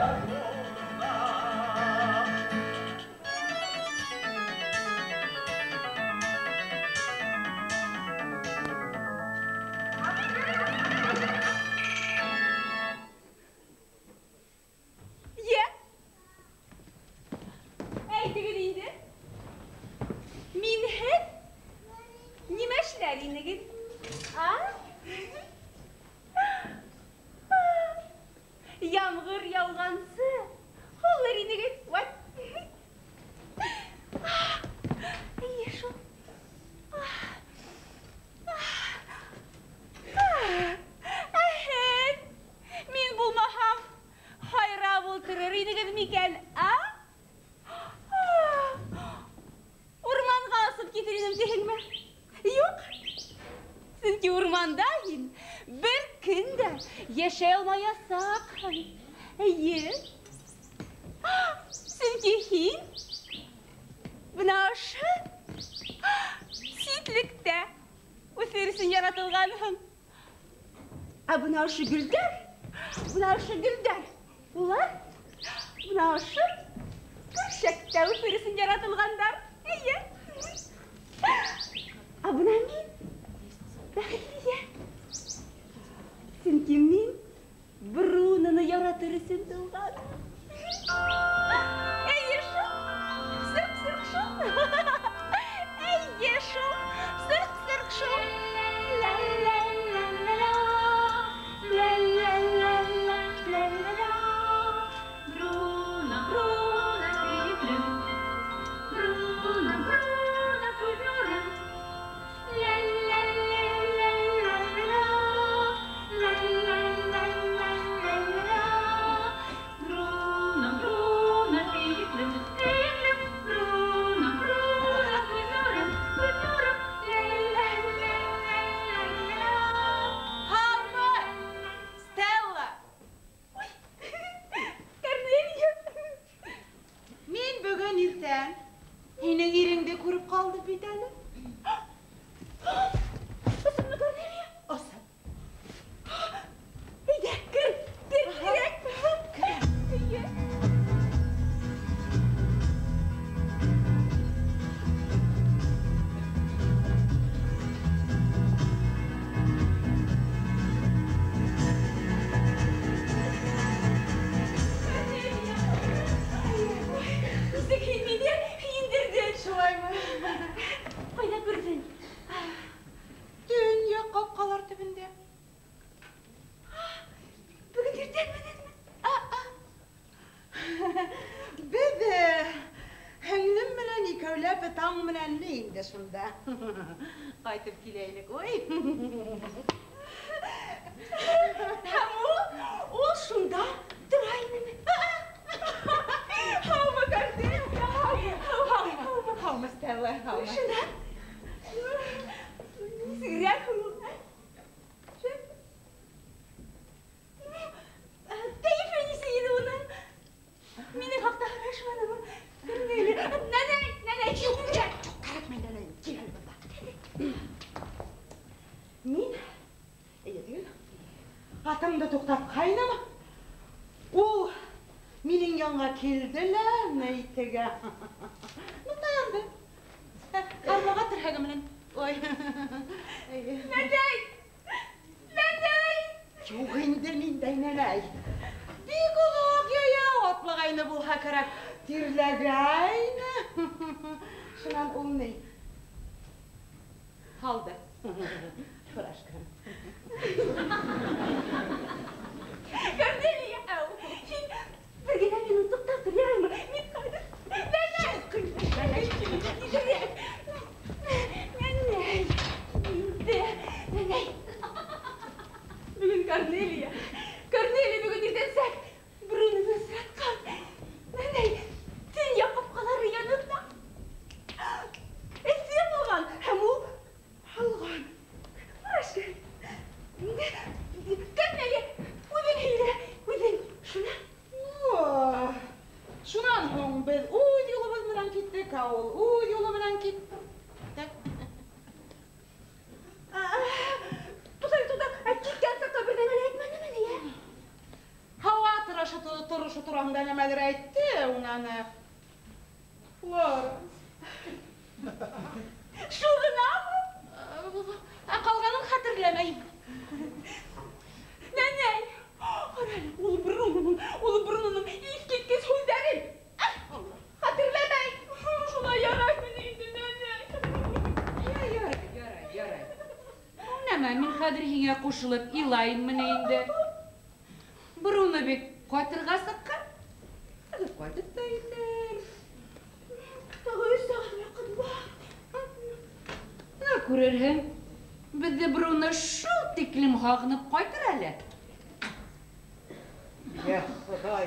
Yolunda. Йә! Әйтегеҙ инде. Минһеҙ нимә эшләр инегеҙ? А? Ямғыр яуғансы һулыр инегеҙ. Вәт. Эйе шул. Ә һеҙ, мин булмаһам, һайрап ултырыр инегеҙ микән, а? Урманға осоп китер инем тиһеңме? Юҡ. Сөнки урманда һин бер көн дә йәшәй алмаясаҡһың. Эйе. Сөнки һин бына ошо ситлектә үҫер өсөн яратылғанһың. Ә бына ошо гөлдәр, бына ошо гөлдәр, улар бына ошо көршәктә үҫер өсөн яратылғандар. Эйе. Ә бына мин бәхетле. Сөнки мин Бруноны яратыр өсөн тыуғанмын. Эйе шул, сырҡ-сырҡ шул. Эйе шул, сырҡ-сырҡ шул. Ла-ла-ла-ла-ла, ла-ла-ла-ла-ла-ла-ла. Бруно, Бруно, һөйөклөм. Бруно, Бруно, күҙ нурым. Ла-ла-ла-ла-ла-ла-ла, ла-ла-ла-ла-ла-ла. Бруно, Бруно, һөйөклөм, һөйөклөм. Бруно, Бруно, күҙ нурым, күҙ нурым. Ла-ла-ла-ла-ла-ла. Һаумы, Стелла! Ой, Корнелия. Мин бөгөн иртән һинең иреңде күреп ҡалдым бит әле. Ысынмы, Корнелия? Ысын. Әйҙә, кер, кер, тиҙерәк. Эйе. Нисек һин мине һөйөндөрҙөң. Шулаймы? Ҡайҙа күрҙең? Төньяҡ ҡапҡалар төбөндә. Бөгөн иртән менәнме? Беҙ һеңлем менән икәүләп таң менән инде шунда. Ҡайтып киләйек. Ой. Һәм ул шунда тора инеме? Һаумы, Корнелия? Һау, һау. Һаумы, Стелла, һаумы. Шунан нисегерәк һуң ул? Кәйефе нисек ине уның? Минең хаҡта һорашманымы? Корнелия, нәнәй, нәнәй, юҡ, Юҡ, кәрәкмәй, нәнәй, кил әле бында. Мин, эйе түгел, атымды туҡтатҡайным. Ул минең янға килде лә, нәйтегә. Ну, таянды. Арбаға терһәге менән. Ой. Эйе. Нәнәй! Нәнәй! Юҡ инде, ниндәй нәнәй. Бик оҙаҡ йәйәү атлағайны булһа кәрәк. Тирләгәйне. Шунан ул ни? Һалды. Фуражканы. Корнелия, әү, һин бер генә минут туҡтап тор, яраймы? Мин хәҙер. Нәнәй! Нәнәй, тиҙерәк. Нәнәй, инде, нәнәй. Бөгөн Корнелия, Корнелия бөгөн иртәнсәк Бруноны осратҡан. Нәнәй, төньяҡ ҡапҡалары янында эҫе булған һәм ул һалған. Фуражка. Корнелия, үҙең һөйлә, үҙең. Шунан? Шунан һуң беҙ үҙ юлыбыҙ менән киттек, ә ул үҙ юлы менән китте. Туҡта, туҡта, ә киткән саҡта бер нәмә лә әйтмәнеме ни, ә? Һауа торош торошы тураһында нәмәлер әйтте, унан Флоранс. Шул ғынамы? Ә ҡалғанын хәтерләмәйем. Нәнәй, ҡара әле, ул Бруноның иҫ киткес һүҙҙәрен хәтерләмәй. Шулай яраймы инде, нәнәй? Ярай, ярай, ярай. Нәмә, мин хәҙер һиңә ҡушылып илайыммы ни инде? Бруно бит ҡайтырға сыҡҡан. Хәҙер ҡайтып та етер. Тағы 3 сәғәт ваҡыт бар. Бына күрерһең, беҙҙе Бруно шул тиклем һағынып ҡайтыр әле. Йә, Хоҙай,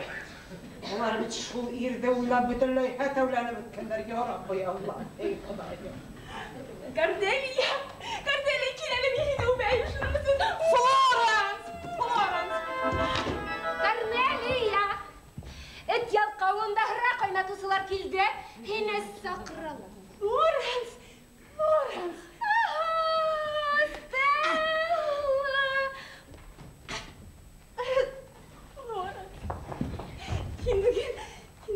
улар бит шул ирҙе уйлап бөтөнләй һәтәүләнеп бөткәндәр. Я Рабби, Алла, эй Хоҙайым. Корделия, Корделия, кил әле, мин һине үбәйем шуның өсөн. Флоранс, Флоранс. Корнелия, эт ялҡауында һыра ҡайнатыусылар килде, һине саҡыралар. Флоранс, Флоранс. Стелла. Флоранс, һин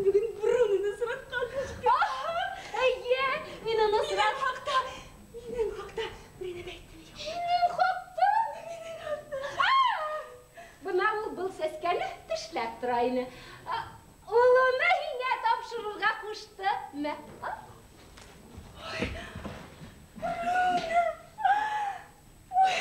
бөгөн Бруноны осратҡанһың. Эйе, мин уны осраттым. Минең хаҡта бер нәмә әйттеме? Һинең хаҡта? Минең хаҡта. Бына ул был сәскәне тешләп тора ине. Ул уны һиңә тапшырырға ҡушты. Мә, ал. Бруно! Ой!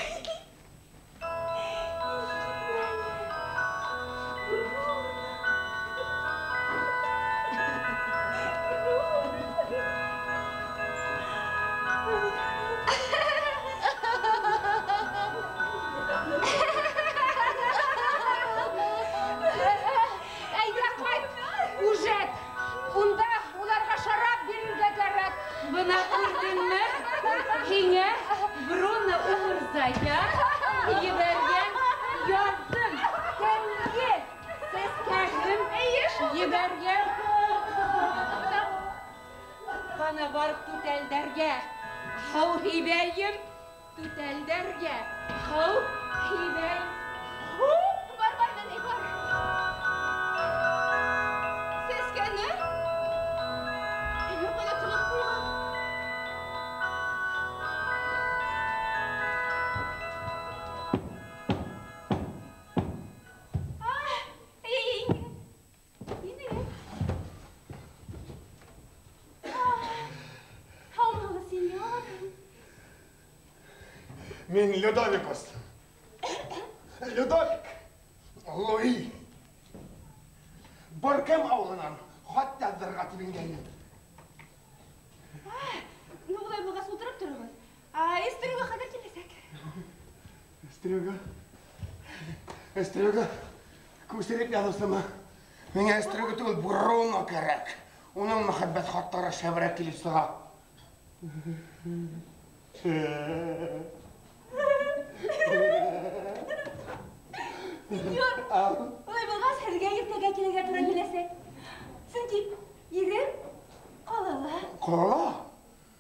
Әйҙә ҡайт, үжәт. Унда уларға шарап бирергә кәрәк. Бына күрҙеңме? Һиңә Бруно умырзая ебәргән яҙҙың тәмле сәскәһен ебәргән. Ҡана барып түтәлдәргә һыу һибәйем, түтәлдәргә һыу һибәйем. Бар, бар, нәнәй, бар. Сәскәне? Әллә ҡайҙа тығып ҡуйған. Мин Людовикус. Людовик Луи. Боркем ауылынан хат яҙҙырырға тип ингәйнем. Ну, улай булғас ултырып тороғоҙ. Эстереүгә хәҙер киләсәк. Эстереүгә? Эстереүгә? Күсереп яҙыусымы? Миңә эстереүгә түгел, Бруно кәрәк. Уның мөхәббәт хаттары шәберәк килеп сыға. Сеньор, улай булғас, һеҙгә иртәгә килергә тура киләсәк. Сөнки ирем ҡалала. Ҡалала?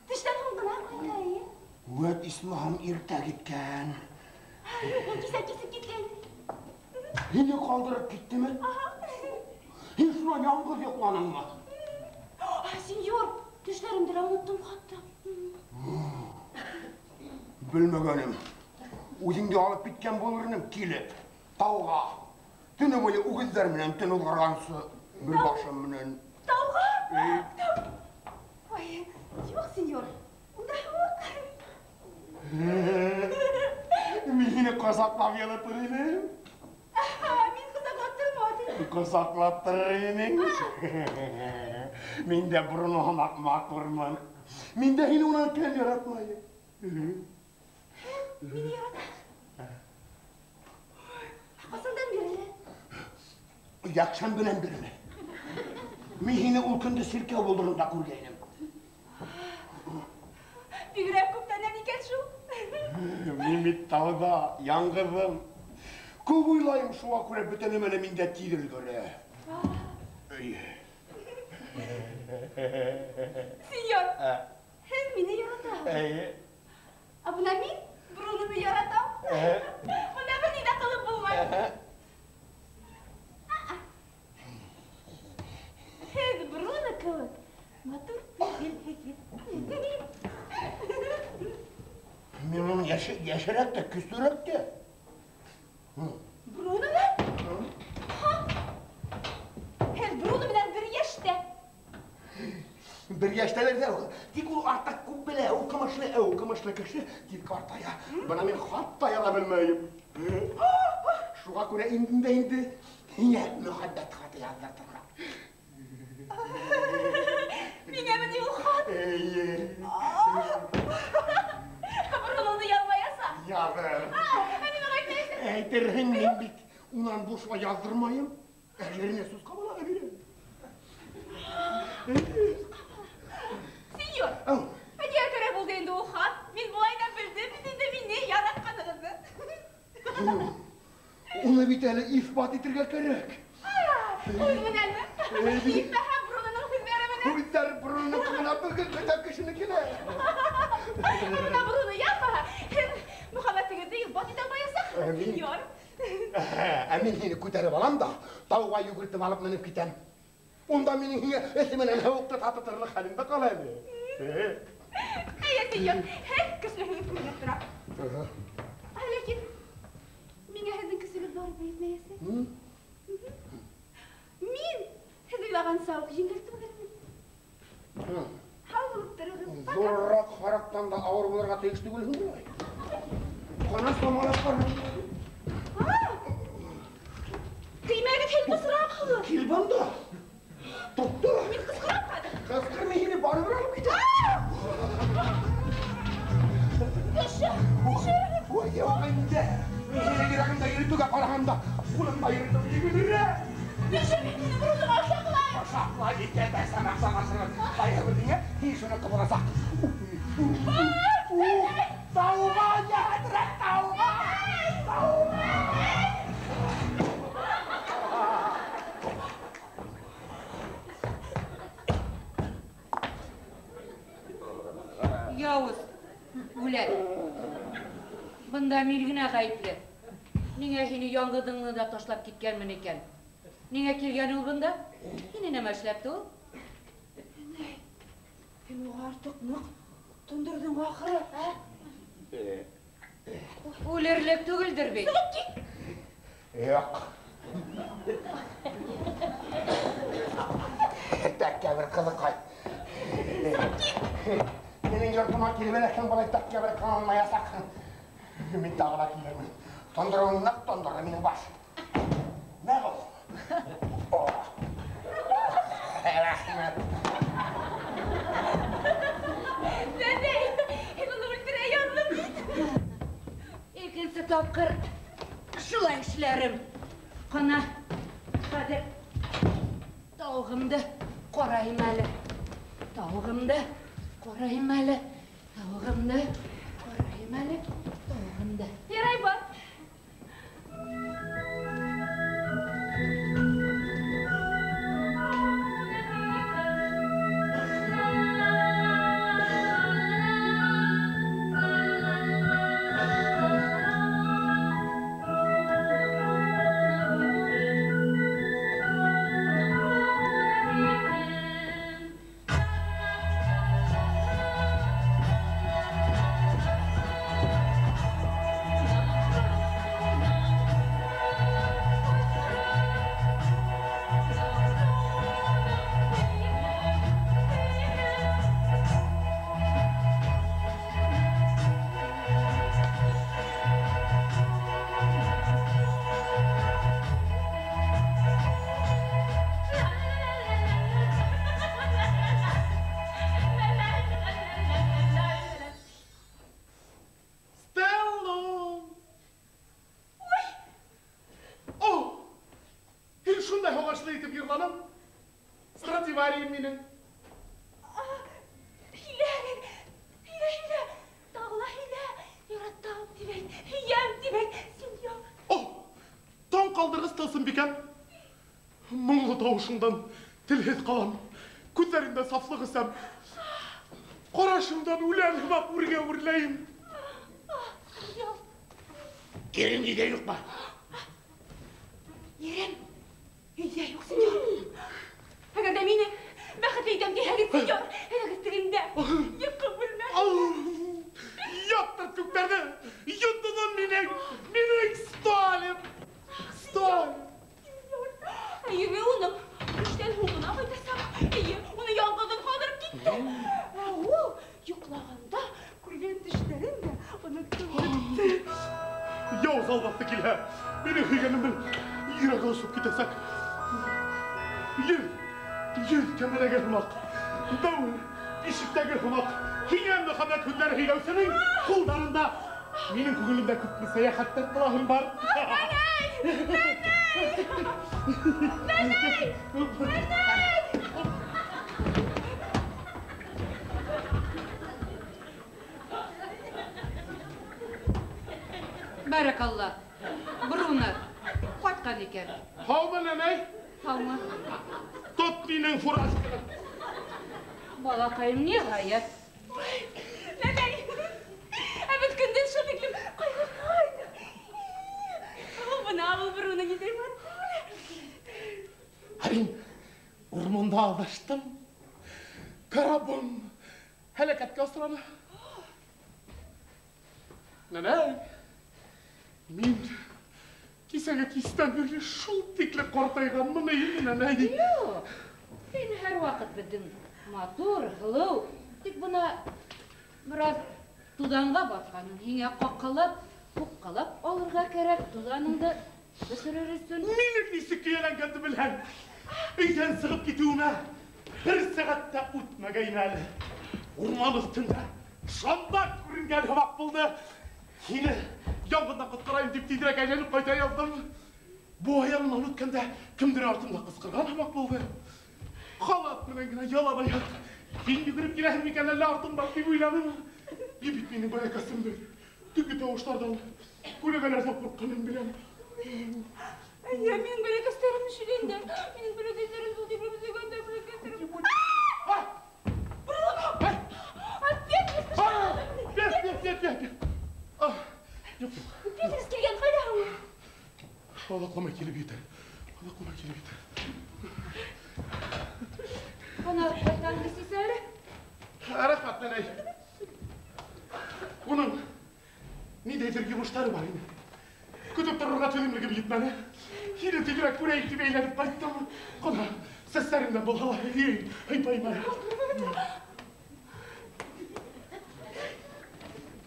Төштән һуң ғына ҡайта, эйе. Үәт, исмаһам, иртә киткән. Юҡ, ул кисә кисеп киткән. Һине ҡалдырып киттеме? Аһа. Һин шунан яңғыҙ йоҡланыңмы? Сеньор, төшләремде лә оноттом хатта. Белмәгәнем. Үҙеңде алып киткән булыр инем, килеп, тауға. Төнө буйы үгеҙҙәр менән төн уҙғарғансы, бер башым менән. Тауға? Ой, юҡ, сеньор, унда юҡ. Мин һине ҡосаҡлап йылытыр инем. Мин ҡосаҡлап тормаҫ инем. Ҡосаҡлап торор инең. Мин дә Бруно һымаҡ матурмын. Мин дә һине унан кәм яратмайым. Мине яратаһың? Ҡасандан бирле? Йәкшәмбенән бирле. Мин һине ул көндө сиркәү болдоронда күргәйнем. Бигерәк күптәнән икән шул. Мин бит тауҙа яңғыҙым. Күп уйлайым, шуға күрә бөтә нәмә лә миндә тиҙ өлгөрә. Сеньор, һеҙ мине яратаһығыҙ. Эйе. Ә бына мин Бруноны яратам. Бында бер ни ҙә ҡылып булмай. Кеүек матур түгелһегеҙ. Мин уның йәшерәк тә, көслөрәк тә. Бруно менән? Һеҙ Бруно менән бер йәштә. Бер йәштәлер ҙә ул. Тик ул артыҡ күп белә, уҡымышлы, уҡымышлы кеше тиҙ ҡартая. Бына мин хат та яҙа белмәйем. Шуға күрә индем дә инде һиңә мөхәббәт хаты яҙҙыртырға. Миңәме ни ул хат? Эйе. Бруно уны яҙмаясаҡ. Яҙыр. Ә мин уға әйтмәйсең. Әйтерһең, мин бит унан бушҡа яҙҙырмайым. Әжеренә сүз ҡабыла бирәм. Сеньор, ә ниңә кәрәк булды инде ул хат? Мин былай ҙа белдем бит инде мине яратҡанығыҙҙы. Уны бит әле иҫбат итергә кәрәк. Үҙ менәнме? Етмәһә Бруноның һүҙҙәре менән. Һүҙҙәр Бруноныҡы ғына бөгөн бөтә кешенекелә. Бына Бруно яҙмаһа, һеҙ мөхәббәтегеҙҙе иҫбат итә алмаясаҡһығыҙ, сеньор. Ә мин һине күтәреп алам да, тауға йүгертеп алып менеп китәм. Унда минең һиңә эҫе менән һыуыҡты татытырлыҡ хәлем дә ҡала әле. Әйе, сеньор, һеҙ көслөһөгөҙ күренеп тора. Ләкин миңә һеҙҙең көсөгөҙ барыбер етмәйәсәк. Мин һеҙ уйлағанса уҡ еңел түгелмен. Һау булып тороғоҙ. Ҙурыраҡ һараҡтан да ауыр булырға тейеш түгелһең буғай. Ҡана самалап ҡара. Теймәгеҙ, һин бысраҡһығыҙ. Кил бында. Туҡта. Мин ҡысҡырам хәҙер. Ҡысҡырмай, һине барыбер алып китәм. Төшөр, төшөрөгөҙ. Ой, юҡ инде. Мин һине йөрәгемдә йөрөтөүгә ҡарағанда ҡулымда йөрөтөү еңелерәк. Төшөр, мин һине Бруноға ошаҡлайым. Ошаҡлай итә, бәсәм, ҡайһы береңә һин шуныҡы буласаҡ. Тауға, йәһәтерәк, тауға! Тауға! Яуыз, үлән. Бында мин генә ғәйепле. Ниңә һине яңғыҙыңны да ташлап киткәнмен икән? Ниңә килгән ул бында? Һине нәмә эшләтте ул? Инәй, һин уға артыҡ ныҡ тондорҙоң ахыры, ә? Үлерлек түгелдер бит. Сығып кит! Юҡ. Тәкәббер ҡыҙыҡай. Сығып кит! Минең йортома килеп эләкһәң, былай тәкәббер ҡыланмаясаҡһың. Мин тағы ла килермен. Тондороуың ныҡ тондорҙо минең баш. Нәҡ ул. Рәхмәт. Нәнәй, һин уны үлтерә яҙҙың бит. Икенсе тапҡыр шулай эшләрем. Ҡана, хәҙер тауығымды ҡарайым әле. Тауығымды ҡарайым әле. Тауығымды ҡарайым әле. Тауығымды. Ярай бар. Страдиварием минең. Һөйлә, һөйлә, һөйлә. Тағы ла һөйлә. Яратам тип әйт, һөйәм тип әйт, сеньор. О, таң ҡалдырғыс Тылсымбикәм. Моңло тауышыңдан телһеҙ ҡалам. Күҙҙәреңдә сафлыҡ эсәм. Ҡарашыңдан үлән һымаҡ үргә үрләйем. Ирең өйҙә юҡмы? Ирем өйҙә юҡ, сеньор. Әгәр ҙә мине бәхетле итә Теге уның эштән һуң ғына ҡайтасаҡ. Эйе, уны яңғыҙын ҡалдырып китте. Ә ул йоҡлағанда күргән төштәрен дә онотоп бөттө. Яуыз албаҫты килһә, минең һөйгәнемдең йөрәге осоп китәсәк. Йөҙ кәмәләге һымаҡ, бәүел ишектәге һымаҡ, һиңә мөхәббәт һүҙҙәре һөйләүсенең ҡулдарында минең күңелемдә күпме сәйәхәттәр ҡылаһым бар. Нәнәй! Нәнәй! Нәнәй! Бәрәкалла, Бруно ҡайтҡан икән. Һаумы, нәнәй? Һаумы. Тот минең фуражканы. Балаҡайым, ниһайәт. Нәнәй, ә беҙ көндөҙ шул тиклем ҡайғырғайныҡ. Бына был Бруно ниндәй матур. Ә мин урманда аҙаштым. Карабым һәләкәткә осраны. Нәнәй, мин кисәге кистән бирле шул тикле ҡартайғанмын, эйеме, нәнәй? Юҡ, һин һәр ваҡыт беҙҙең матур, һылыу. Тик бына бер аҙ туҙанға батҡанын һиңә ҡаҡҡылап, һуҡҡылап алырға кәрәк, туҙаныңды бөтөрөр өсөн. Минең нисек көйәләнгәнде белһәң, өйҙән сығып китеүемә бер сәғәт тә үтмәгәйне әле. Урман өҫтөндә шанда күренгән һымаҡ булды. Һине яңғындан ҡотҡарайым тип тиҙерәк әйләнеп ҡайта яҙҙым. Быуа янынан үткәндә кемдер артымда ҡысҡырған һымаҡ булды. Халат менән генә ялан аяҡ. Һин йүгереп киләһең микән әллә артымдан тип уйланым. И бит минең бәләкәсемде төнгө тауыштарҙан, күләгәләрҙән ҡурҡҡанын беләм. Әйе, минең бәләкәстәрем өшөгәндә, минең бәләкәстәрем шул тиклем өшөгәндә, бәләкәстәрем. Бруно! Бир, бир, бир. Петрус килгән, ҡайҙа ул? Оҙаҡламай килеп етер. Оҙаҡламай килеп етер. Бына ҡайтаңды сис әле. Рәхмәт, нәнәй. Уның ниндәйҙер йомоштары бар ине. Көтөп торорға түҙемлегем етмәне. Һине тиҙерәк күрәйек тип әйләнеп ҡайттым. Ҡына сәстәреңдән булһа ла һыйпайым әле.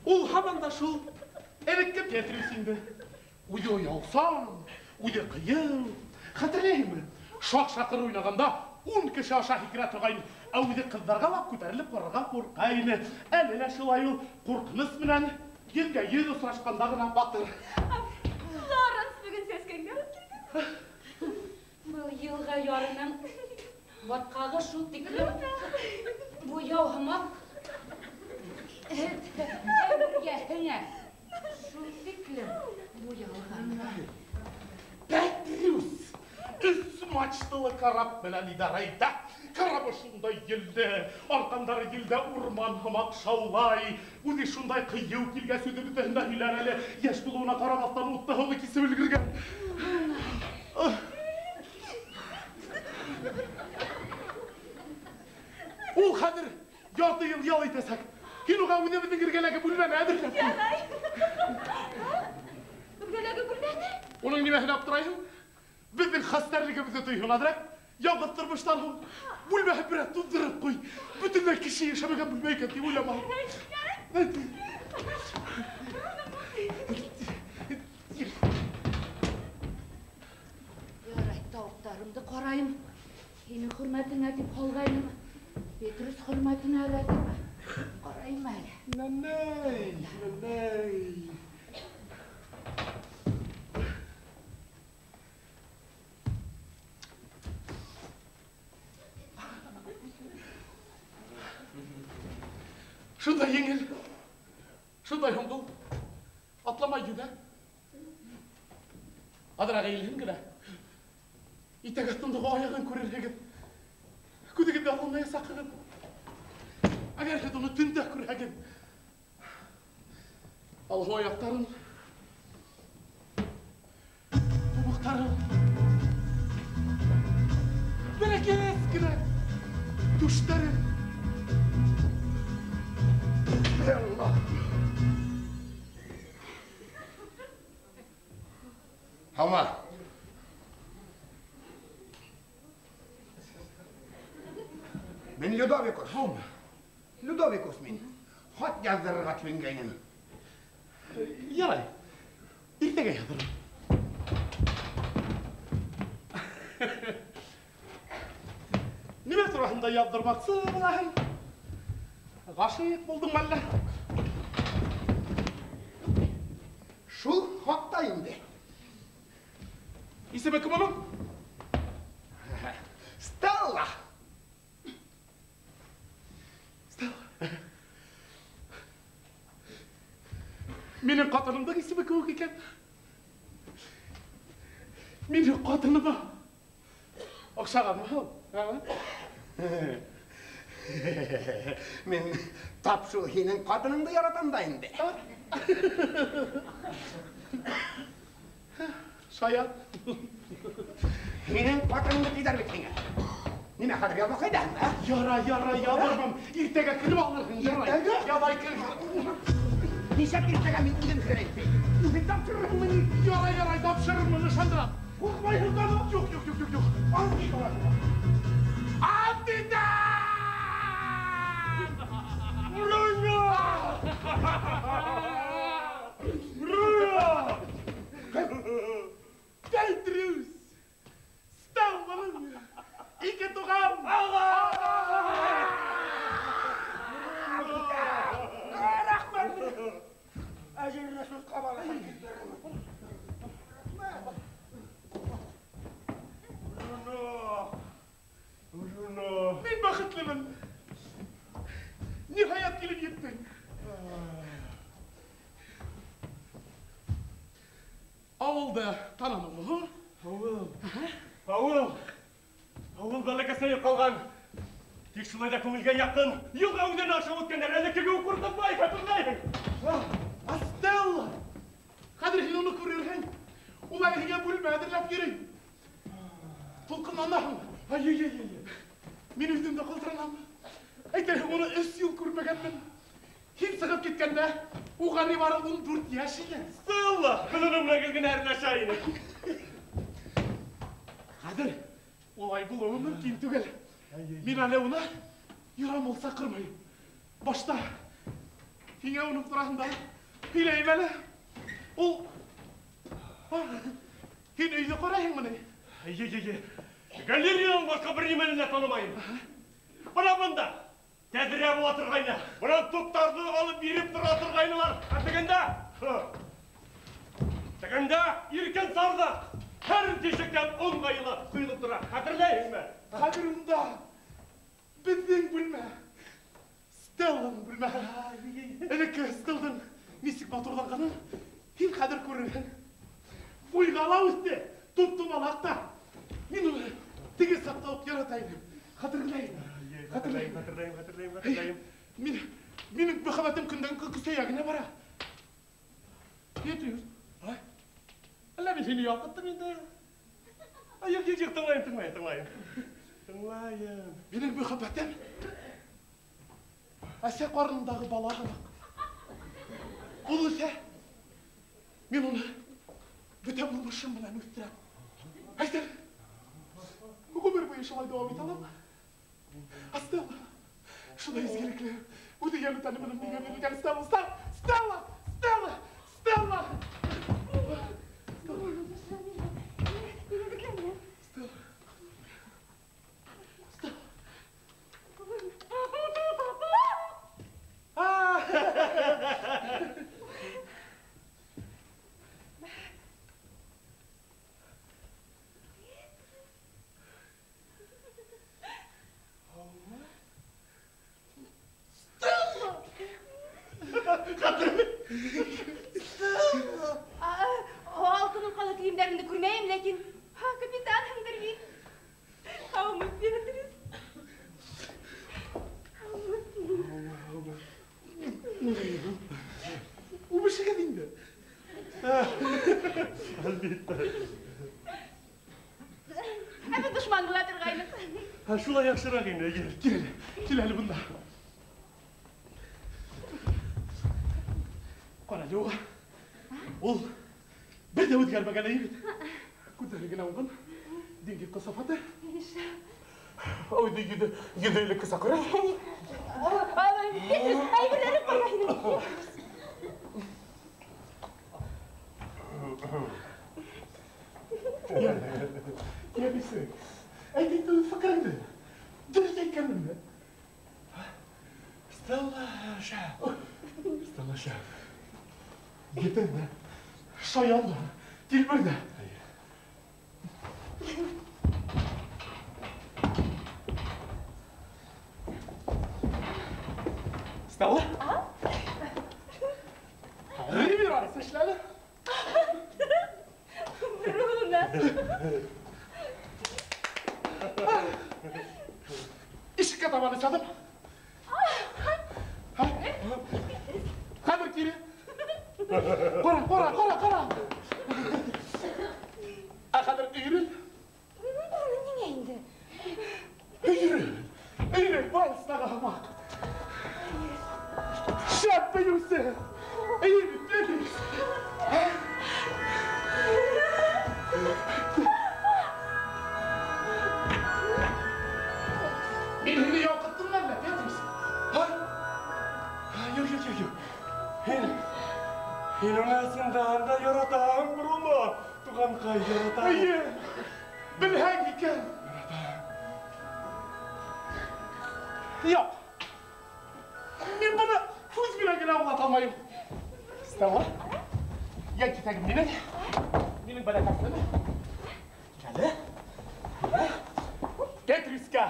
Ул һаман да шул элекке Петрус инде. Үҙе оялсан, үҙе ҡыйыу. Хәтерләйһеңме? Шаҡ-шаҡыр уйнағанда 10 кеше аша һикерә торғайны. Ә үҙе ҡыҙҙарға ла күтәрелеп ҡарарға ҡурҡа ине. Әле лә шулай ул ҡурҡыныс менән йөҙгә йөҙ осрашҡанда ғына батыр. Лоренс бөгөн сәскәнгә алып килде. Был йылға ярының батҡағы шул тиклем буяу һымаҡ әмергә һеңә. Шул тиклем буялған. Петрус өс мачталы карап менән идара итә. Карабы шундай елде, арҡандары елдә урман һымаҡ шаулай. Үҙе шундай ҡыйыу килгәс үҙе бөтәһен дә һөйләр әле. Йәш булыуына ҡарамаҫтан утты һыуҙы кисеп өлгөргән. Ул хәҙер ярты йыл ял итәсәк. Һин уға үҙебеҙҙең эргәләге бүлмәне әҙерләп ҡуй. Ярай. Эргәләге бүлмәне? Уның нимәһенә аптырайһың? Беҙҙең хәстәрлегебеҙҙе тойһон әҙерәк. Яңғыҙ тормоштан һуң бүлмәһен берәр туҙҙырып ҡуй. Бөтөнләй кеше йәшәмәгән бүлмә икән тип уйлама. Ярай, тауыҡтарымды ҡарайым. Һинең хөрмәтеңә тип һалғайным. Петрус хөрмәтенә лә тип ҡарайым әле. Нәнәй, нәнәй. Шундай еңел, шундай һоңғол, атламай йөҙә. Аҙыраҡ эйелһен генә. Итәк аҫтындағы аяғын күрерһегеҙ. Күҙегеҙҙе алмаясаҡһығыҙ. Әгәр һеҙ уны төндә күрһәгеҙ, алһыу аяҡтарын, тубыҡтарын, бәләкәс кенә түштәрен. Һаумы? Мин Людовикус. Людовикус мин. Хат яҙҙырырға тип. Ярай. Иртәгә яҙырым. Нимә тураһында яҙҙырмаҡсы булаһың? Ғашиҡ булдың әллә? Шул хаҡта инде. Исеме кем уның? Стелла. Стелла. Минең ҡатынымдың исеме кеүек икән. Минең ҡатыныма оҡшағанмы ул? Мин тап шул һинең ҡатыныңды яратам да инде. Шаян. Һинең ҡатыныңды тиҙәр бит һиңә. Нимә хәҙер яҙмаҡ әйҙәһең, ә? Ярай, ярай, яҙырмам. Иртәгә кереп алырһың, ярай. Иртәгә? Ярай, кер. Нисәп иртәгә мин үҙем керәйем? Үҙең тапшырырһыңмы ни? Ярай, ярай, тапшырырмын, ышандырам. Ҡурҡмайһың да? Юҡ, юҡ, юҡ, юҡ, юҡ. Ант ит! Ант итәм! Бруно! Бруно! Петрус! Стелланың ике туған! Рәхмәт! Әжеренә сүз ҡабалаһың. Бруно! Бруно! Мин бәхетлемен. Ниһайәт килеп еттең. Ауылды таныныңмы? Ауыл. Ауыл. Ауыл бәләкәсәйеп ҡалған. Тик шулай ҙа күңелгә яҡын. Йылға үҙен аша үткәндәр элеккеге үк ҡурҡытмай, хәтерләйһең. Стелла! Хәҙер һин уны күрерһең. Ул әле һиңә бүлмә әҙерләп йөрөй. Тулҡынланаһың. Ай, ай, ай, ай. Мин үҙем дә ҡалтыранам. Әйтерһең, уны 3 йыл күрмәгәнмен. Һин сығып киткәндә, уға ни бары 14 йәш ине. Стелла! Беҙ уның менән гел генә әрләшә инек. Хәҙер улай булыуы мөмкин түгел. Мин әле уны ярам булса ҡырмайым. Башта һиңә уның тураһында һөйләйем әле. Ул һин өйҙө ҡарайһыңмы ни? Ай, ай, ай. Галереянан башҡа бер нимәне лә танымайым. Бына бында тәҙрә була торғайны. Бынан топтарҙы алып биреп тора торғайнылар. Ә тегендә? Тегендә иркен сарҙаҡ. Һәр тишектән он ҡайылы ҡойолоп тора. Хәтерләйһеңме? Хәҙер унда беҙҙең бүлмә. Стелланың бүлмәһе. Элекке Стелланың нисек матурланғанын һин хәҙер күрерһең. Буйға ла үҫте, туп-тумалаҡ та. Мин уны теге саҡта уҡ ярата инем. Хәтерләйем. Хәтерләйем, хәтерләйем, хәтерләйем, хәтерләйем. Минең мөхәббәтем көндән көн көсәйә генә бара. Петрус, әллә мин һине ялҡыттым инде? Ай, юҡ, юҡ, юҡ, тыңлайым, тыңлайым, тыңлайым. Тыңлайым. Минең мөхәббәтем әсә ҡарынындағы бала һымаҡ. Ул үҫә. Мин уны бөтә булмышым менән үҫтерәм. Әйтер, ғүмер буйы шулай дауам итә алам. Стелла, шулай изгелекле, үҙе йәне тәне менән миңә бирелгән Стелла, Стелла, Стелла, Стелла. Алтын алҡалы кейемдәреңде күрмәйем, ләкин капитанһыңдыр бит. Һаумы, Петрус? Һаумы. Үбешегеҙ инде. Әлбиттә. Ә беҙ дошман була торғайныҡ. Шулай яҡшыраҡ инде. Кил әле, кил әле бында. Ҡара әле уға. Ул бер ҙә үҙгәрмәгән егет. Күҙҙәре генә уңған. Диңгеҙ ҡасафаты. Үҙе йөҙө элеккесә күрә. Петрус, әйберләрең ҡайҙа һинең? Йә, бисек, әйт инде үҙ фекереңде. Дөрөҫ әйткәнменме? Стелла шәп. Стелла шәп. Етең дә, шаян да, тилбер ҙә. Стелла? Реверанс эшләне. Бруно! Ишеккә табан эшләдем. Хәҙер кире. Ҡара, ҡара, ҡара, ҡара. Ә хәҙер өйрөл. Бруно, ниңә инде? Өйрөл, өйрөл, вальстағы һымаҡ. Шәп бейеүсе. Эйе бит, Петрис. Мин һине ялҡыттым әллә, Петрис? Юҡ, юҡ, юҡ, юҡ. Һин уны ысындан да яратаһың, Бруно. Туғанҡай, яратаһың. Эйе, белһәң икән. Юҡ. Мин быны һүҙ менән генә аңлата алмайым. Стелла, йә китәгем минең. Минең бәләкәсем. Килә. Петрискә.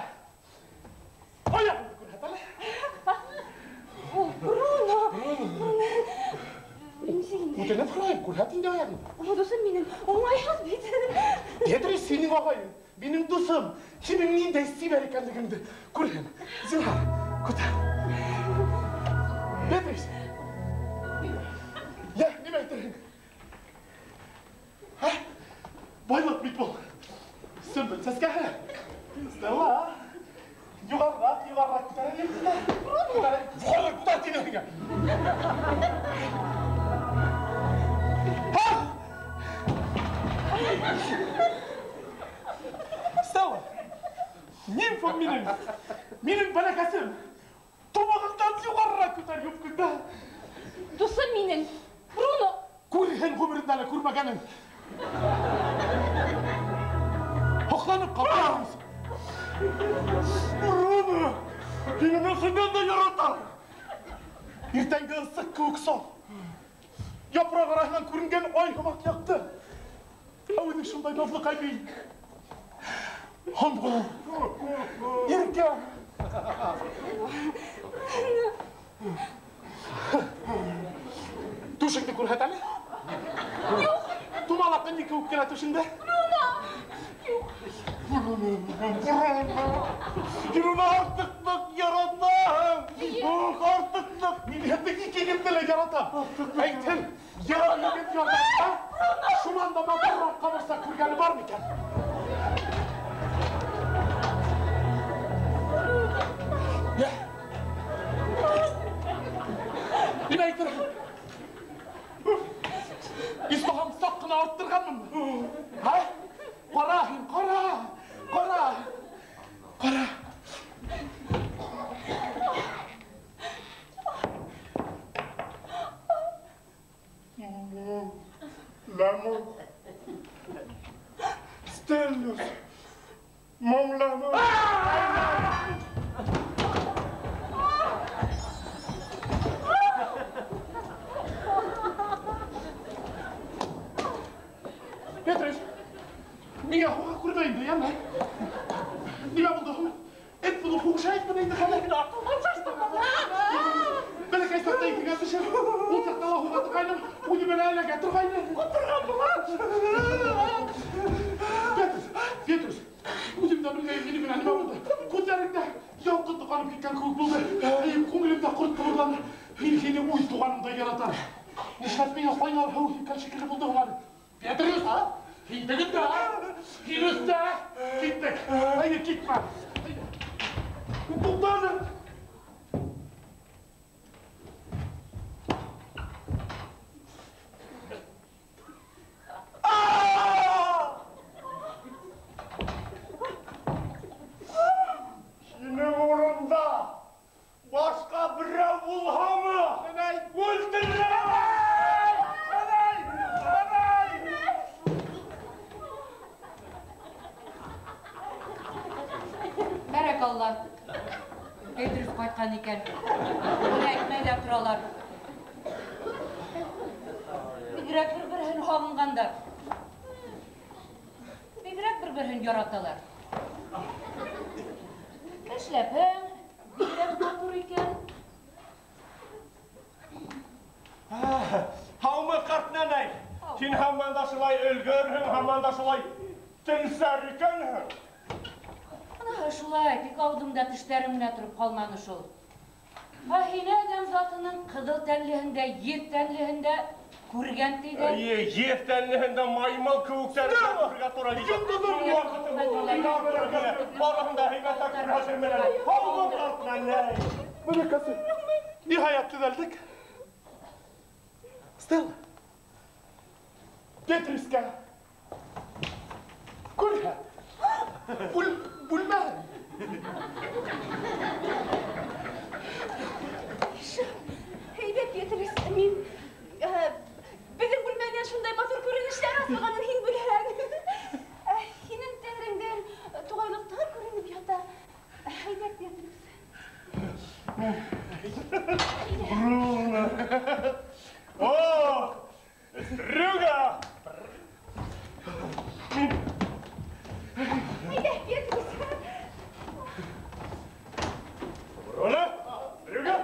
Аяғыңды күрһәт әле. О, Бруно! Бруно! Нисек инде? Үтенеп һорайым, күрһәт инде аяғыңды. О, дуҫым минең, уңайһыҙ бит. Петрис һинең ағайың, минең дуҫым. Һинең ниндәй сибәр икәнлегеңде күрһен. Зинһар, күтәр. Петрис! Йә, нимә әйтерһең? Һә? Байлыҡ бит был. Сөмбөл сәскәһе. Стелла, юғарыраҡ, юғарыраҡ күтәрәйем. Күтәрәйем. Юғарыраҡ күтәр тинем һиңә. Һа! Стелла, нимфам минең, минең бәләкәсем. Тубығыңдан юғарыраҡ күтәр юбкаңды. Дуҫым минең, Бруно. Күрһен ғүмерендә лә күрмәгәнен. Һоҡланып ҡалдым. Бруно, һин уны ысындан да яратаң. Иртәнге ысыҡ кеүек саф. Япраҡ араһынан күренгән ай һымаҡ яҡты. Ә үҙең шундай наҙлыҡай бей. Һомғол, иркә. Түшеңде күрһәт әле. Юҡ. Тумалаҡ инде кеүек кенә түшеңдә. Бруно! Юҡ. Бруно, Бруно. Һин уны артыҡ ныҡ яратаһың. Ух, артыҡ ныҡ. Мин һеҙҙең икегеҙҙе лә яратам. Әйтһен, йыран егет яратһа, шунан да матурыраҡ ҡамырсаҡ күргәне бар микән? Йә. Нимә әйтерһең? Исмаһам саҡ ҡына арттырғанмынмы? Һә? Ҡара һин, ҡара! Ҡара! Ҡара! L'amour. Stellus. Mon l'amour. Петрис, миңә һуға күрмә инде, йәме? Нимә булды һуң? Эт булып һуғыша әйтмәне инде хәҙер. Мин аҡылдан шаштым. Бәләкәй саҡта иҫеңә төшөр. Ул саҡта ла һуға торғайным, үҙемә лә эләгә торғайны. Ҡоторған була. Петрис, Петрис, үҙем дә белмәйем, минең менән нимә булды. Күҙҙәреңдә ялҡын тоҡанып киткән кеүек булды. Күңелемдә ҡорт ҡыбырланы. Мин һине үҙ туғанымдай яратам. Нишләп миңә ҡайнар һыу һипкән шикелле булды һуң әле? Петрис, һин тегендә, һин өҫтә. Киттек. Әйҙә, китмә. Туҡта әле. Алла. Петрис ҡайтҡан икән. Уны әйтмәй ҙә торалар. Бигерәк бер-береһен һағынғандар. Бигерәк бер-береһен яраталар. Эшләпәң бигерәк матур икән. Һаумы, ҡарт нәнәй? Һин һаман да шулай өлгөрһөң, һаман да шулай теңсәр икәнһең. Ана шулай, тик алдымда тештәрем генә тороп ҡалманы шул. Ә һине әҙәм затының ҡыҙыл тәнлеһендә, еҙ тәнлеһендә күргән тиҙәр. Эйе, еҙ тәнлеһендә маймыл кеүектәр күрергә тура килә. Барыһын да һәйбәтләп күрһәтермен әле. Һаумы, ҡарт нәнәй? Мөләкәсе, ниһайәт төҙәлдек. Стелла, Петрискә күрһәт. Бүлмә. Әйҙә, Петрис, мин беҙҙең бүлмәнән шундай матур күренештәр асылғанын һин белһәң. Һинең тәҙрәңдән туғайлыҡтар күренеп ята. Әйҙә, Петрис. Бруно. О, Стрюга! Әйҙә, Петрис. Бруно, Стрюга!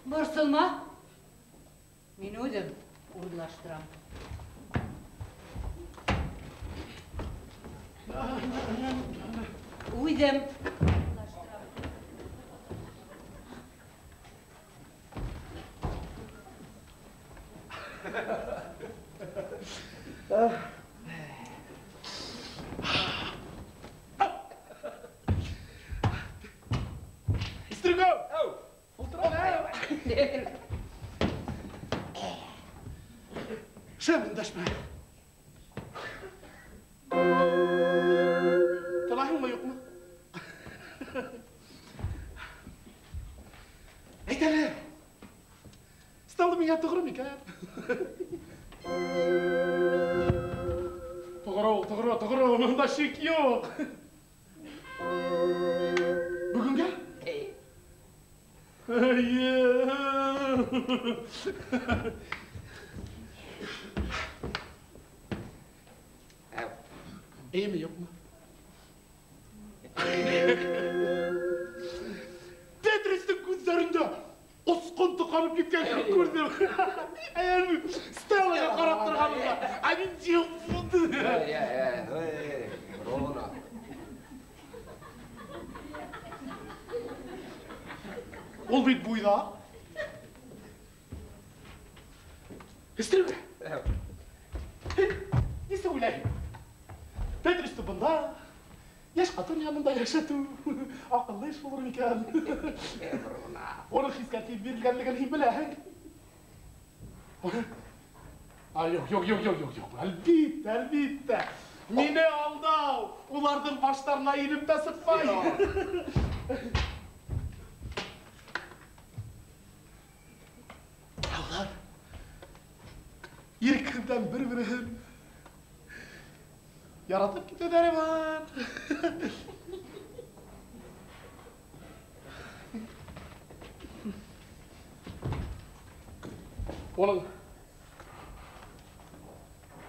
Борсолма. Мин үҙем урлаштырам. Үҙем урлаштырам. Стрюга! Ултыра. Шәм өндәшмә. Талаһыңмы, юҡмы? Әйт әле. Стелла миңә тоғро микән? Тоғро, тоғро, тоғро, унда шик юҡ. Бөгөнгә? Эйе. Эйеме, юҡмы? Петристың күҙҙәрендә осҡон тоҡанып киткән кеүек күрҙем. Әйе, Стеллаға ҡарап торғанында. Ә мин булды. Бруно. Ул бит буйҙаҡ. Стрюга. Нисек уйлайһың? Петристы бында йәш ҡатын янында йәшәтеү аҡыллы эш булыр микән? Уның хискә тиҙ бирелгәнлеген һин беләһең. Ай, юҡ, юҡ, юҡ, юҡ, юҡ, юҡ. Әлбиттә, әлбиттә. Мине алдау уларҙың баштарына инеп тә сыҡмай. Улар иркенән бер-береһен яратып китеүҙәре бар. Уның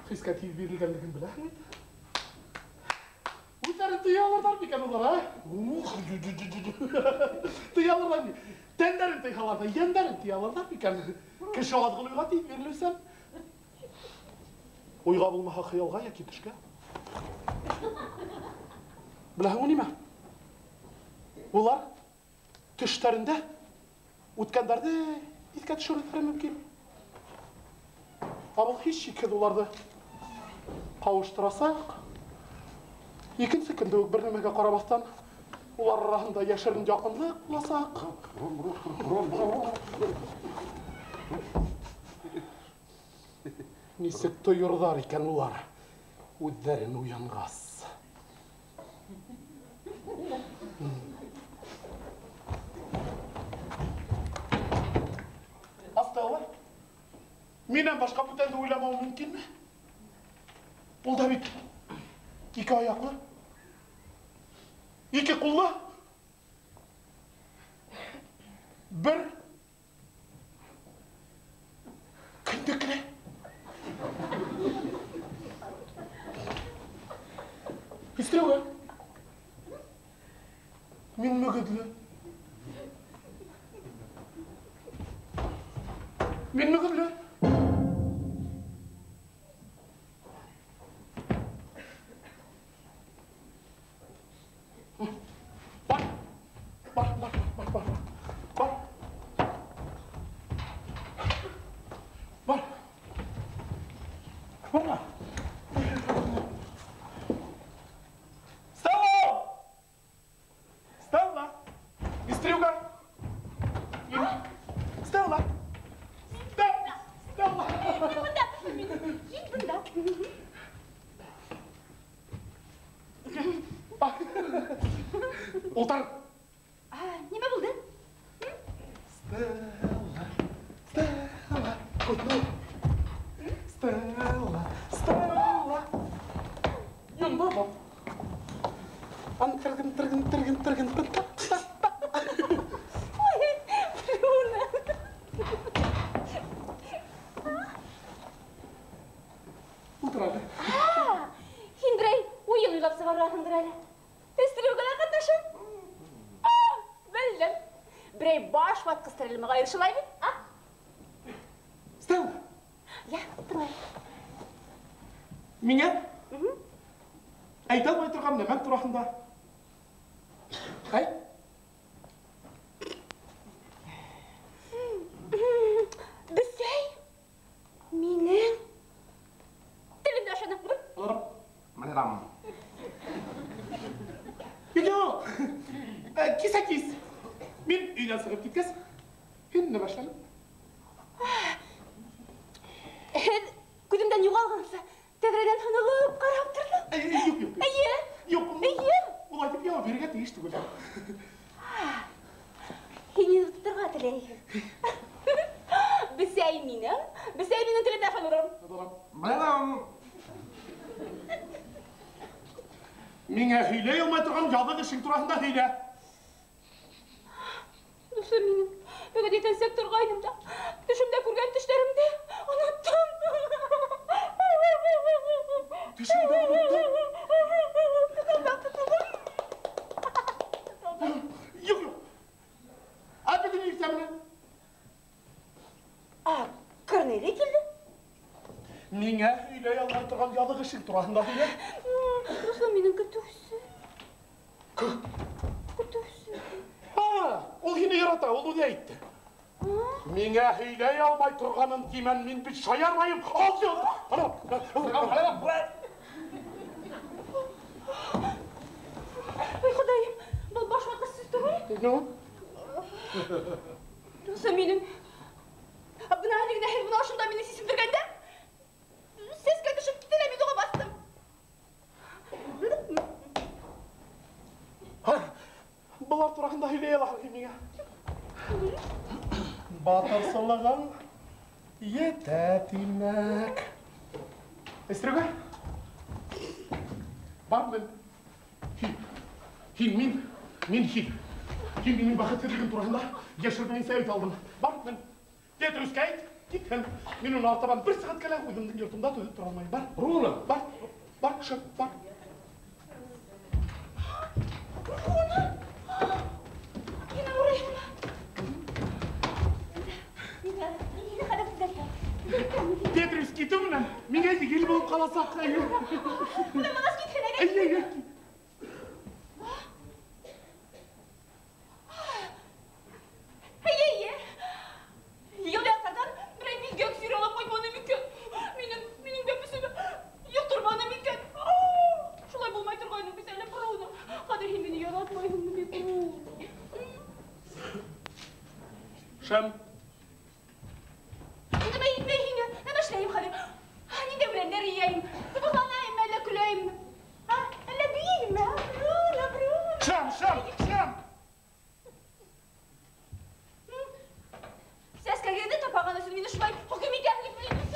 хискә тиҙ бирелгәнлеген беләһең бит. Үҙҙәрен тыя алырҙар микән улар, ә? Ух, тыя алырҙар микән? Тәндәрен тыйһалар ҙа, йәндәрен тыя алырҙар микән? Кеше аҙғын уйға тиҙ бирелеүсән. Уйға булмаһа хыялға йәки төшкә. Беләһеңме нимә? Улар төштәрендә үткәндәрҙе иҫкә төшөрөүҙәре мөмкин. Ә был һис шикһеҙ уларҙы ҡауыштырасаҡ. Икенсе көндө үк бер нәмәгә ҡарамаҫтан улар араһында йәшерен яҡынлыҡ буласаҡ. Нисек тойорҙар икән улар үҙҙәрен уянғас? Астелла? Минән башҡа бүтәнде уйламау мөмкинме? Ул да бит ике аяҡлы, ике ҡуллы, бер кендекле. Истреугә. Мин мөгөҙлө. Мин мөгөҙлө. Бар. Бар, бар, бар, бар. Бар. Бар. Бар. Стелла! Стелла! Истрюга! Стелла! Стелла! Стелла! Мин бында! Мин бында! Ултыр! Нимә булды? Стелла! Стелла! Стелла! Стелла! Йонда бар. Ан тыргын тыргын тыргын тыргын тын та та та. Ой, Бруно! Ултыр әле. Һин берәй уйын уйлап сығарғанһыңдыр әле. Истрюгала ҡатнашам. Белдем. Берәй баш ватҡыстыр әле мөғайын, шулай бит? А? Стелла! Я, тыңлай. Миңә әйтә алмай торған нәмәң тураһында. Әй? Бесәй, минең телемде ашаны. Мадам. Юк, кисә кис. Мин өйҙән сығып киткәс, һин нимә эшләнең? Һеҙ күҙемдән юғалғансы, тәҙрәнән һынылып ҡарап торҙом. Юҡ, юҡ. Эйе. Юҡ. Эйе. Улай тип яуап бирергә тейеш түгел. Һин мине тоторға теләйһең. Бесәй минең, бесәй минең телемдә ашаны. Мадам. Миңә һөйләй алмай торған яҙыҡ эшең тураһында һөйлә. Дуҫым минең, бөгөн иртәнсәк торғайным да, төшөмдә күргән төштәремде оноттом. Төшөңдө оноттоң? Тотолдом, тотолдом. Юҡ, юҡ. Ә бөгөн иртә менән? А, Корнелий килде. Миңә һөйләй алмай торған яҙыҡ эшең тураһында һөйлә. Дуҫым минең көтөүсе. Көтөүсе. Ул һине ярата, ул үҙе әйтте. Миңә һөйләй алмай торғанын тимән, мин бит шаярмайым. Ал, Ой, Хоҙайым, был баш ватҡыс сүз түгел. Ну? Дуҫым минең, бына әле генә һеҙ бына ошонда мине сисендергәндә, сәскә төшөп китте лә мин уға баҫтым. Былар тураһында һөйләй алаһың миңә. Батырсылығың етә тимәк. Эстерегә. Бар мен. Һин, һин, мин, мин һин. Һин минең бәхетһеҙлегем тураһында йәшермәйенсә әйтә алдың. Бар мен. Петрускә әйт, китһен. Мин уны артабан бер сәғәткә лә үҙемдең йортомда түҙеп тора алмайым. Бар. Бруно! Бар, бар, шып, бар. Бруно! Мин ауырыйыммы? Мине хәҙер төҙәтә. Петрус китеү менән миңә еңел булып ҡаласаҡ. Бына балас китһен әле. Әйе, әйе. Әйе, әйе. Йыл яҡтарҙан берәй билгәк сөйрәп алып ҡайтманы микән? Минең бәпесемә йоҡторманы микән? Шулай булмай торғайны бит әле, Бруно. Хәҙер һин мине яратмайһыңмы бит, Бруно? Шәм. Нимә етмәй һиңә? Нәмә эшләйем хәҙер? Ниндәй үләндәр йыйайым? Тубыҡланайыммы, әллә көләйемме? Әллә бейейемме? Бруно, Бруно. Шәм, шәм, шәм. Сәскәгәҙе тапаған өсөн мине шулай хөкөм итәһең бит,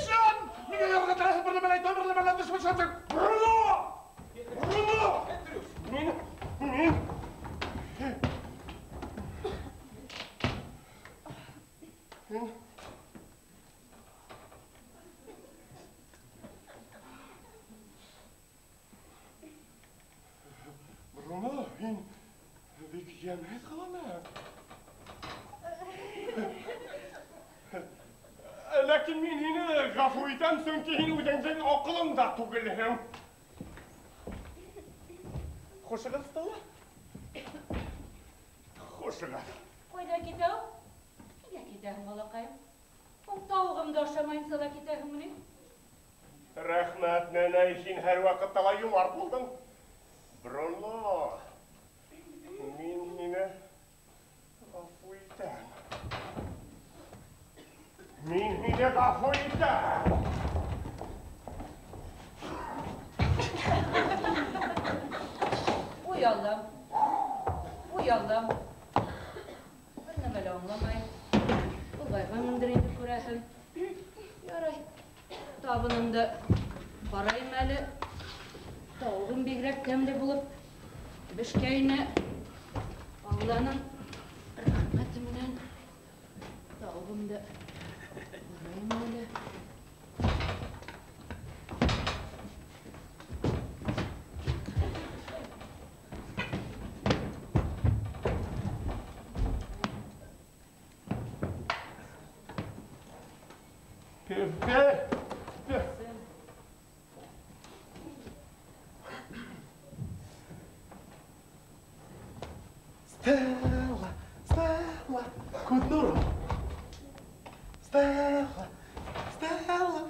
нишләтең? Бруно! Бруно! Мин... Бруно, һин бик йәмһеҙ ҡыланаһың. Ләкин мин һине ғәфү итәм, сөнки һин үҙеңдең аҡылыңда түгелһең. Хушығыҙ, Стелла. Хушығыҙ. Ҡайҙа китә ул? Ниңә китәһең, балаҡайым? Ул тауығымды ашамайынса ла китәһеңме ни? Рәхмәт, нәнәй, һин һәр ваҡытта ла йомарт булдың. Бруно, мин һине ғәфү итәм. Мин һине ғәфү итәм. Уй Аллам, уй Аллам. Бер нәмә лә аңламайым. Олайғанмындыр инде, күрәһең. Ярай, табынымды ҡарайым әле. Тауығым бигерәк тәмле булып бешкәйне. Алланың рәхмәте менән тауығымды ҡарайым әле. Пепе! Стелла, Стелла, күҙ нурым. Стелла, Стелла.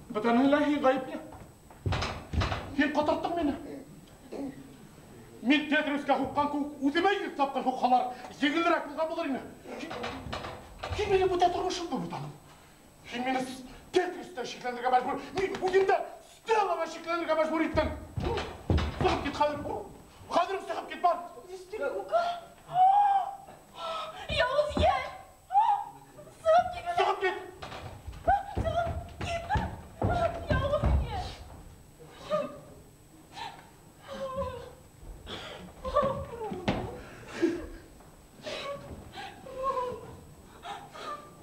Бөтәнеһе лә һин ғәйепле. Һин ҡотортоң мине. Мин Петрусҡа һуҡҡан кеүек үҙемә ирек тапҡыр һуҡһалар, еңелерәк булған булыр ине. Һин мине бүтә тормошомдо бутаның. Һин мине Петрустан шикләнергә мәжбүр, мин үҙемде Стеллаға шикләнергә мәжбүр иттең. Сығып кит хәҙер. Хәҙер үк сығып кит, бар. Стрелка? Яуыз йән! Сығып кит! Сығып кит! Сығып кит! Яуыз йән!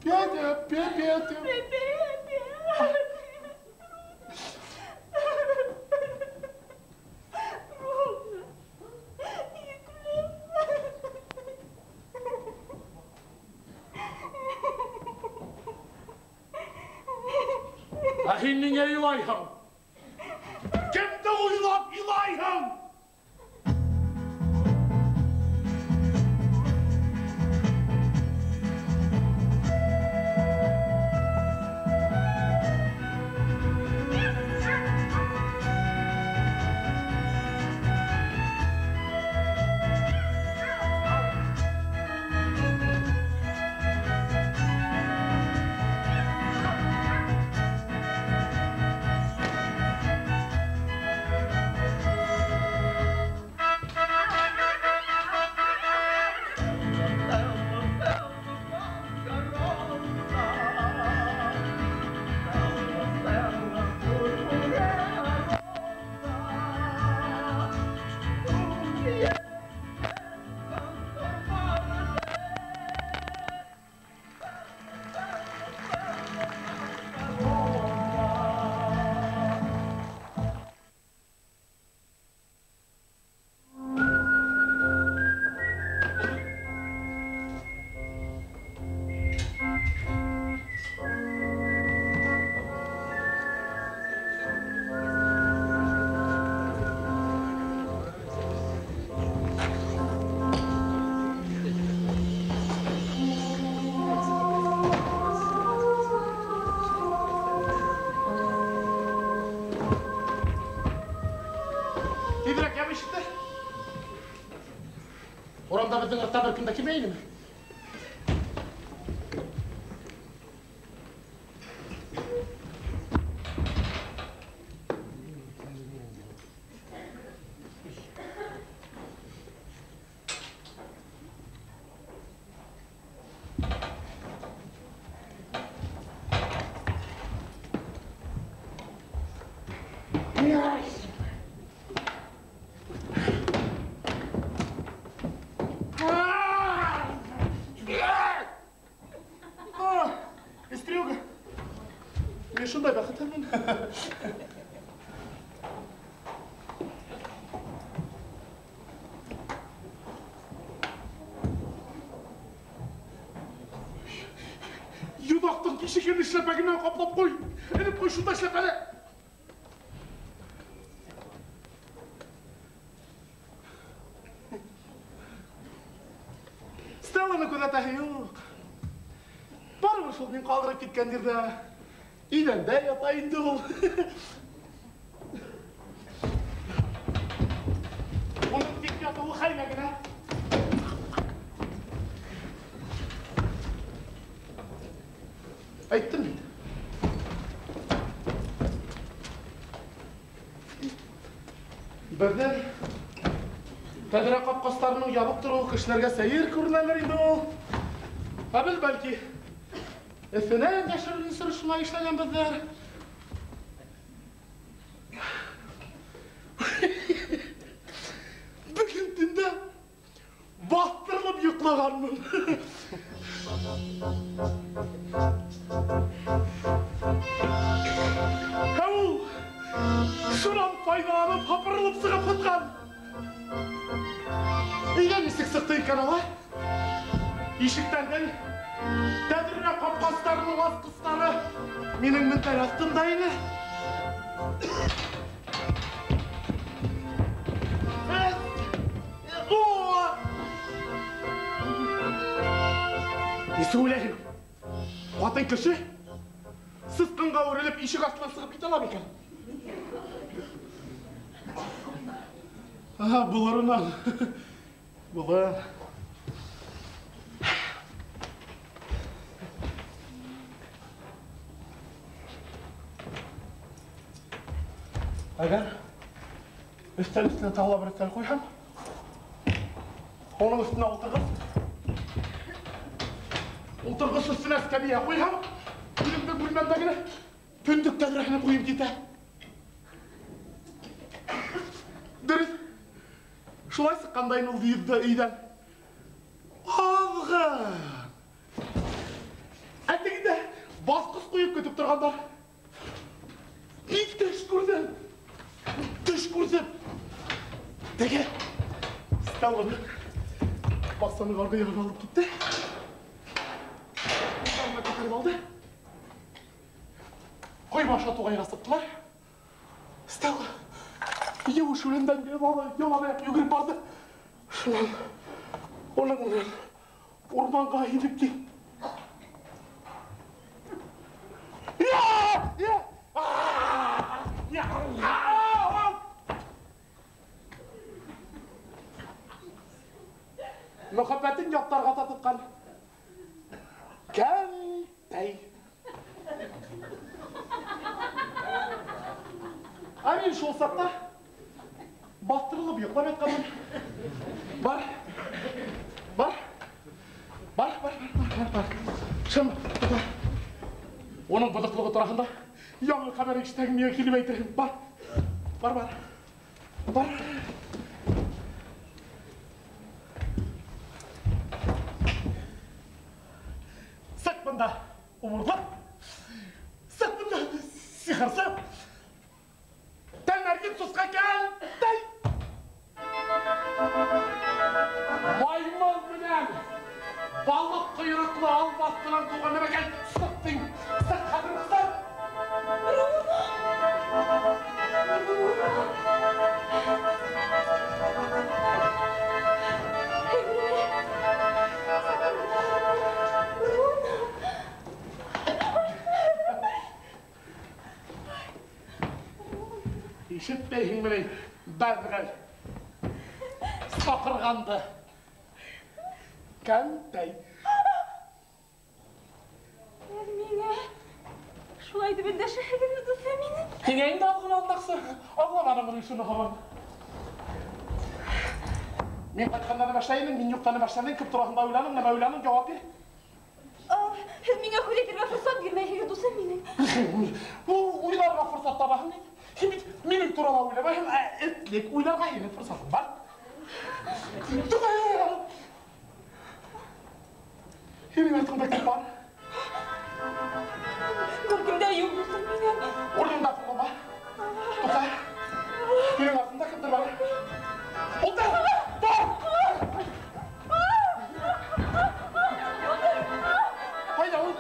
Петя, Петя, Петя. Ә һин ниңә илайһың? Кемде уйлап илайһың? Урамда беҙҙең артта бер кем дә килмәй инеме? Шундай бәхетле мин. Йоҙаҡтың тишеген эшләпә генә ҡаплап ҡуй. Элеп ҡуй шунда эшләпәне. Стелланы күҙәтәһе юҡ. Барыбер шул мин ҡалдырып киткән ерҙә иҙәндә ята инде ул. Уның тик ятыуы хәйлә генә. Әйттем бит. Беҙҙең тәҙрә ҡапҡастарының ябыҡ тороуы кешеләргә сәйер күренәлер инде ул. Ә беҙ бәлки эҫенән йәшеренсер шулай эшләгәнбеҙҙер. Бөгөн төндә баҫтырылып йоҡлағанмын. Ә ул шунан файҙаланып һапырылып сығып һытҡан. Өйҙән нисек сыҡты икән алай? Ишектәрҙең тәҙрә ҡапҡастарының асҡыстары минең мендәр аҫтында ине. Нисек уйлайһың? Ҡатын кеше сысҡанға үрелеп ишек аҫтынан сығып китә ала микән? Аһа, булырынан. Булыр. Әгәр өҫтәл өҫтөнә тағы ла бер өҫтәл ҡуйһам, уның өҫтөнә ултырғыс өҫтөнә эскәмйә ҡуйһам, үҙемдең бүлмәмдә генә төндөк тәҙрәһенә ҡуйып китә. Дөрөҫ, шулай сыҡҡандайын ул өйҙән. Аҙғын! Ә тегендә баҫҡыс ҡуйып көтөп торғандар. Бик төш күрҙем. Төш күрҙем. Теге Стелланы баҡсаның арғы яғына алып китте. Ҡулдарына күтәреп алды. Ҡойма аша туғайға сыҡтылар. Стелла еүеш үләндән ялан аяҡ йүгереп барҙы. Шунан уның менән урманға инеп китте. Мөхәббәтен яттарға татытҡан кәнтәй. Ә мин шул саҡта баҫтырылып йоҡлап ятҡанмын. Бар, бар, бар, бар, бар, бар. Шым, туҡта. Уның боҙоҡлоғо тураһында яңы хәбәр ишетһәң, миңә килеп әйтерһең. Бар, бар, бар, бар. Сыҡ бында, умырлап. Сыҡ бында, сихырсы. Тәлмәрйен сусҡа кәнтәй. Маймыл менән балыҡ ҡойроҡло албаҫтынан тыуған нәмәкәй. Сыҡ тиң, сыҡ хәҙер үк сыҡ. Бруно! Бруно! Бруно! Ишетмәйһеңме ни, бәҙғәл? Саҡырғанды. Кәнтәй. Һеҙ миңә шулай тип өндәшәһегеҙме, дуҫым минең? Һиңә инде аҙ ғына алдаҡсы. Аңламаным уның шуны һаман. Мин ҡайтҡандан башлайым, мин юҡтан башланым, кем тураһында уйланың, нәмә уйланың, яуап бир. Һеҙ миңә һүҙ әйтергә форсат бирмәйһегеҙ, дуҫым минең. Ул уйларға форсат табаһың бит. Һин бит минең турала уйламайһың, ә этлек уйларға һинең форсатың бар. Һинең артыңда кем бар? Бер кем дә юк, дустым минем. Урыныңда кулыма. Туҡта. Һинең артында кемдер бар. Ултыр! Тор! Ҡайҙа ул?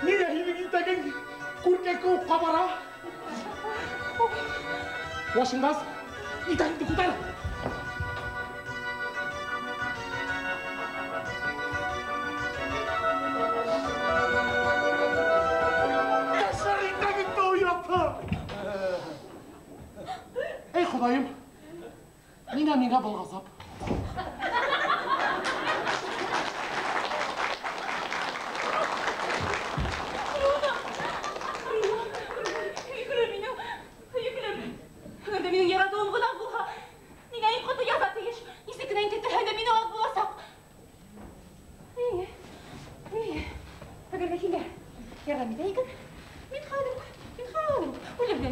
Ниңә һинең итәгең күркә кеүек ҡабара? Башыңды ас, итәгеңде күтәр! Ташлар итәгеңде оятты! Эй, Хоҙайым, ниңә миңә был ғазап? Йөкөлөм минең, йөкөлөм. Әгәр ҙә минең яратыуым ғына булһа, миңә иң ҡаты яза тейеш. Нисек кенә интектерһәң дә мине аҙ буласаҡ. Эйе, эйе. Әгәр ҙә һиңә ярҙам итә икән, мин хәҙер, мин хәҙер үлем дә.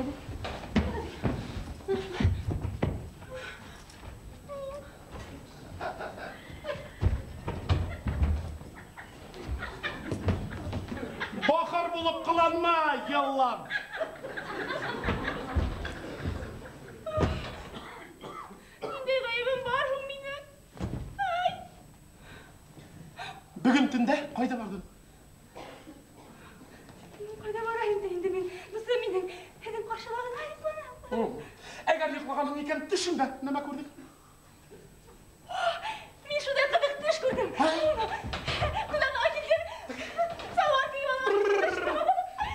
Бахыр булып ҡыланма, йылан! Ниндәй ғәйебем бар һуң минең? Ай! Бөгөн төндә ҡайҙа барҙың? Ҡайҙа барайым да инде мин? Дуҫым минең, һеҙҙең ҡаршыла ғына йоҡланым. Әгәр йоҡлағанһың икән, төшөңдә нәмә күрҙең? Мин шундай ҡыҙыҡ төш күрҙем. Ҡунағыма килгән салбар кейеп алған.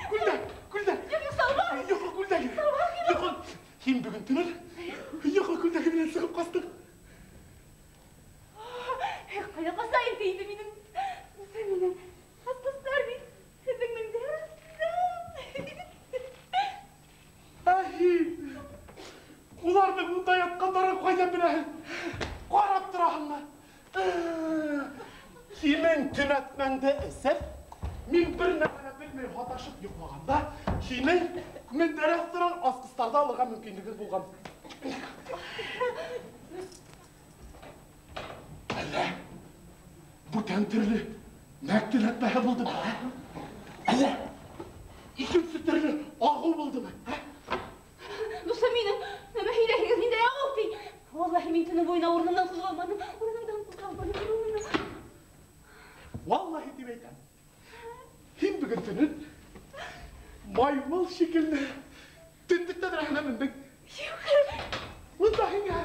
Күлдәк, күлдәк. Юҡ, юҡ, салбар. Йоҡо күлдәге. Йоҡо. Һин бөгөн төнөн йоҡо күлдәге менән сығып ҡастың. Ҡайҙа ҡасайым ти инде минең? Дуҫым минең, асҡыстар бит һеҙҙең мендәр аҫтында. Ә һин уларҙың унда ятҡандарын ҡайҙан беләһең? Ҡарап тораһыңмы? Һинең төнәтмәңде эсеп, мин бер нәмә лә белмәй һаташып йоҡлағанда, һинең мендәр аҫтынан асҡыстарҙы алырға мөмкинлегең булған. Әллә бүтән төрлө мәк төнәтмәһе булдымы? Әллә икенсе төрлө ағыу булдымы? Дуҫым минең, нәмә һөйләйһегеҙ, ниндәй ағыу ти? Валлаһи, мин төнө буйына урынымдан ҡуҙғалманым, урынымдан ҡуҙғалманым, урынымдан. Валлаһи тип әйтәм. Һин бөгөн төнөн маймыл шикелле төнтөк тәҙрәһенә мендең. Юҡ. Унда һиңә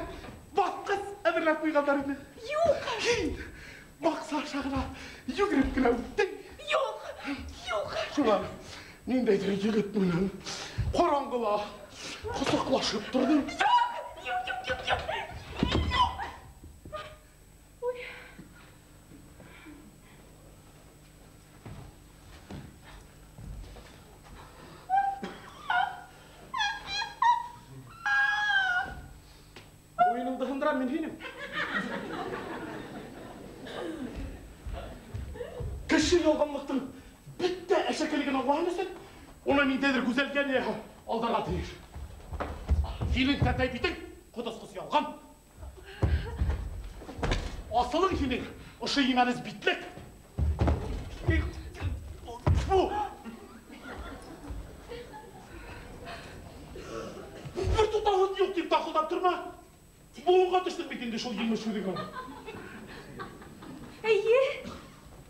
баҫҡыс әҙерләп ҡуйғандар ине. Юҡ. Һин баҡса аша ғына йүгереп кенә үттең. Юҡ, юҡ. Шунан ниндәйҙер егет менән ҡараңғыла ҡосаҡлашып торҙоң. Юҡ, юҡ, юҡ, юҡ, юҡ. Ой. Муйыныңды һындырам мин һинең. Кеше ялғанлыҡтың бөтә әшәкелеген аңлаһын өсөн, уны ниндәйҙер гүзәлгә алдарға тейеш. Һинең тәтәй битең ҡотосҡос ялған. Асылың һинең ошо имәнес битлек. Фу! Бер тотаһын юҡ тип таҡылдап торма. Быуынға төштөң бит инде шул емеш һүҙеңә. Эйе,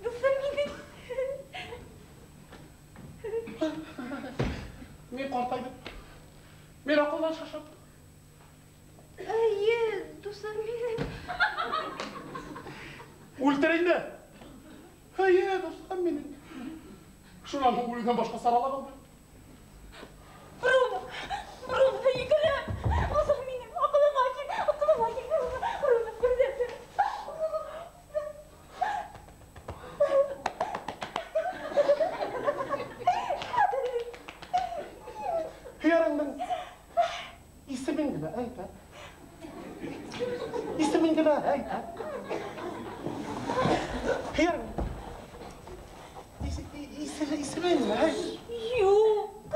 дуҫым минең. Мин ҡартайҙым. Мин аҡылдан шашам. Эйе, дуҫым минең. Үлтер инде. Эйе, дуҫым минең. Шунан һуң үлгән башҡа сара ла ҡалмай. Бруно, Бруно, йүгерәм. Дуҫым минең, аҡылыңа кил, аҡылыңа кил. Бруно, күрҙем. Һөйәреңдең исемен генә әйт, ә? Исемен генә әйт, ә? Һөйәрең исемен генә әйт. Юҡ,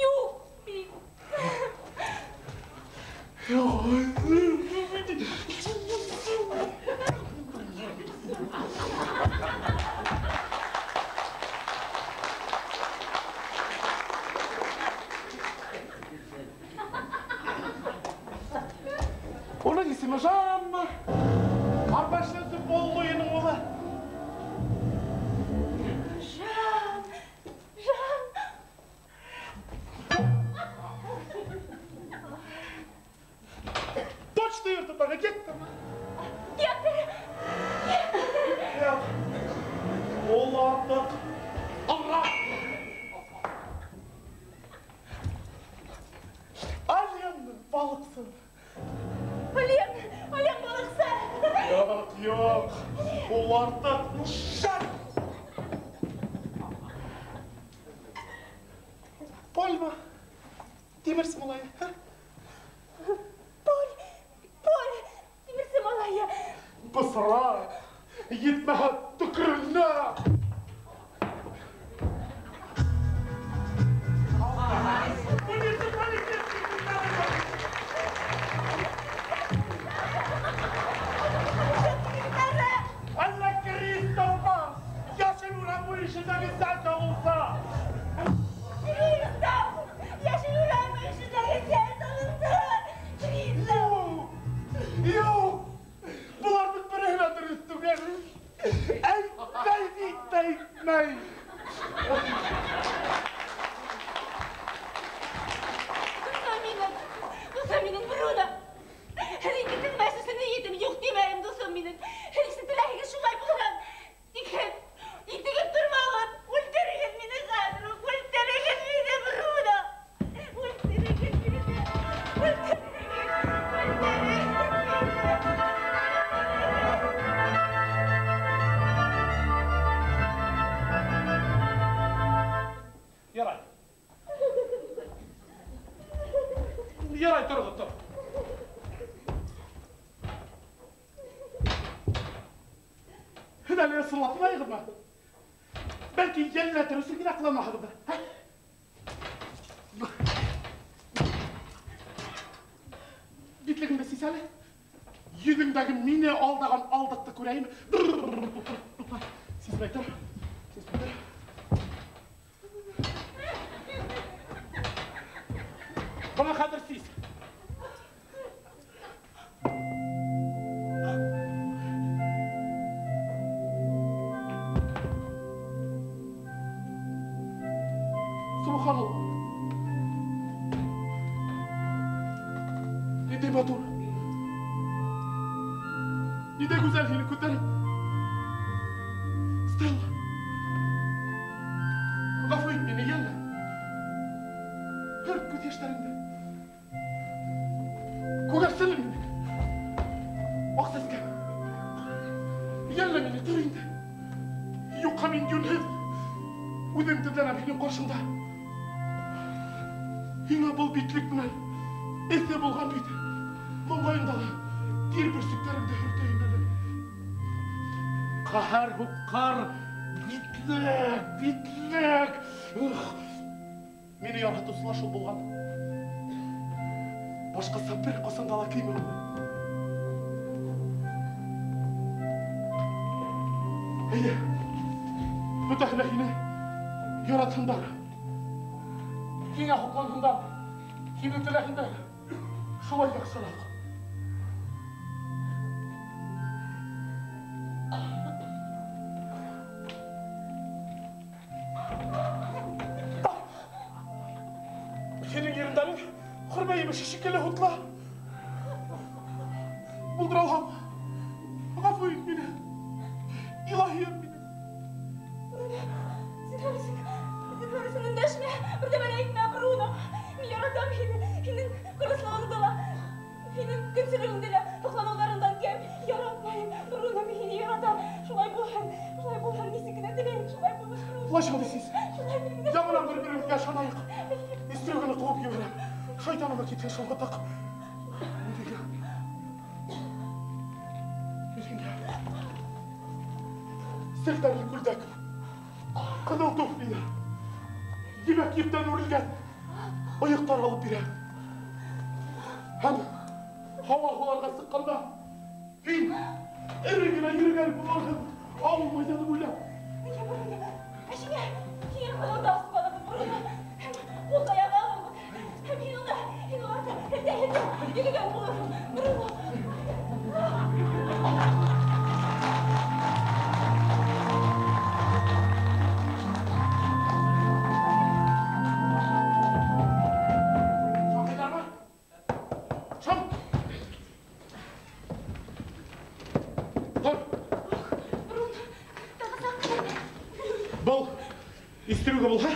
юҡ бит. артык аңра. Ален балыксы. Ален, Ален балыксы. Юк, юк. Ул артык ушак. Пальма. Тимерсе малае. Поль, Поль, тимерсе малае. Бысра, етмәһә төкөрөнә. Әллә Кристофа, яшел урам буенчадагы сән табылса. Кристоф, яшел урам буенчадагы сән табылса. Кристоф. Юк, болар бит бер генә дөрес түгел. Әйтмәй бит, әйтмәй. Дусым минем, дусым минем, Бруно. Һеҙ инде тезмәс өсөн ниәтем юҡ тимәйем, дусым минем. Һеҙ нисек теләһегеҙ шулай булһын. Тик һеҙ интегеп тормағыҙ. Үлтерегеҙ мине хәҙер үк, үлтерегеҙ мине, Бруно. Үлтерегеҙ мине, үлтерегеҙ, үлтерегеҙ мине. Ярай. Ярай, тороғоҙ, тор. Һеҙ әле ысынлатмайһығыҙмы? Бәлки йәлләтер өсөн генә ҡыланаһығыҙҙыр, һә? Битлегеңде сис әле. Йөҙөңдәге мине алдаған алдыҡты күрәйем. Сисмәй тор, сисмәй тор. Бына хәҙер сис. Субханалла. Ниндәй матур. Ниндәй гүзәл һинең күҙҙәрең. Стелла. Ғәфү ит мине, йәллә. Һөрт күҙ йәштәреңде. Күгәрсенем минең. Аҡ сәскә. Йәллә мине, тор инде. Юҡҡа мин йүнһеҙ. Үҙем теҙләнәм һинең ҡаршыңда. Һиңә был битлек менән эҫе булған бит. Маңлайыңдағы тир бөрсөктәреңде һөртәйем әле. Ҡәһәр һуҡҡыр, битлек, битлек. Мине яратыусы ла шул булған. Башҡаса бер ҡасан да ла кеймәм уны. Әйҙә, бөтәһе лә һине яратһындар. Һиңә һоҡланһындар, һине теләһендәр. Шулай яҡшыраҡ. Һинең ирендәрең хөрмә емеше шикелле һутла. Булдыра алһам, ғәфү ит мине. Илаһием минең. Зинһар өсөн, зинһар өсөн өндәшмә, бер ҙә бер әйтмә, Бруно. Мин яратам һине, һинең ҡырыҫлығыңды ла, һинең көнсөлөгөңдө лә, һоҡланыуҙарыңдан кәм яратмайым. Бруно, мин һине яратам. Шулай булһын, шулай булһын, нисек кенә теләйем, шулай булһын, Бруно. Улайша тиһегеҙ. Шулай генә. Яңынан бер-беребеҙгә ышанайыҡ. Истрөгөнө ҡыуып ебәрәм. Шайтаныма китһен шул һытыҡ. Үҙеңә. Үҙеңә. Селтәрле күлдәк. Ҡыҙыл туфлиҙар. Ебәк ептән үрелгән ойоҡтар алып бирәм. Һәм һауа һуларға сыҡҡанда һин эре генә йөрөгән булырһың ауыл майҙаны буйлап. Ә һиңә, һиңә ҡыҙылды асып алырбыҙ, Бруно. Һәм ҡул таяғы алырбыҙ. Һәм һин унда, һин уларҙа һелтә-һелтә йөрөгән булырһың, Бруно. Шаҡыйҙармы? Шым! Тор! Бруно, Истерүгә булһа,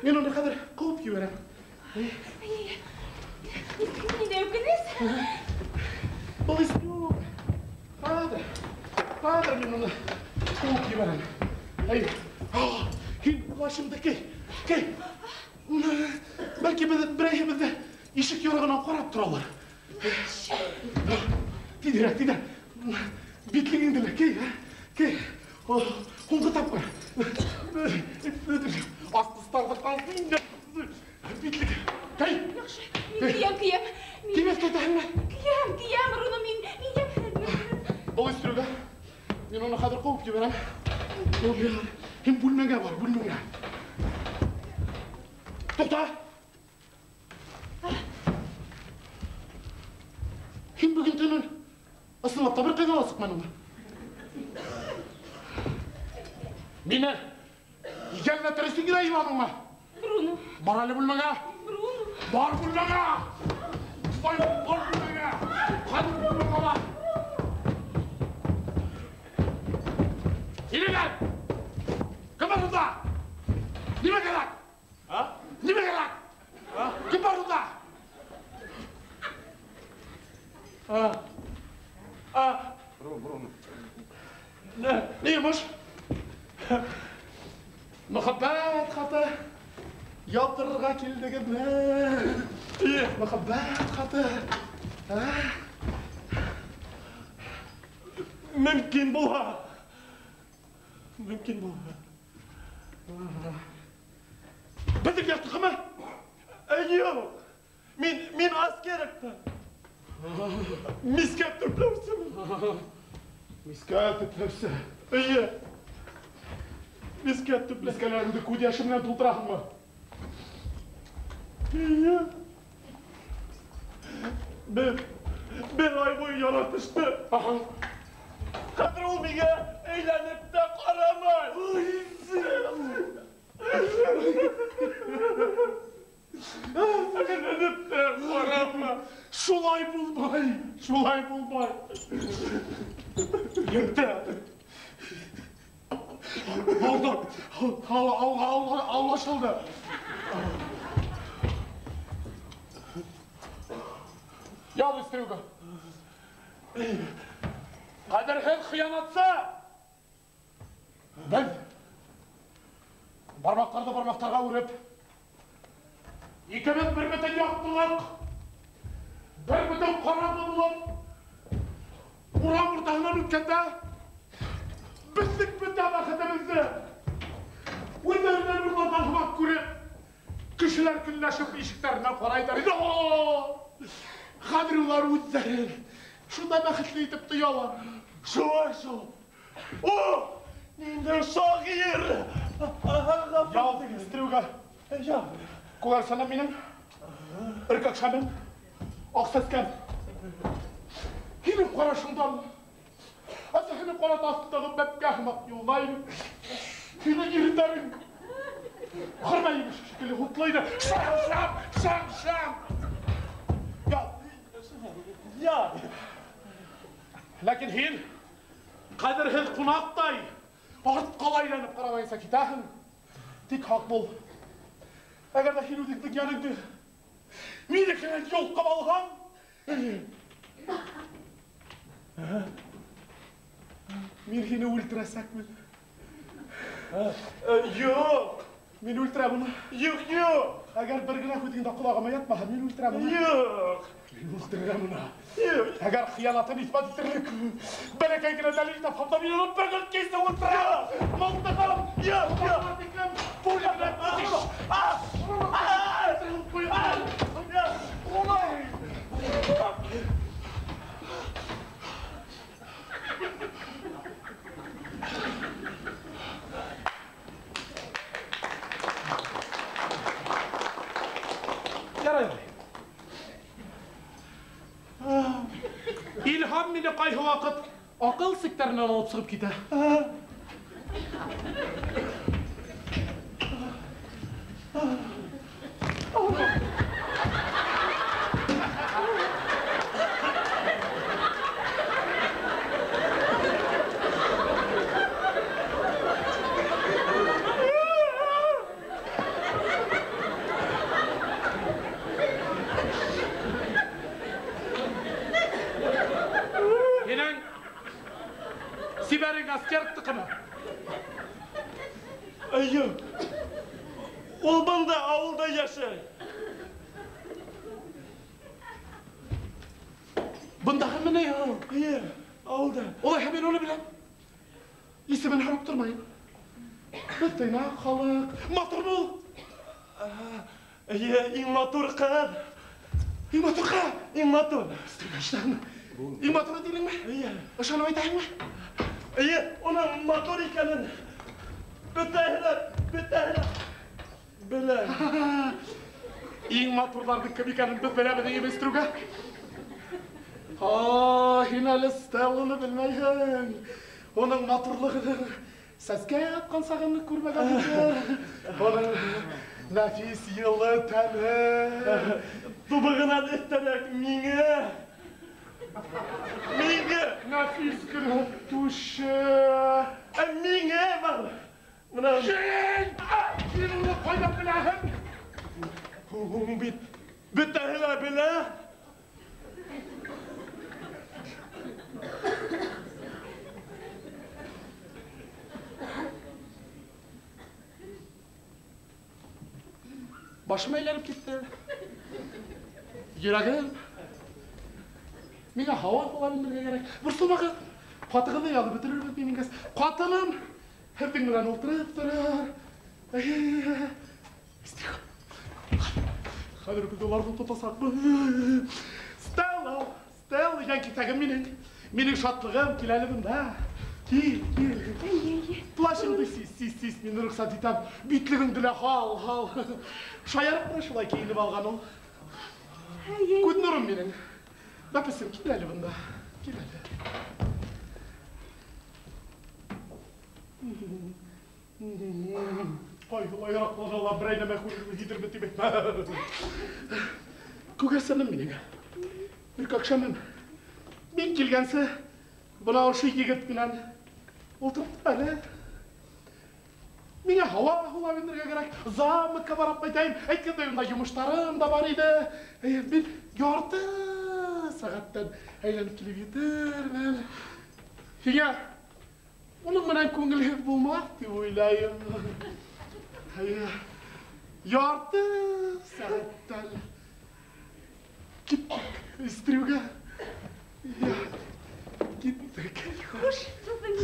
мин уны хәҙер ҡыуып ебәрәм. Ниндәй үкенес? Был истерүк. Хәҙер, хәҙер мин уны ҡыуып ебәрәм. Әй, һин плащымды кей, кей. Бәлки беҙ берәйһебеҙ ҙә ишек ярығынан ҡарап торалар. Тиҙерәк, тиҙерәк. Битлегеңде лә кей, кей. Һуңғы тапҡыр. Асҡыстарҙы ҡалды. Битлек. Кей. Яҡшы, мин кейәм, кейәм. Кеймәҫкә итәһеңме? Кейәм, кейәм, Бруно, мин кейәм. Был истерүгә. Мин уны хәҙер ҡыуып ебәрәм. Ҡыуып ебәрәм. Һин бүлмәңә бар, бүлмәңә. Туҡта! Һин бөгөн төнөн ысынлап та бер ҡайҙа ла сыҡманыңмы? Мине йәлләтер өсөн генә иланыңмы? Бруно. Бар әле бүлмәңә. Бруно. Бар бүлмәңә. Бар, бар бүлмәңә. Хәҙер бүлмәңә бар. Инегеҙ! Кем бар унда? Нимә кәрәк? А? Нимә кәрәк? А? Кем бар унда? А? А? Бруно, Бруно. Ни йомош? Мөхәббәт хаты яҙҙырырға килдегеҙме? Мөхәббәт хаты. Мөмкин булһа. Мөмкин булһа. Беҙҙең яҡтыҡымы? Юҡ. Мин аскеректә. Мискә төпләүсемен. Мискә төпләүсе. Эйе. Мискә төпләүсе. Мискәләреңде күҙ йәше менән тултыраһыңмы? Эйе. Бер ай буйы яратышты. Хәҙер ул миңә әйләнеп тә ҡарамай. Әйләнеп тә ҡарамай. Шулай булмай, шулай булмай. Йөртә. Алды, аңлашылды. Ял истерүгә. Ҡәҙерһеҙ хыянатсы. Беҙ бармаҡтарҙы бармаҡтарға үреп, икебеҙ бер бөтөн яҡтылыҡ, бер бөтөн ҡараңғы булып, урам уртаһынан үткәндә беҙҙең бөтә бәхетебеҙҙе үҙҙәренән урланған һымаҡ күреп, кешеләр көнләшеп ишектәренән ҡарайҙар ине. Хәҙер улар үҙҙәрен шундай бәхетле итеп тоялар. Шулай шул. О, ниндәй шағир! Ял истерүгә. Ял. Күгәрсенем минең, өркәк шәмем, аҡ сәскәм. Һинең ҡарашыңдан, әсәһенең ҡанат аҫтындағы бәпкә һымаҡ юллайым. Һинең ирендәрең хөрмә емеше шикелле һутлайҙы. Шам, шам, шам, шам. Ял. Ял. Ләкин һин ҡәҙерһеҙ ҡунаҡтай артҡа ла әйләнеп ҡарамайынса китәһең. Тик һаҡ бул. Әгәр ҙә һин үҙеңдең йәнеңде минекенән йолҡоп алһаң, мин һине үлтерәсәкмен. Юҡ. Мин үлтерәм уны. Юҡ, юҡ. Әгәр бер генә һүҙең дә ҡолағыма ятмаһа, мин үлтерәм уны. Юҡ. Мин үлтерәм уны. Юҡ. Әгәр хыянатын иҫбат итерлек бәләкәй генә дәлил тапһам да, мин уны бер генә кисә үлтерәм. Мылтығым, Юҡ, юҡ. пуля менән атыш. Ярай. Илһам мине ҡайһы ваҡыт аҡыл сиктәренән алып сығып китә. Әйе. Ул бында ауылда йәшәй. Бындағымы ни ул? Эйе, ауылда. Улайһа мин уны беләм. Исемен һорап тормайым. Беҙ тыйнаҡ халыҡ. Матурмы ул? Эйе, иң матур ҡыҙ. Иң матур ҡыҙ? Иң матур. Өҫтөргә Иң матуры тинеңме? Эйе. Ышанып әйтәһеңме? Эйе, уның матур икәнен бөтәһе лә белә. Иң матурҙарҙың кем икәнен беҙ беләбеҙ, эйеме, Өҫтөргә? Һин әле Стелланы белмәйһең. Уның матурлығын сәскә атҡан сағын күрмәгәнһеңдер. Уның нәфис йылы тәне. Тубығынан өҫтәрәк миңә. Миңә. Нәфис кенә түше. Ә миңә бар. Бына. Һин! Һин уны ҡайҙан беләһең? Һуң бит бөтәһе лә белә. Башым әйләнеп китте. Йөрәгем. Миңә һауа һулап инергә кәрәк. Борсолмағыҙ. Ҡатығыҙҙы яҙып бөтөрөрбөҙ мин ингәс. Ҡатыным һеҙҙең менән ултырып торор. Хәҙер беҙ уларҙы тотасаҡбыҙ. Стелла, Стелла, йән киҫәгем минең. Минең шатлығым, кил әле бында. Кил, кил. Плащыңды сис, сис, сис, мин рөхсәт итәм. Битлегеңде лә һал, һал. Шаярып ҡына шулай кейенеп алған ул. Күҙ нурым минең. Бәпесем, кил әле бында. Кил әле. Ҡайһылай яраҡлана ла берәй нәмә күрербеҙ, һиҙербеҙ тип әйтмә. Күгәрсенем минең. Өркәкшәмем. Мин килгәнсе бына ошо егет менән ултырып тор әле. Миңә һауа һулап инергә кәрәк. Замокка барып ҡайтайым. Әйткәндәй, унда йомоштарым да бар ине. Мин ярты сәғәттән әйләнеп килеп етермен. Һиңә уның менән күңелһеҙ булмаҫ тип уйлайым. Ярты сәғәттән киттек Өҫтөрөүгә. Киттек. Хуш, дуҫым.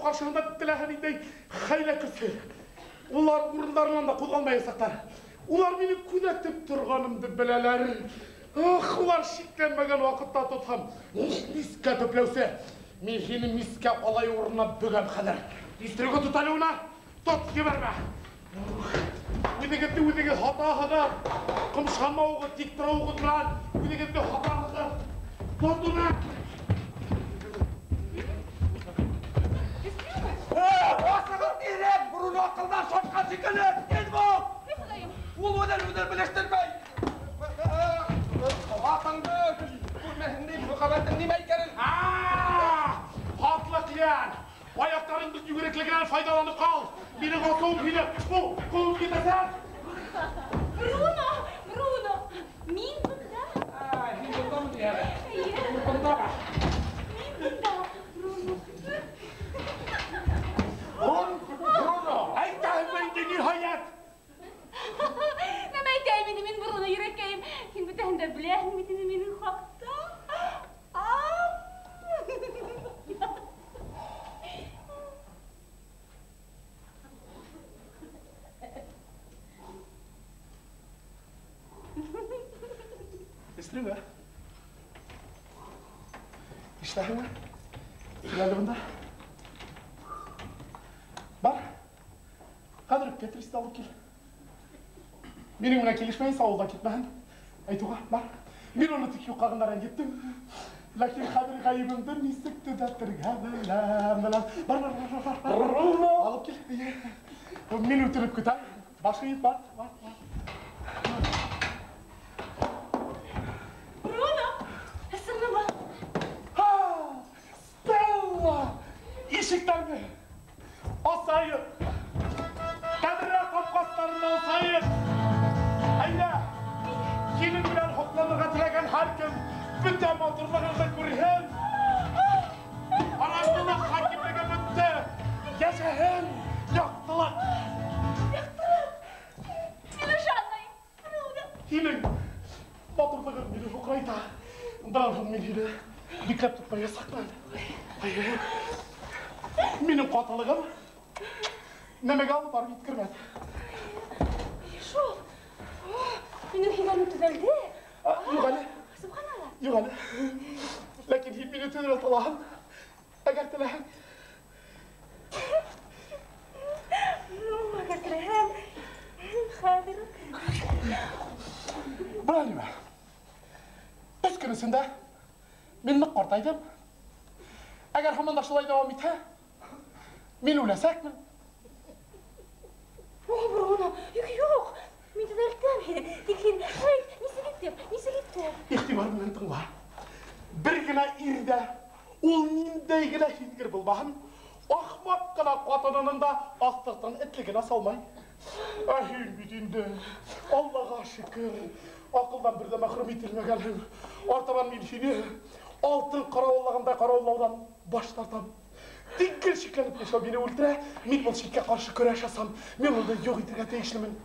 Ҡаршыһында теләһә ниндәй хәйлә көсһөҙ. Улар урындарынан да ҡуҙғалмаясаҡтар. Улар мине күҙәтеп торғанымды беләләр. Ах, улар шикләнмәгән ваҡытта тотһам, мискә төпләүсе. Мин һине мискә алай урынына бөгәм хәҙер. Истерегә тот әле уны. Тот, ебәрмә. Үҙегеҙҙе үҙегеҙ һатаһығыҙ. Ҡымшанмауығыҙ, тик тороуығыҙ менән үҙегеҙҙе һатаһығыҙ. Тот уны. Асығыҙ тиҙерәк, Бруно аҡылдан шашҡан шикелле. Тиҙ бул! Ул үҙен-үҙе белештермәй. Атыңды күрмәһен тип, мөхәббәтең нимә икәнен. Һатлыҡ йән! Аяҡтарыңдың йүгереклегенән файҙаланып ҡал. Минең асыуым һине ҡыуып китәсәк. Бруно, Бруно, мин бында. Һин бындамы ни әле? Эйе. Бында. Мин бында, Бруно. Бруно, әйтәһеңме инде ниһайәт? Нәмә әйтәйем инде мин, Бруно, йөрәкәйем. Һин бөтәһен дә беләһең бит инде минең хаҡта. Ишеттереңме? Ишетәһеңме? Кил әле бында. Бар. Хәҙер үк Кэтристы алып кил. Минең менән килешмәйенсә ауылдан китмәһен. Әйтеүгә, бар. Мин уны тик юҡҡа ғына рәнйеттем. Ләкин хәҙер ғәйебемде нисек төҙәтергә беләм. Бар, бар, бар, бар, бар. Бруно! Алып кил. Мин үтенеп көтәм. Баш эйеп, бар, бар, бар. Бруно, ысынмы? Ха! Стелла! Ишектәрҙе асайыҡ. Тәҙрә ҡапҡастарын асайыҡ. Әйҙә, һинең менән һоҡланырға теләгән һәр кем бөтә матурлығыңды күрһен. Арашлылыҡ хакимлеге бөттө. Йәшәһен яҡтылыҡ. Яҡтылыҡ. Мин ышанмайым, Бруно. Һинең матурлығың мине һуҡрайта. Бынан һуң мин һине бикләп тотмаясаҡмын. Минең ҡатылығым нәмәгә алып барып еткермәҫ. Шул. Минең һөйгәнем төҙәлде. Юҡ әле. Субханалла. Юҡ әле. Ләкин һин мине төҙәтә алаһың. Әгәр теләһәң. Ну, әгәр теләһәм, хәҙер үк. Бына нимә. Өс көн эсендә мин ныҡ ҡартайҙым. Әгәр һаман да шулай дауам итһә, мин үләсәкмен. О, Бруно, юҡ, юҡ. Мин төҙәлтәм һине. Тик һин, әйт, нисек итеп, нисек итеп? Иғтибар менән тыңла. Бер генә ир ҙә, ул ниндәй генә һиҙгер булмаһын, ахмаҡ ҡына ҡатынының да аҫтыртын этлегенә салмай. Ә һин бит инде, Аллаға шөкөр, аҡылдан бер ҙә мәхрүм ителмәгәнһең. Артабан мин һине алтын ҡарауыллағандай ҡарауыллауҙан баш тартам. Тик гел шикләнеп йәшәү мине үлтерә. Мин был шиккә ҡаршы көрәш асам. Мин уны юҡ итергә тейешлемен.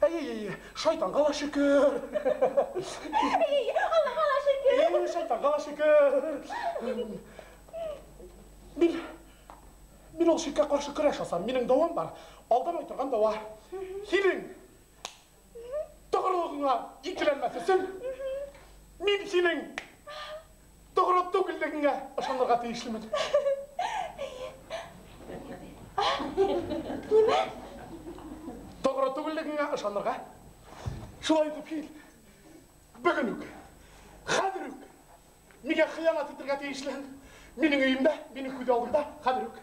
Әй, әй, әй, шайтанға ла шөкөр. Әй, Аллаға ла шөкөр. Әй, шайтанға ла шөкөр. Мин ул шиккә ҡаршы көрәш асам. Минең дауам бар. Алдамай торған дауа. Һинең тоғролоғоңа икеләнмәҫ өсөн мин һинең тоғро түгеллегеңә ышанырға тейешлемен. Нимә? Тоғро түгеллегеңә ышанырға. Шулай итеп һин бөгөн үк, хәҙер үк миңә хыянат итергә тейешлеһең. Минең өйөмдә, минең күҙ алдымда хәҙер үк.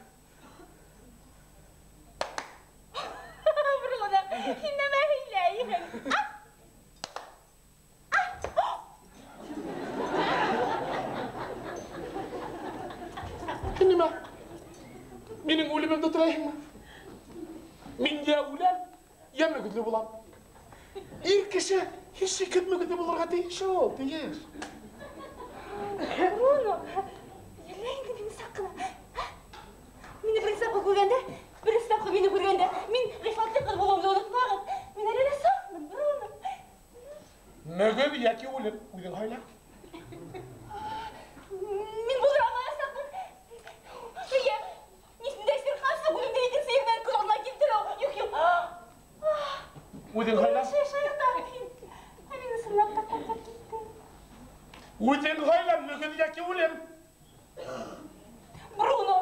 Бруно, һин нәмә һөйләйһең? Һин нимә? Минең үлемемде теләйһеңме? Мин йә үләм, йә мөгөҙлө булам. Ир кеше һис шикһеҙ мөгөҙлө булырға тейеш ул, тейеш. Бруно, йәллә инде мине саҡ ҡына. Мине беренсе тапҡыр күргәндә, беренсе тапҡыр мине күргәндә, мин ғиффәтле ҡыҙ булыуымды онотмағыҙ. Мин әле лә сафмын, Бруно. Мөгөҙ йәки үлем, үҙең һайла. Мин булдыра алмаясаҡмын. Эйе, ниндәй сирхансы үлемде икенсе ерҙән күҙ алдына килтереү. Юҡ, юҡ. Үҙең һайла. Шайтан, ә мин ысынлап та ҡурҡып киттем. Үҙең һайла, мөгөҙ йәки үлем. Бруно,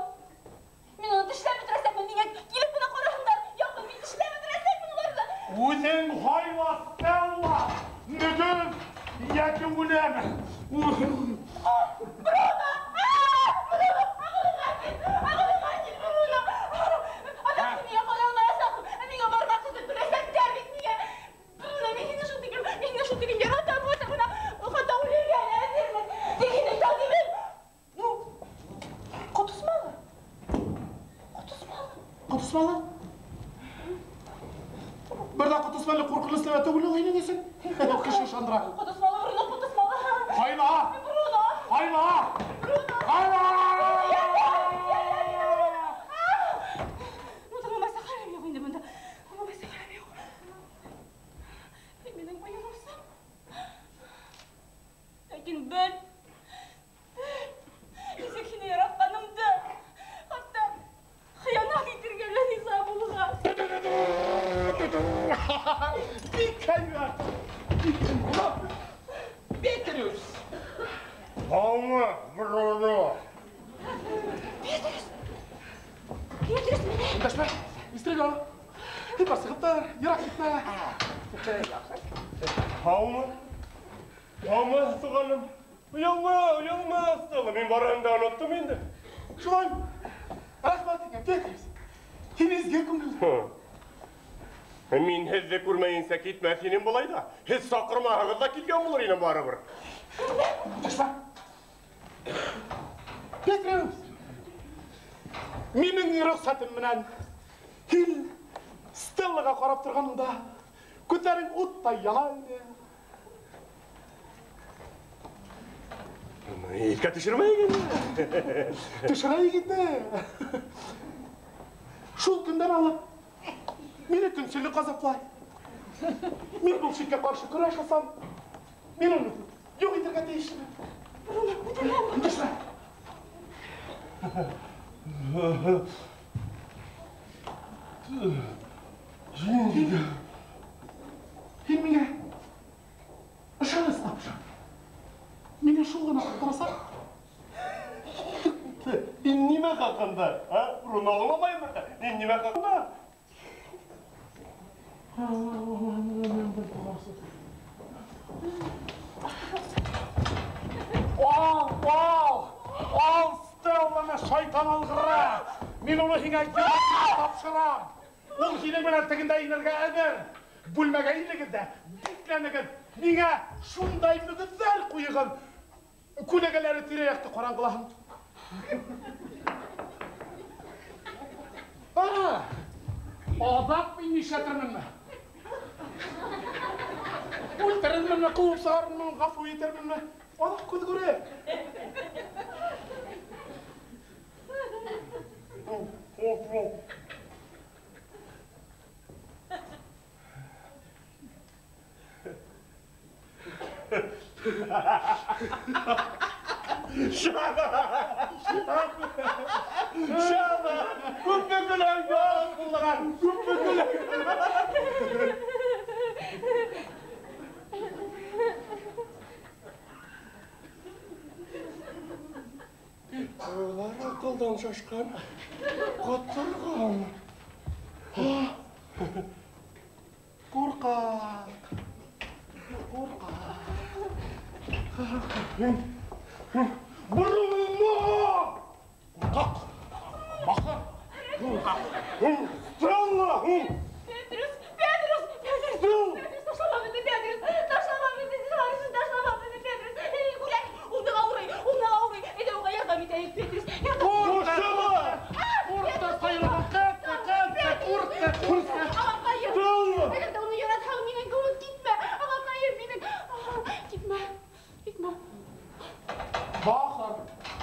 мин уны тешләп бөтөрәсәкмен. Миңә килеп кенә ҡараһындар. Яҡын, мин тешләп бөтөрәсәкмен уларҙы. Үҙең һайла, Стелла, мөгөҙ йәки үлем. Бруно! Бруно, ағылыңа кил, ағылыңа кил, Бруно. Аҙаҡ һин миңә ҡара алмаясаҡһың. Ә миңә бармаҡ һуҙып көләсәктәр бит миңә. Бруно, мин һине шул тиклем, мин һине шул тиклем яратам, хатта бына, хатта үлергә лә әҙермен. Тик һинең тәҡдимең, ну, ҡотосмалы. Ҡотосмалы. Ҡотосмалы? Бер ҙә ҡотосмалы ҡурҡыныс нәмә түгел ул һинең өсөн. Кеше ышандыра. Ҡотосмалы, Бруно, ҡотосмалы. Һайла! Бруно! Һайла! Бруно! Һайла! Ну, тыңламайса хәлем юҡ инде бында. Тыңламайса хәлем юҡ. Һин минең бойороусым. Ләкин бел, бел, нисек һине яратҡанымды, хатта хыянат итергә лә риза булған. Бик Өндәшмә, Истрего. Һин бар сығып тор, йыраҡ китмә. Һаумы? Һаумы, туғаным? Оялма, оялма, Стелла, мин барыһын да оноттом инде. Шулаймы? Рәхмәт һиңә, Петрис. Һин изге күңелле. Мин һеҙҙе күрмәйенсә китмәҫ инем былай ҙа. Һеҙ саҡырмаһағыҙ ҙа килгән булыр инем барыбер. Өндәшмә. Петрис, минең рөхсәтем менән һин Стеллаға ҡарап торғаныңда күҙҙәрең уттай яна ине. Иҫкә төшөрмәйек инде. Төшөрәйек инде. Шул көндән алып мине көнсөллөк ғазаплай. Мин был шиккә ҡаршы көрәш алсам, мин уны юҡ итергә тейешмен. Өндәшмә. Һин миңә ышаныс тапшыр. Мине шул ғына ҡотҡарасаҡ. Һин нимә хаҡында? А? Бруно аңламайым. Һин нимә хаҡында? Ал, ал, ал Стелланы шайтан алғыра. Мин уны һиңә йөрәктән тапшырам. Ул һинең менән тегендә инергә әҙер. Бүлмәгә инегеҙ ҙә, бикләнегеҙ. Миңә шундай мөгөҙҙәр ҡуйығыҙ. Күләгәләре тирә-яҡты ҡараңғылаһын. Аҙаҡ мин нишләтерменме? Үлтерерменме, ҡыуып сығарырмынмы, ғәфү итерменме? Аҙаҡ күҙ күрер. Шаба! Шаба! Күпме көләң булған, күпме көләң. Улар аҡылдан шашҡан, ҡотторған. Ҡурҡаҡ, ҡурҡаҡ. Бруно! Ҡурҡаҡ, бахыр, Стелла! Петрис, Петрис, Петрис! Петрис, ташлама мине, Петрис! Ташлама мине, зинһар ташлама мине, Петрис! Эй, күрәк, ул ныҡ ауырый, ул ныҡ ауырый. Әйҙә уға ярҙам итәйек, Петрис. Ҡурҡты, ҡурҡты, ҡайырға ҡәтте, ҡәтте, ҡурҡты, ҡурҡты. Ағаҡайым, әгәр ҙә уны яратһаң, минең кеүек китмә. Ағаҡайым, минең. Китмә, китмә. Бахыр,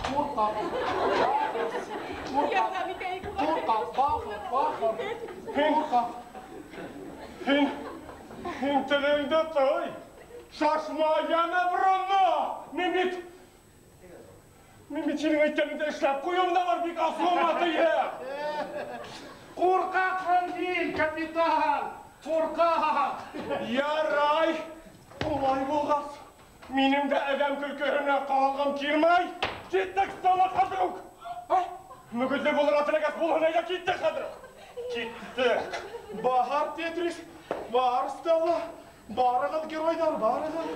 ҡурҡаҡ, ҡурҡаҡ, ҡурҡаҡ, бахыр, бахыр, ҡурҡаҡ. Һин телеңде тый. Шашма, йәме, Бруно! Мин бит һинең әйткәнеңде эшләп ҡуйыуым да бар, бик асыуыма тейә. Ҡурҡаҡһың һин, капитан, ҡурҡаҡ. Ярай, улай булғас, минең дә әҙәм көлкөһөнә ҡалғым килмәй. Киттек Стелла хәҙер үк. Мөгөҙлө булырға теләгәс булһын, әйҙә киттек хәҙер. Киттек. Бар, Петрис, бар, Стелла, барығыҙ геройҙар, барығыҙ.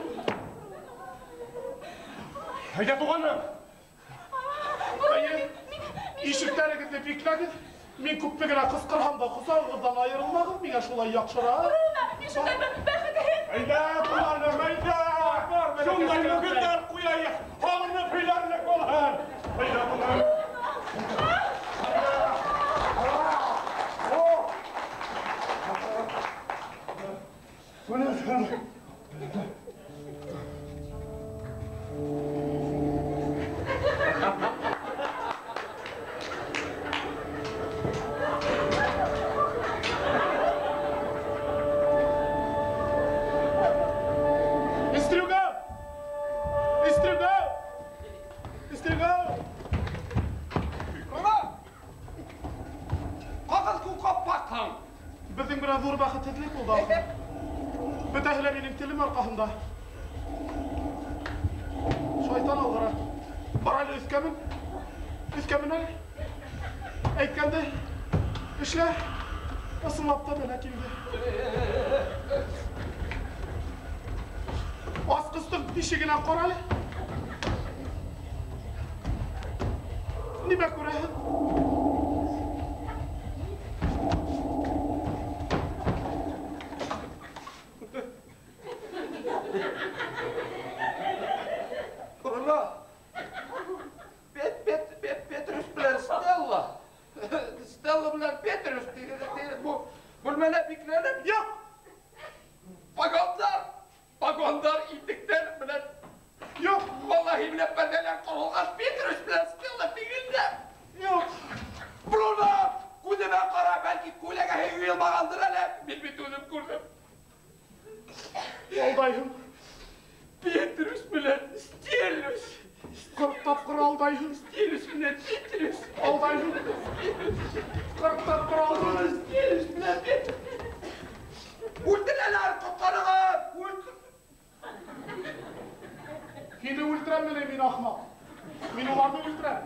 Әйҙә, туғаным. Эйе, ишектәрегеҙҙе бикләгеҙ. Мин күпме генә ҡысҡырһам да ҡосағығыҙҙан айырылмағыҙ, миңә шулай яҡшыраҡ. Бруно, мин шундай бәхетһеҙ. Әйҙә, туғаным, әйҙә. Шундай мөгөҙҙәр ҡуяйыҡ, һағынып һөйләрлек булһын. Әйҙә, туғаным. Истрюгау! Истрюгау! Истрюгау! Бруно! Ҡағыҙ күк аппаҡһың. Беҙҙең менән ҙур бәхетһеҙлек булды ахыр. Бөтәһе лә минең телем арҡаһында. Шайтан алғыра. Бар әле өҫкә мен. Өҫкә мен әле. Әйткәнде, Эшлә. Ысынлап та бәлә килде. Асҡыстың тишегенә ҡара әле. Нимә күрәһең? Бруно! Петрус белән Стелла. Стелла белән Петрус бүлмәлә бикләнеп. Юҡ! Погондар! Погондар итектәр белән. Юҡ! Валлаһи белән пәрҙәләр ҡоролған Петрус белән Стелла тегендә. Юҡ! Бруно! Күҙемә ҡара, бәлки күләгәһе юйылмағандыр әле. Мин бит үҙем күрҙем. Алдайһың. Петрус белән Стеллус. 40 тапҡыр алдайһың. Стеллус белән Петрус. Алдайһың. 40 тапҡыр алдайһың. Стеллус белән Петрус. Үлтерәләр, ҡотҡарығыҙ! Һине үлтерәм әле мин, ахмаҡ. Мин уларҙы үлтерәм.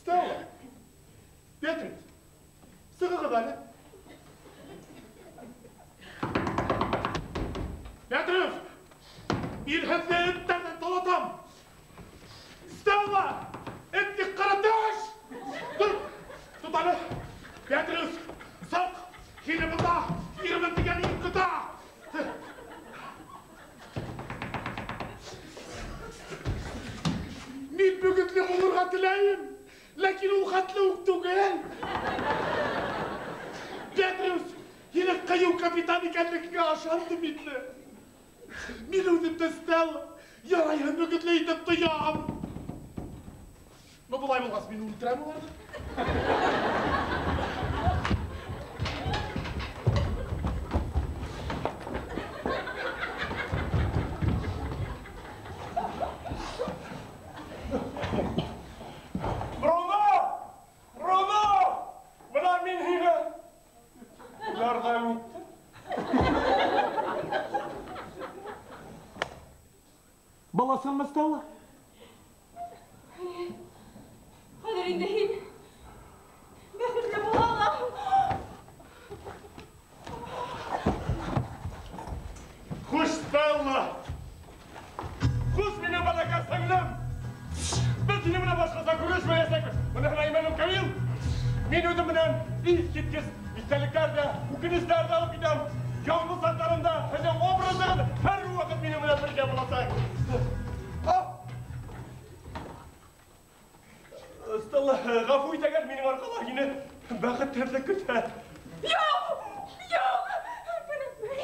Стелла, Петрус, сығығыҙ әле. Петрус, мин һеҙҙе эттәрҙән талатам. Стелла, этте ҡараташ! Тот, тот әле. Петрус, сыҡ, һине бында ирмен тигән ир көтә. Мин бөгөтлө булырға теләйем. Ләкин ул хәтле үк түгел. Петрус, һинең ҡыйыу капитан икәнлегеңә ышандым инде. Мин үҙемде Стелла, ярайһы мөгөҙлө итеп тоям. Ну, былай булғас, мин үлтерәм уларҙы. Бруно! Бруно! Бына мин һиңә ярҙам иттем. Баласынмы, Стелла? Хәҙер инде һин бәхетле була алаһың. Хуш, Стелла! Хуш, минең балаҡай сеңлем! Беҙ һинең менән башҡаса күрешмәйәсәкбеҙ. Быныһына иманым камил. Мин үҙем менән иҫ киткес иҫтәлектәр ҙә, үкенестәр ҙә алып китәм. Яңғыҙ саҡтарымда һеҙҙең образығыҙ һәр ваҡыт минең менән бергә буласаҡ. Стелла, ғәфү итәгеҙ, минең арҡала һине бәхет төрлө көтә. Юҡ! Юҡ! Кәрәкмәй.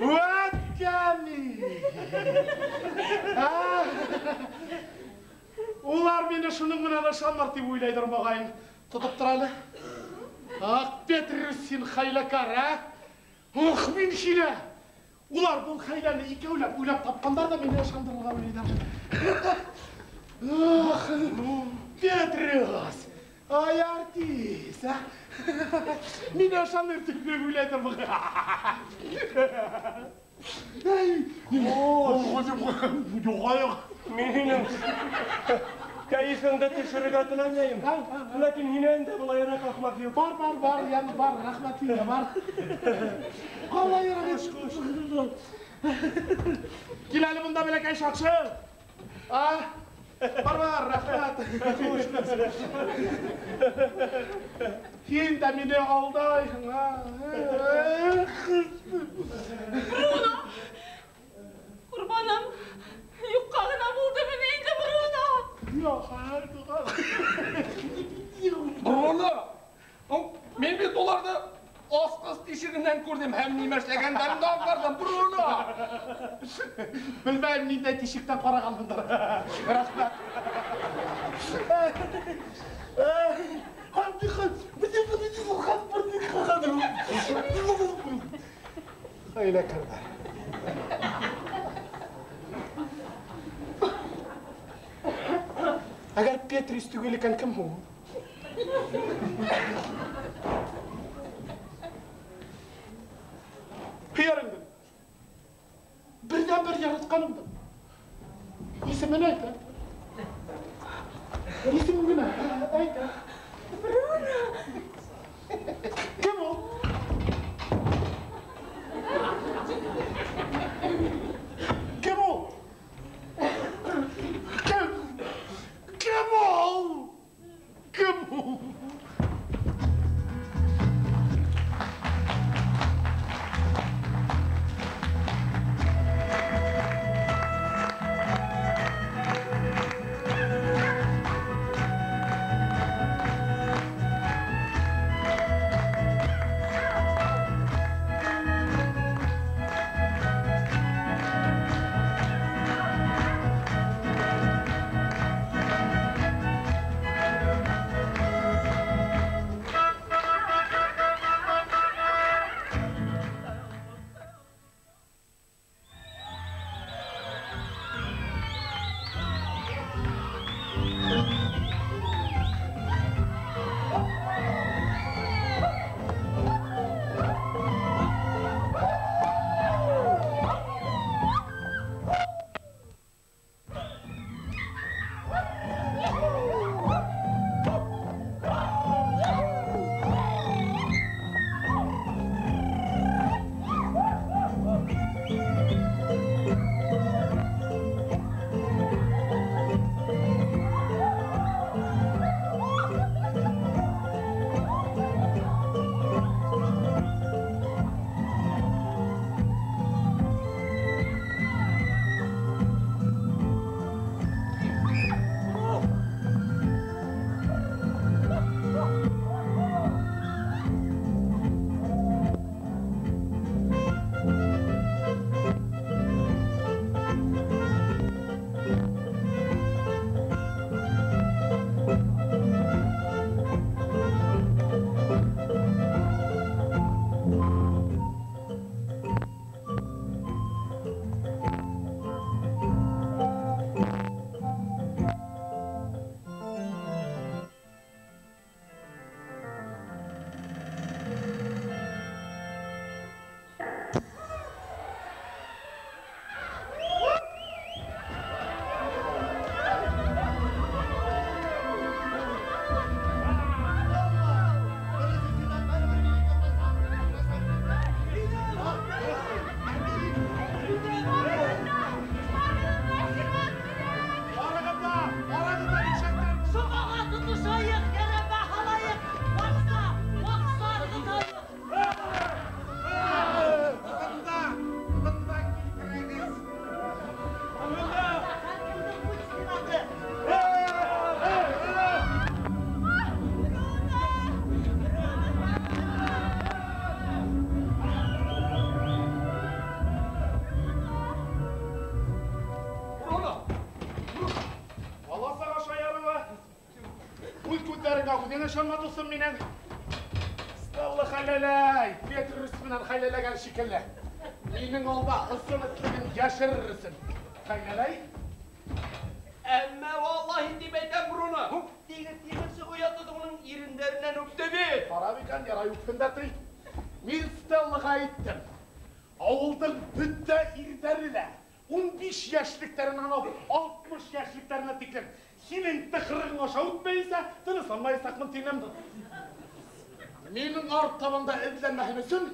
Вәт кәми! Улар мине шуның менән ышанмар тип уйлайҙыр моғайын. Тотоп тор әле. Ах, Петрус, һин хәйләкәр, ә? Ух, мин һине! Улар был хәйләне икәүләп уйлап тапҡандар ҙа мине ышандырырға уйлайҙар. Ах, Петрус! Ай, артист, а? Мине ышаныр тип уйлайҙыр быға. Мин һинең кәйефеңде төшөрөргә теләмәйем. Ләкин һинән дә былайыраҡ ахмаҡ юҡ. Бар, бар, бар, яны бар, рәхмәт һиңә, бар. Ҡалайыраҡ. Кил әле бында, бәләкәй шаҡшы. А? Бар, бар, рәхмәт. Һин дә мине алдайһың, а? Бруно! Ҡорбаным, юҡҡа ғына булды мине инде, Бруно! Бруно! Мин бит уларҙы асҡыс тишегенән күрҙем һәм нимә эшләгәндәрен дә аңғарҙым, Бруно! Белмәйем, ниндәй тишектән ҡарағанһыңдыр. Рәхмәт. Хәйләкәрҙәр. Әгәр Петрис түгел икән, кем һуң? Һөйәреңде. Берҙән-бер яратҡанымды. Исемен әйтә. Исемен генә әйтә. Бруно! Кем ул? Кем ул? Кем? Кем ул? Кем ул? Ышанма, дуҫым минең. Стелла хәйләләй, Петрис менән хәйләләгән шикелле. Минең алда ысын этлеген йәшерер өсөн. Хәйләләй. Әммә валлаһи тип әйтәм, Бруно. Теге тимерсе оятһыҙ уның ирендәренән үпте бит. Ҡарап икән, ярай үпһен дә ти. Мин Стеллаға әйттем. Ауылдың бөтә ирҙәре лә 15 йәшлектәренән алып 60 йәшлектәренә тиклем һинең тыҡырығың аша үтмәйенсә тынысланмаясаҡмын тинем. Минең арт табанда эҙләнмәһен өсөн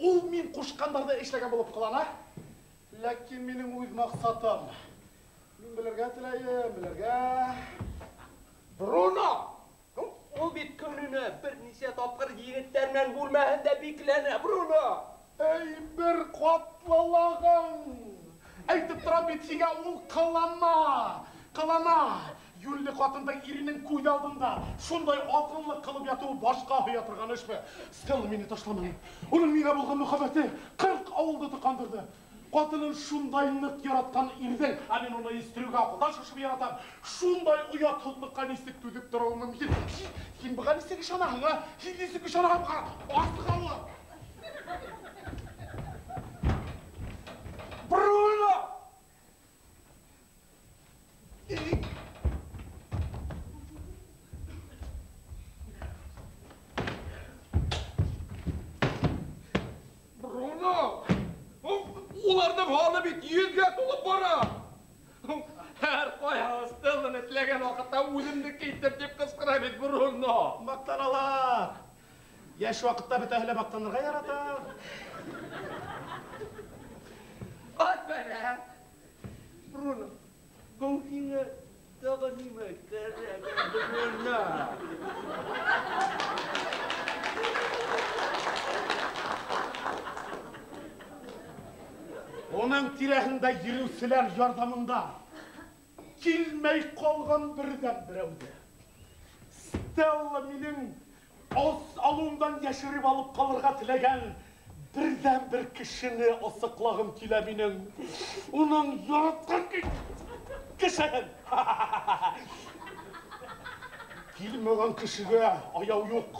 ул мин ҡушҡандарҙы эшләгән булып ҡылана. Ләкин минең үҙ маҡсатым. Мин белергә теләйем, белергә. Бруно! Ул бит көнөнә бер нисә тапҡыр егеттәр менән бүлмәһендә бикләнә, Бруно! Эй, бер ҡатлылығың! Әйтеп торам бит һиңә, ул ҡылана! Ҡылана! Йүнле ҡатындың иренең күҙ алдында шундай аҙғынлыҡ ҡылып ятыуы башҡа һыя торған эшме? Стелла мине ташламаны. Уның миңә булған мөхәббәте 40 ауылды тоҡандырҙы. Ҡатынын шундай ныҡ яратҡан ирҙең, ә мин уны истерүгә аҡылдан шашып яратам, шундай оятһыҙлыҡҡа нисек түҙеп тороуы мөмкин? Һин быға нисек ышанаһың, а? Һин нисек ышанаһың быға? Асыҡ ауыл! Уның һаны бит 100-гә тулып бара. Һәр ҡайһы Стелланы теләгән ваҡытта үҙемдеке итеп тип ҡысҡыра бит Бруно. Маҡтаналар. Йәш ваҡытта бөтәһе лә маҡтанырға ярата. Ат бәлә. Бруно, һуң һиңә тағы нимә кәрәк, Бруно? Уның тирәһендә йөрөүселәр ярҙамында килмәй ҡалған берҙән берәүҙе Стелла минең ас алыуымдан йәшереп алып ҡалырға теләгән берҙән бер кешене асыҡлағым килә минең. Уның яратҡан кешеһен. Килмәгән кешегә аяу юҡ.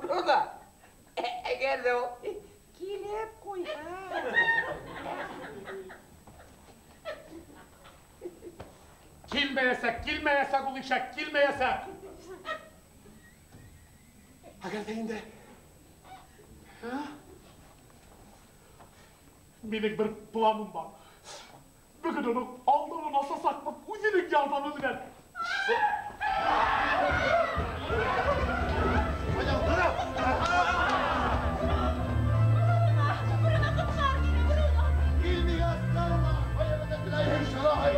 Бруно, әгәр ҙә ул килеп ҡуйһа. Килмәйәсәк, килмәйәсәк ул ишәк, килмәйәсәк. Әгәр ҙә инде минең бер планым бар. Бөгөн уның алдауын асасаҡмын, үҙенең ярҙамы менән. Бруно, ҡотҡар мине, Бруно! Килмәгәс, Стелла, ҡайҙа теләйһең, шулай.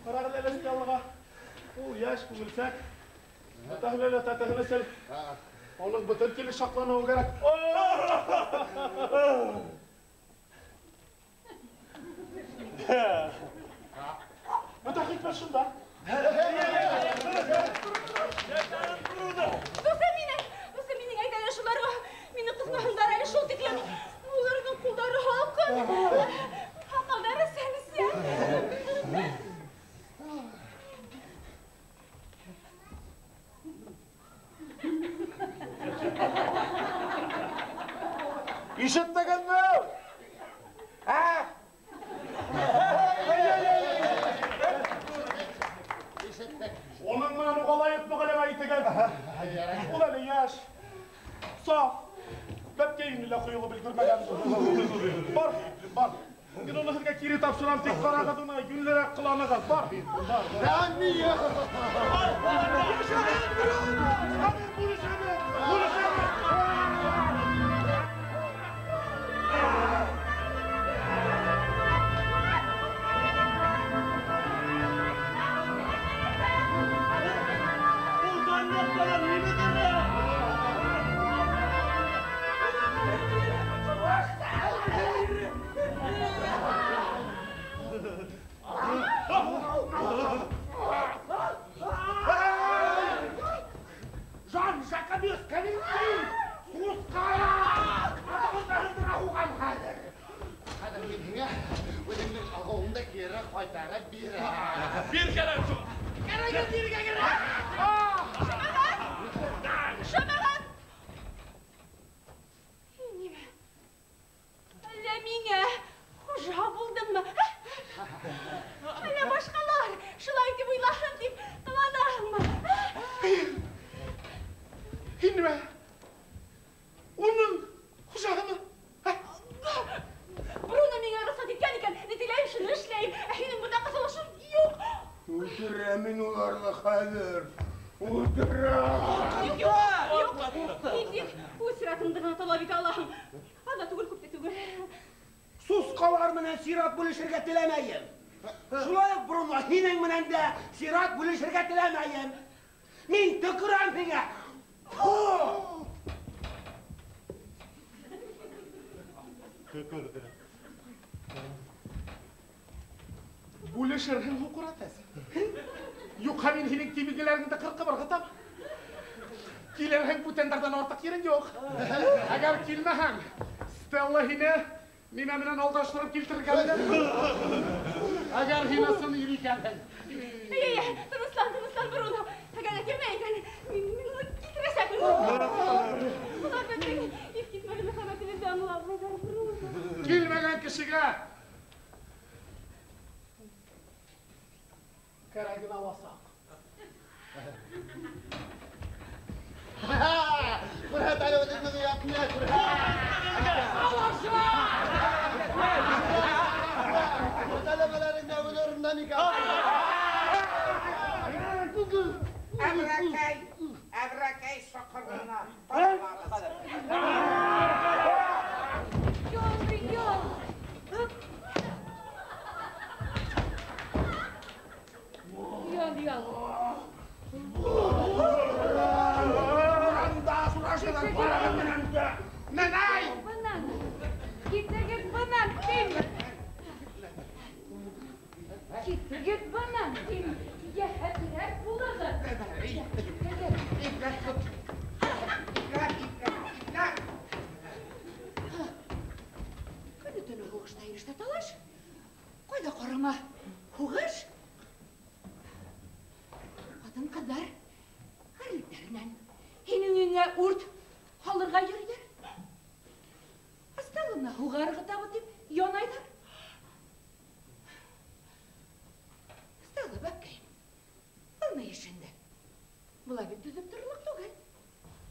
Ҡарағыҙ әле Стеллаға. Ул йәш, күңелсәк. Атаһы лә татаһы мәсәл. Уның бөтөн килеш һаҡланыуы кәрәк. Бөтә хикмәт шунда. Дуҫым минең, дуҫым минең, әйҙә әле шуларға. Мине ҡыҫмаһындар әле шул тиклем. Уларҙың ҡулдары һалҡын. Һаҡалдары сәмсә. Ишетмәгәнме? Ә? Уның менән уға лайыҡ мөғәллимә итегеҙ. Ул әле йәш, саф, бәпкәйен лә ҡойолоп өлгөрмәгән. Бар, бар. Мин уны һеҙгә кире тапшырам, тик ҡарағыҙ уны, йүнлерәк ҡыланығыҙ. Бар, бар. Жан Жакобес Калинкин! Сусҡалар! Атығыҙҙы хәҙер. Хәҙер мин һиңә үҙеңдең ағыуыңды кире ҡайтарып бирәм. Бир кәрәк шул. Кәрәген биргә кәрәк. Шамағат! Шамағат! Һин нимә? Әллә миңә хужа булдыңмы? Әллә башҡалар шулай тип уйлаһын тип ҡыланаһыңмы? Һин нимә? Уның хужаһымы? Бруно миңә рөхсәт иткән икән, ни теләйем, шуны эшләйем. Ә һинең бында ҡыҫылышың юҡ. Үлтерәм мин уларҙы хәҙер. Үлтерәм. Юҡ, юҡ, юҡ. Һин тик үҙ сиратыңды ғына талап итә алаһың. Аҙ ҙа түгел, күп тә түгел. Сусҡалар менән сират бүлешергә теләмәйем. Шулай уҡ, Бруно, һинең менән дә сират бүлешергә теләмәйем. Мин төкөрәм һиңә. күрҙе. Бүлешерһең һуҡыр әтәс. Юҡһа мин һинең тимергеләреңде ҡырҡып ырғытам. Килерһең бүтәндәрҙән артыҡ ерең юҡ. Әгәр килмәһәң, Стелла һине нимә менән алдаштырып килтергән. Әгәр һин ысын ир икәнһең. Әй, тыныслан, тыныслан, Бруно. Әгәр ҙә килмәй икән, мин уны килтерәсәкмен. Улар беҙҙең иҫ китмәле мөхәббәтебеҙҙе аңламайҙар, Бруно. Килмәгән кешегә кәрәген аласаҡ. Күрһәт әле үҙеңдең оятыңды, күрһәт! Сәләмәләреңдә үлерімдән икән. Әбрәкәй, әбрәкәй соҡорона ташлағыҙ. Ял, ял. Ял, ял. Уранда сурашыдан ҡарағын менән дә. Нәнәй! Бынан. Китегеҙ бынан, тим. Китегеҙ бынан, тим. Йәһәтрәк булығыҙ. Китегеҙ. Ипләп тот. Ипләп, ипләп, ипләп. Көнө-төнө һуғышта ирештә талаш. Ҡайҙа ҡарама? Һуғыш. Ҡатын-ҡыҙҙар ғәрлектәренән һинең өйөңә үрт һалырға йөрөйҙәр. Асталына һуға ырғытабыҙ тип янайҙар. Стелла, бәпкәйем, был ни эш инде? Былай бит түҙеп торорлоҡ түгел.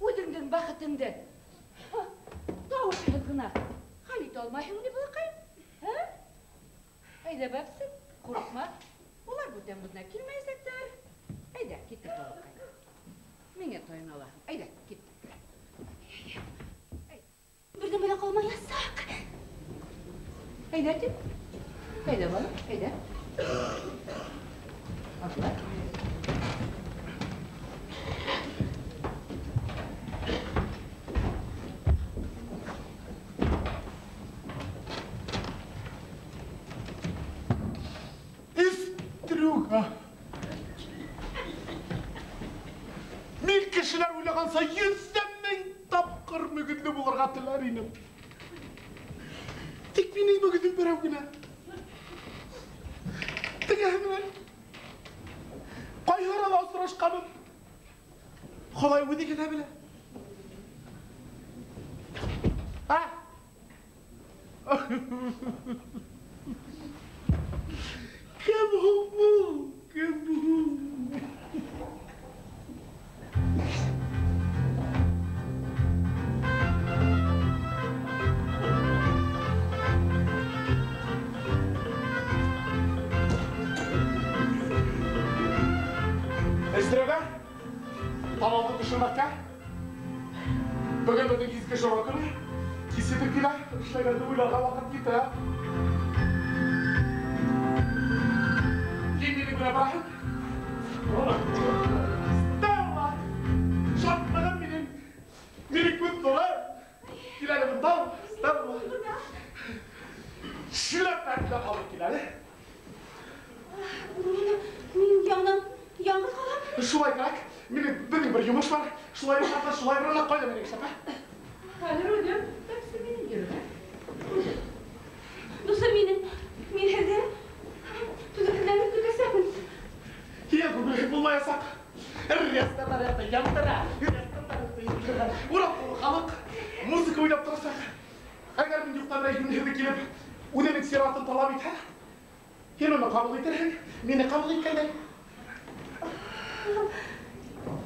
Үҙеңдең бәхетеңде тауышһыҙ ғына хәл итә алмайһың ни, балаҡайым? Ә? Әйҙә, бәпсем, ҡурҡма. Улар бүтән бында килмәйәсәктәр. Әйҙә, киттек, балаҡайым. Миңә таяна алаһың. Әйҙә, киттек. Берҙән бәлә ҡалмаясаҡ. Әйҙә, тип. Әйҙә, балам, әйҙә. Атла. Истрюга. Мин кешеләр уйлағанса йөҙҙән мең тапҡыр мөгөҙлө булырға теләр инем. Тик минең мөгөҙөм берәү генә. Тегеһе менән ҡайһы арала осрашҡаным Хоҙай үҙе генә белә. А? Кем һуң был? Кем һуң? Эстерегә, талауҙы төшөрмәккә. Бөгөн беҙҙең изге жора көнө. Кис етеп килә, эшләгәнде уйларға ваҡыт етә. Һин минең менән бараһың. Стелла! Шатлығым минең. Минең күҙ нурым. Кил әле бында, Стелла. Шүләптәреңде алып кил әле. Бруно, мин яңынан яңғыҙ ҡалам. Шулай кәрәк. Минең беҙҙең бер йомош бар. Шулай йомшаҡта, шулай Бруно, ҡайҙа минең эшләпә? Хәҙер үҙем. Бәпсе минең йөрөмә. Дуҫым минең, мин һеҙҙе түҙемһеҙләнеп көтәсәкмен. Һиңә күңелһеҙ булмаясаҡ. Ресторан янтыра, ресторан янтыра. Урап тулы халыҡ, музыка уйнап торасаҡ. Әгәр мин юҡта берәй йүнһеҙҙе килеп, үҙенең сиратын талап итһә, һин уны ҡабул итерһең, мине ҡабул иткәндәй.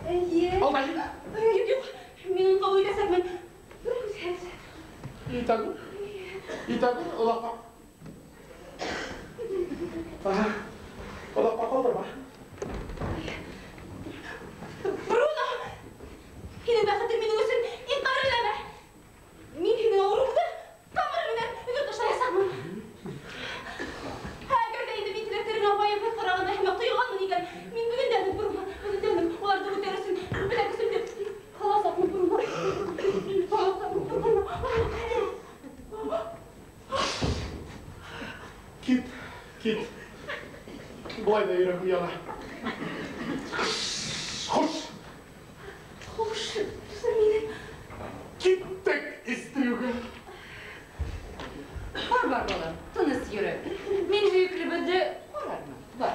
Эйе. Алдайым. Юҡ, юҡ, мин уны ҡабул итәсәкмен. Бер һүҙһеҙ. Итәгүр, итәгүр, оҙаҡҡа. Оҙаҡҡа ҡалдырма. Бруно! Һинең бәхетең минең өсөн иң ҡәҙерле нәмә. Мин һинең ауырыуыңды тамыры менән өҙөп ташлаясаҡмын. Әгәр ҙә инде мин теләктәреңә вайымһыҙ ҡарағанда һымаҡ тойолғанмын икән, мин бөгөндән үк, Бруно, бөгөндән үк уларҙы үтәр өсөн бөтә көсөмдө һаласаҡмын, Бруно. Һаласаҡмын, Бруно. дә йөрәгем яна. Хуш! Хуш, дустым минем. Киттек истрюга. Бар, бар, балам, тыныс йөрө. Мин һөйөклөбөҙҙө ҡарармын. Бар.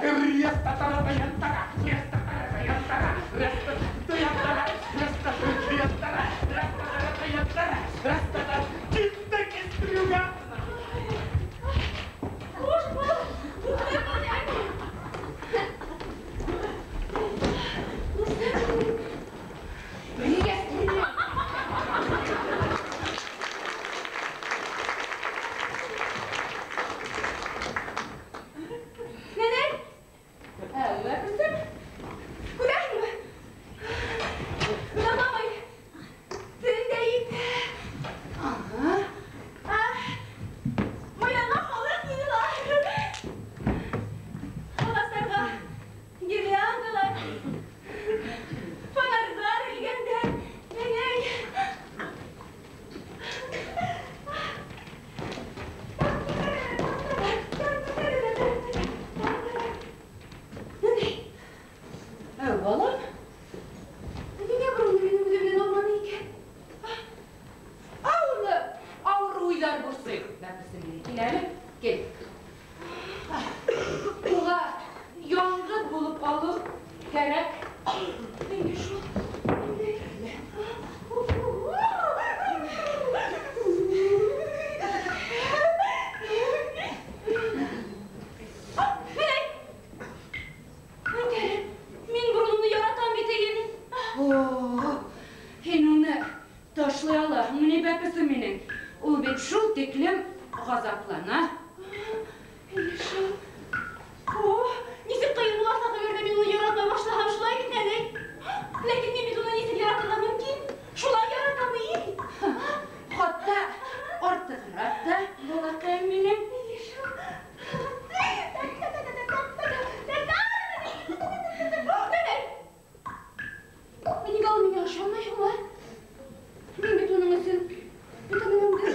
Киттек истрюга. Хуш бул, дустым минем. Дустым минем. Нәнәй! Әллә, бесем? Күрәһеңме? Бына бабай төн дә итә. Ага. Майҙанға халыҡ йыйыла. Ағастарға гирляндалар, фонарҙар элгәндәр. Нәнәй! Нәнәй! Әү, балам. Ниңә Бруно мине үҙе менән алманы икән? Ауырлы, ауыр уйҙар борсой. Бәпесем мине, кил әле, кил. Уға яңғыҙ булып ҡалыу кәрәк. Эйе шул. Нәнәй. Нәнәй! Әңгәре, мин Бруноны яратам бит әйеме? О, һин уны ташлай алаһыңмы ни, бәпесем минең? Ул бит шул тиклем ғазаплана. Эйе шул. О, нисек ҡыйын буласаҡ әгәр ҙә мин уны яратмай башлаһам, шулай бит, нәнәй? Ләкин мин бит уны нисек яратырға мөмкин? Шулай яратам, эйе. Хатта артығыраҡ та, балаҡайым минең. Эйе шул. Нәнәй! Нигә ул миңә ышанмай һуң, ә? Мин бит уның өсөн бөтә нәмәмде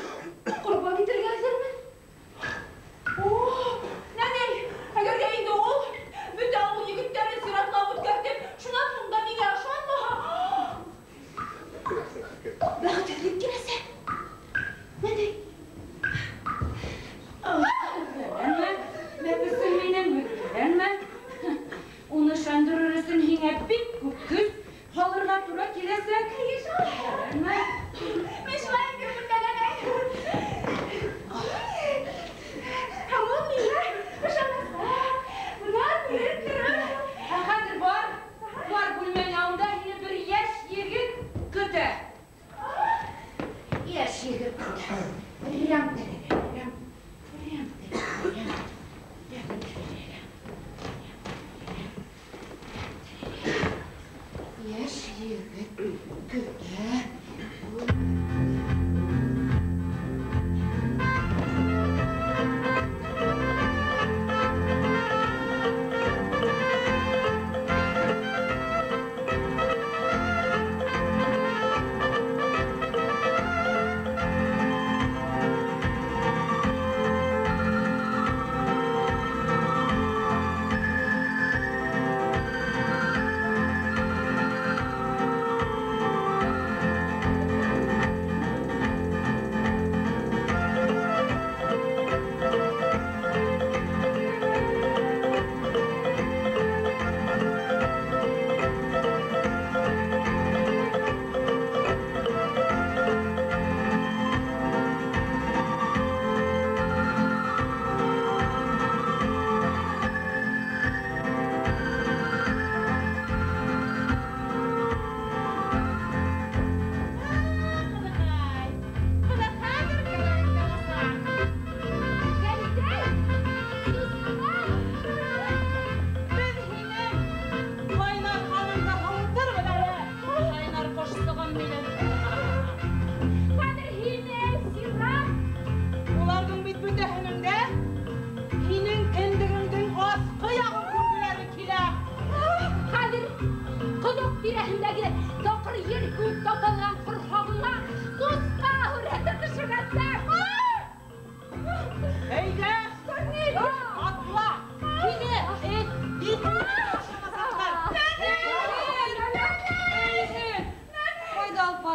ҡорбан итергә әҙермен. О, нәнәй, әгәр ҙә инде ул бөтә ауыл егеттәрен сиратлап үткәртеп, шунан һуң да миңә ышанмаһа, бәхетһеҙлек киләсәк. Нәнәй. Өҙгәләнмә, бәпесем минең, өҙгәләнмә. Уны ышандырыр өсөн һиңә бик күп көс һалырға тура киләсәк. Эйе шул. Өҙгәләнмә. Мин шулай итермен, нәнәй. Һәм ул миңә ышанасаҡ. Бынан күреп торор. Ә хәҙер бар, бар бүлмәңә, унда һине бер йәш егет көтә. Йәш егет көтә. Рәм тәрәм, рәм тәрәм, рәм тәрәм. Йәш егет көтә.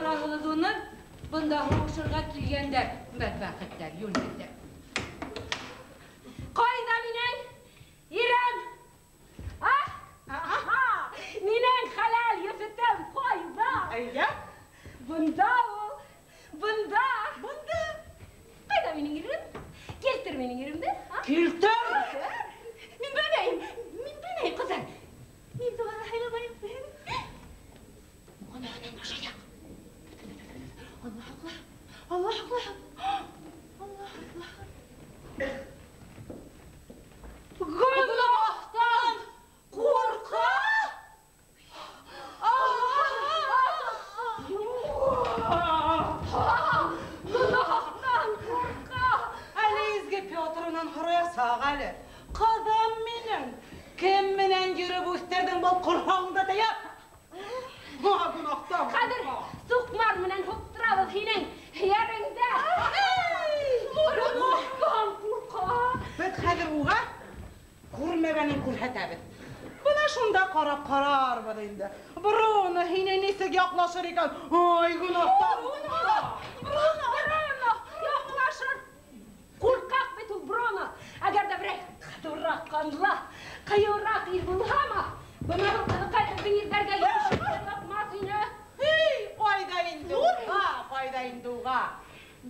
Ҡараһығыҙ уны, бында һуғышырға килгәндәр, бәдбәхеттәр, йүнһеҙҙәр. Ҡайҙа минең ирем? Минең хәләл ефетем ҡайҙа? Әйҙә. Бында ул, бында. Бында. Ҡайҙа минең ирем? Килтер минең иремде. Килтер! Мин белмәйем, мин белмәйем, ҡыҙҙар. Мин туғанға һайламайым. Ана, ана, башаяҡ. Алла һаҡла, Алла һаҡла, Алла һаҡла. Гонаһтан ҡурҡа? Гонаһтан ҡурҡа! Әле изге Петр унан һораясаҡ әле. Ҡыҙым минең, кем менән йөрөп үҫтерҙең был ҡорһағыңды тейәп? Гонаһтан. Хәҙер суҡмар менән һуҡтырабыҙ һинең йәреңдә. Гонаһтан ҡурҡа! Беҙ хәҙер уға күрмәгәнен күрһәтәбеҙ. Бына шунда ҡарап ҡарарбыҙ инде. Бруно һине нисек яҡлашыр икән? Ай, гонаһтан Бруно! Бруно! Бруно! Яҡлашыр! Ҡурҡаҡ бит ул Бруно. Әгәр ҙә берәй ҡыҙыуыраҡ ҡанлы, ҡыйыуыраҡ ир булһамы, бына был ҡыҙыҡай беҙҙең ирҙәргә йәбешеп ятмаҫ ине. Эй, ҡайҙа инде уға, ҡайҙа инде уға.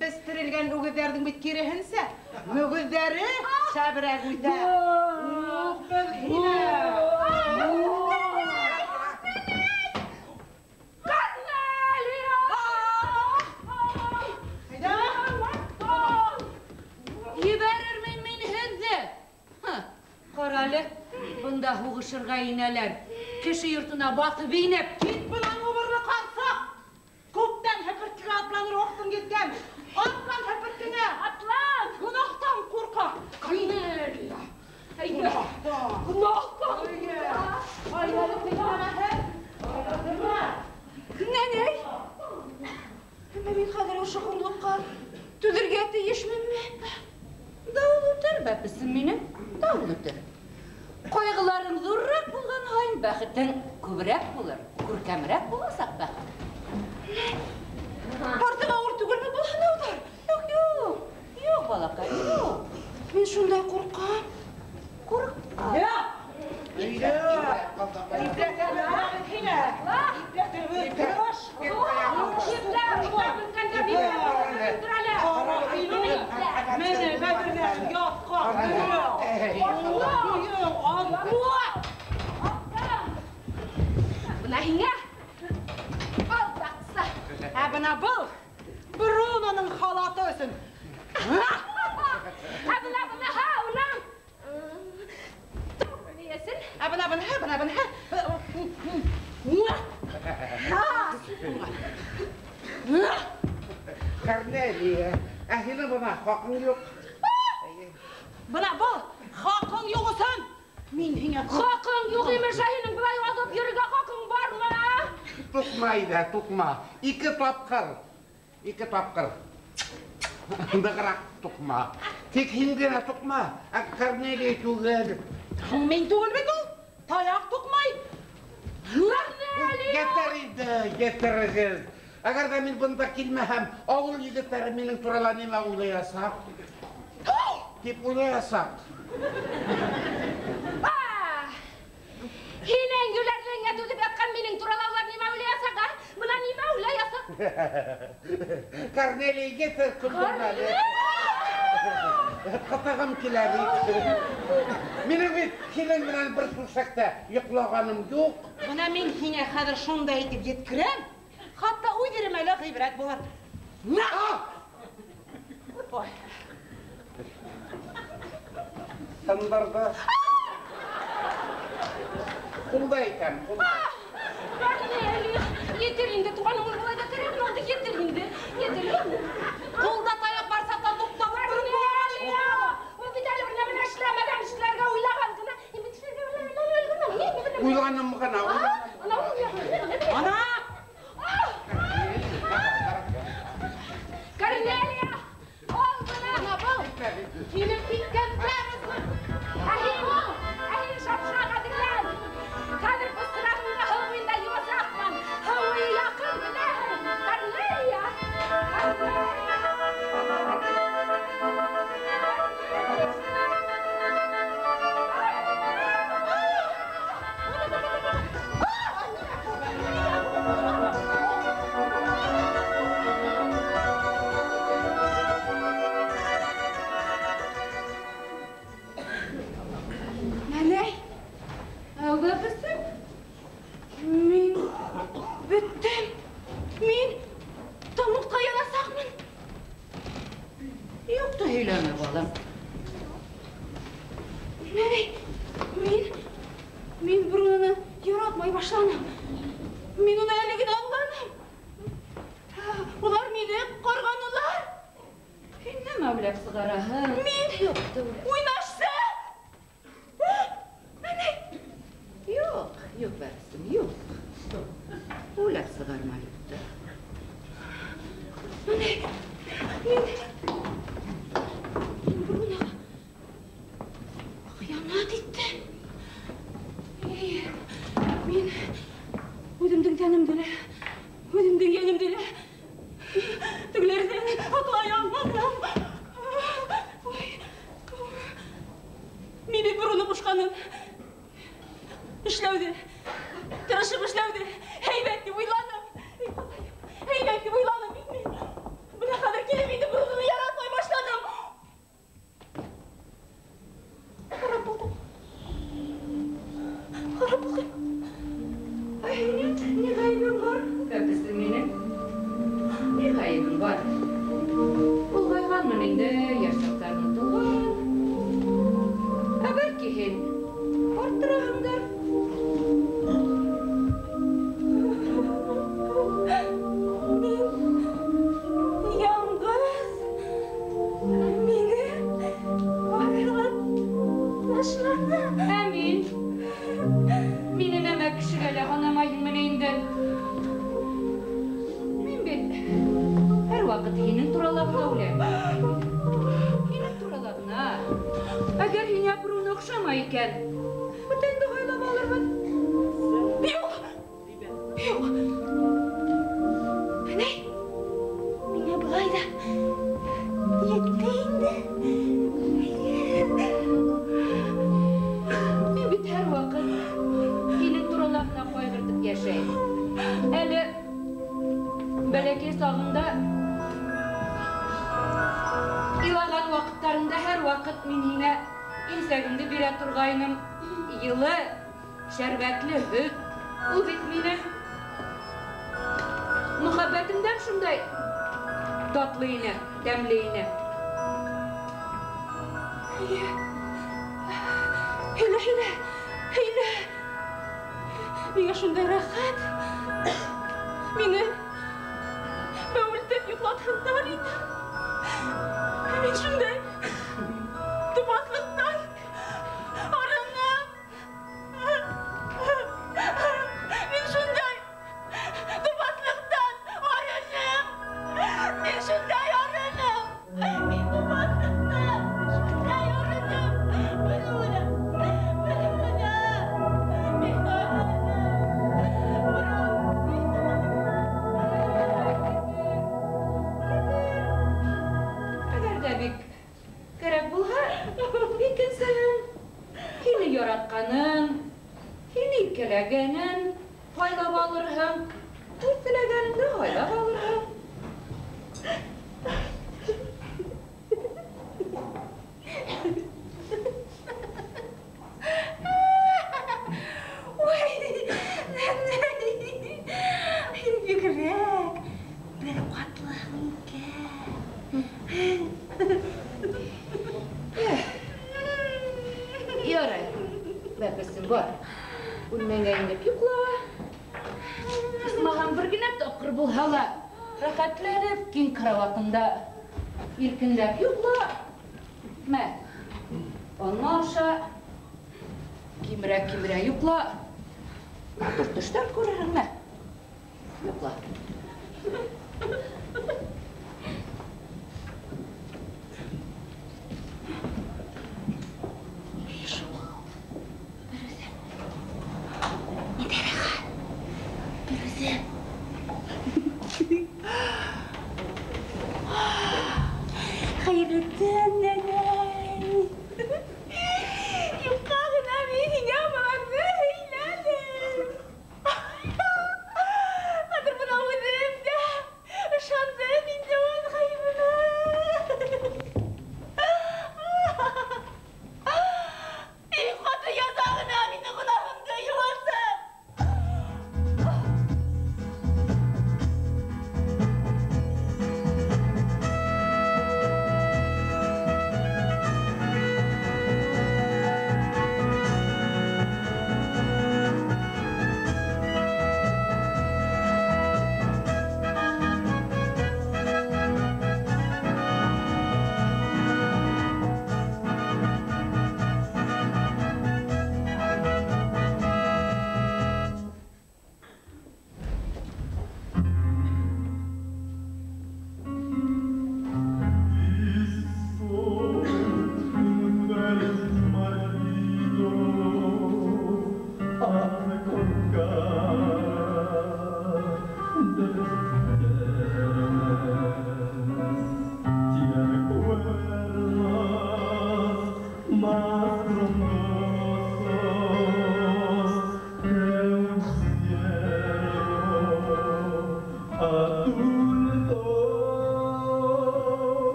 Беҙ терелгән үгеҙҙәрҙең бит киреһенсә, мөгөҙҙәре шәберәк үҫә. Ух, беҙ һине! Корнелия! Әйҙә! Ебәрермен мин һеҙҙе. Ҡара әле, бында һуғышырға инәләр. Кеше йортона баҫып инеп. Кит бынан убырлы ҡарсыҡ! Күптән һеперткегә атланыр ваҡытың еткән. Атлан һеперткеңә! Атлан! Гонаһтан ҡурҡа! Корнелия! Әйҙә! Гонаһтан ҡурҡа! Нәнәй! Әммә мин хәҙер ошо хурлыҡҡа түҙергә тейешменме? Дауыл үтер, бәпесем минең, дауыл үтер. Ҡайғыларың ҙурыраҡ булған һайын бәхетең күберәк булыр, күркәмерәк буласаҡ бәхет. Артыҡ ауыр түгелме был һынауҙар? Юҡ, юҡ, юҡ, балаҡай, юҡ. Мин шундай ҡурҡам. Ҡурҡма. Бына һиңә алдаҡсы. Ә бына был Бруноның халаты өсөн. Ә бына быныһы уның туфлиһын. Ә бына быныһы, бына быныһы. Корнелия, ә һинең бына хаҡың юҡ. Бына был хаҡың юҡ өсөн. Мин һиңә Хаҡың юҡ имеш, ә һинең былай аҙып йөрөргә хаҡың бармы? Туҡма әйҙә, туҡма. Ике тапҡыр. Ике тапҡыр. Нығыраҡ туҡма. Тик һин генә туҡма, ә Корнелия түгел. Һуң мин түгел бит ул. Таяҡ туҡмай. Корнелия! Етер инде, етерегеҙ. Әгәр ҙә мин бында килмәһәм, ауыл егеттәре минең турала нимә уйлаясаҡ? Тип уйлаясаҡ. Һинең йүләрлегеңә түҙеп ятҡан минең турала улар нимә уйлаясаҡ, а? Бына нимә уйлаясаҡ? Корнелия, етер көлдөрмә әле. Ҡытығым килә бит. Минең бит һинең менән бер түшәктә йоҡлағаным юҡ. Бына мин һиңә хәҙер шундай итеп еткерәм, хатта үҙ-үҙемә лә ғибрәт булыр. На! Ой. Тындырҙы. Ҡулда икән, ҡулда. Корнелия, етер инде, туғаным, ул былай ҙа терәк алды, етер инде, етер инде. Ҡулда таяҡ бар саҡта туҡталып тороп Корнелия, ул бит әле бер нәмә эшләмәгән, эшләргә уйлаған ғына. Һин бит эшләргә уйлаған, Уйланым ғына, уйланым. Ана! Корнелия, ал бына. Бына был. Килеп киткәндәр. Ә һин, ә һин шапшаҡ әҙерлән. Хәҙер бысрағыңды һыу буйында йыуасаҡмын. Һыу буйы яҡын, беләһең. балам. Мин Бруноны яратмай башланым. Мин уны әле генә аңланым. Улар мине ҡарғанылар. Һин нәмә уйлап сығараһың? Мин юҡ, уйнашсы. Юҡ, юҡ, бәхетем, юҡ. Уйлап сығарма, Люта. Мин Бруноға хыянат иттем. Мин үҙемдең тәнемде лә, үҙемдең йәнемде лә тегеләрҙән һаҡлай алманым. Мин бит Бруно ҡушҡанын эшләүҙе, тырышып эшләүҙе һәйбәт тип уйланым. Һәйбәт тип уйланым бит мин. Бына хәҙер килеп инде Бруноны яратмай башланым. Харап булдым. Харап булдым. Ай, ни ғәйебем бар, бәпесем минең? Ни ғәйебем бар? Олғайғанмын инде, йәш саҡтар онотолған. Ә бәлки һин арттыраһыңдыр. Мин яңғыҙ. Мине айырып ташланы. Ә мин? Мине нәмә кешегә лә һанамайһыңмы ни инде? Мин бит һәр ваҡыт һинең турала ғына уйлайым. Һинең турала ғына. Әгәр һиңә Бруно оҡшамай икән, бүтәнде һайлап алырбыҙ. Юҡ! Юҡ! Әнәй, миңә былай ҙа етте инде. Мин бит һәр ваҡыт һинең турала ғына ҡайғыртып йәшәйем. Әле бәләкәй сағыңда илаған ваҡыттарында һәр ваҡыт мин һиңә имсәгемде бирә торғайным. Йылы, шәрбәтле һөт. Ул бит минең мөхәббәтемдән шундай татлы ине, тәмле ине. Һөйлә, һөйлә, һөйлә. Миңә шундай рәхәт. Мине бәүелтеп йоҡлатһындар ине. Мин шундай тупаҫлыҡтан арыным. Мин шундай тупаҫлыҡтан арыным. Мин шундай арыным. Мин тупаҫлыҡтан шундай арыным. Бруно, Бруно, мин арыным. Әгәр ҙә бик кәрәк булһа, икенсеһен, һине яратҡанын, һине иркәләгәнен һайлап алырһың. Үҙ теләгәнеңде һайлап алырһың. Ой, нәнәй, һин бигерәк бер ҡатлыһың икән. Ярай, бәпесем бар. Бүлмәңә инеп йоҡла. Исмаһам бер генә тапҡыр булһа ла, рәхәтләнеп киң караватында иркенләп йоҡла. Мә, алма аша, кимерә-кимерә йоҡла. Матур төштәр күрерһең, мә. Йоҡла. Бер үҙем. Хәйерле төн, нәнәй. Юҡҡа ғына мин һиңә быларҙы һөйләнем. Хәҙер бына үҙем дә ышандым инде үҙ ғәйебемә. Иң ҡаты яза ғына минең гонаһымды йыуасын.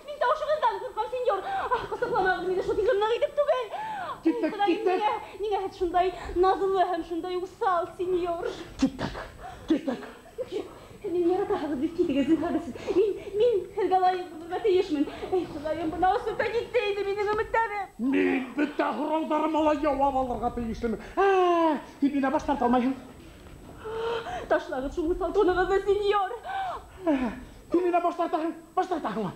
Мин тауышығыҙҙан ҡурҡам, сеньор. Ҡосаҡламағыҙ мине шул тиклем ныҡ итеп түгел. Киттек, киттек. Ниңә һеҙ шундай назлы һәм шундай уҫал, сеньор? Киттек, киттек. Мине яратаһығыҙ бит, китегеҙ, зинһар өсөн. Мин һеҙгә лайыҡ булырға тейешмен. Эй, Хоҙайым, бына осоп та китте инде минең өмөттәрем. Мин бөтә һорауҙарыма ла яуап алырға тейешлемен. Һин мине баш тарта алмайһың. Ташлағыҙ шул уҫал тонығыҙҙы, сеньор. Һин мине баш тартаһың, баш тартаһыңмы?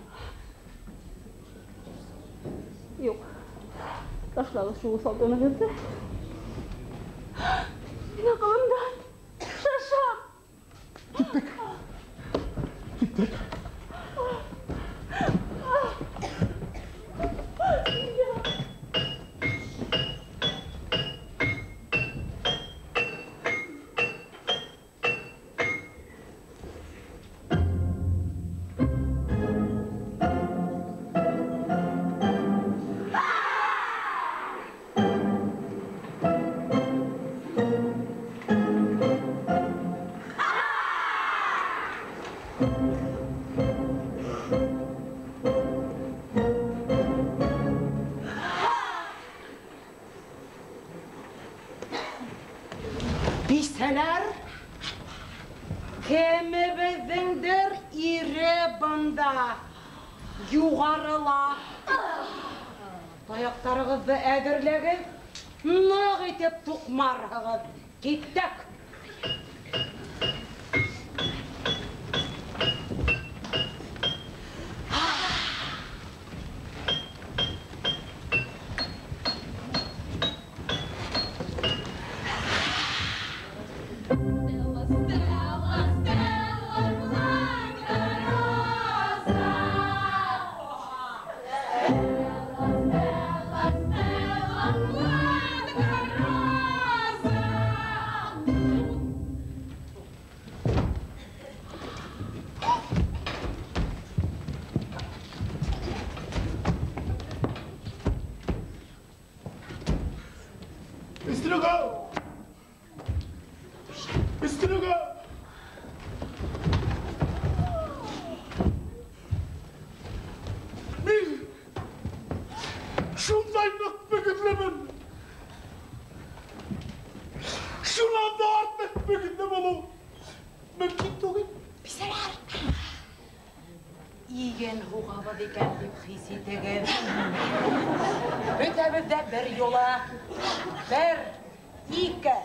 Юҡ. Ташлағыҙ шул уҫал тонығыҙҙы. Мин аҡылымдан шашам. Киттек. Киттек. Бисәләр, кемебеҙҙеңдер ире бында, юғарыла. Таяҡтарығыҙҙы әҙерләгеҙ, ныҡ итеп туҡмарһығыҙ. Киттек. Бөтәбеҙ ҙә бер юла. Бер, ике.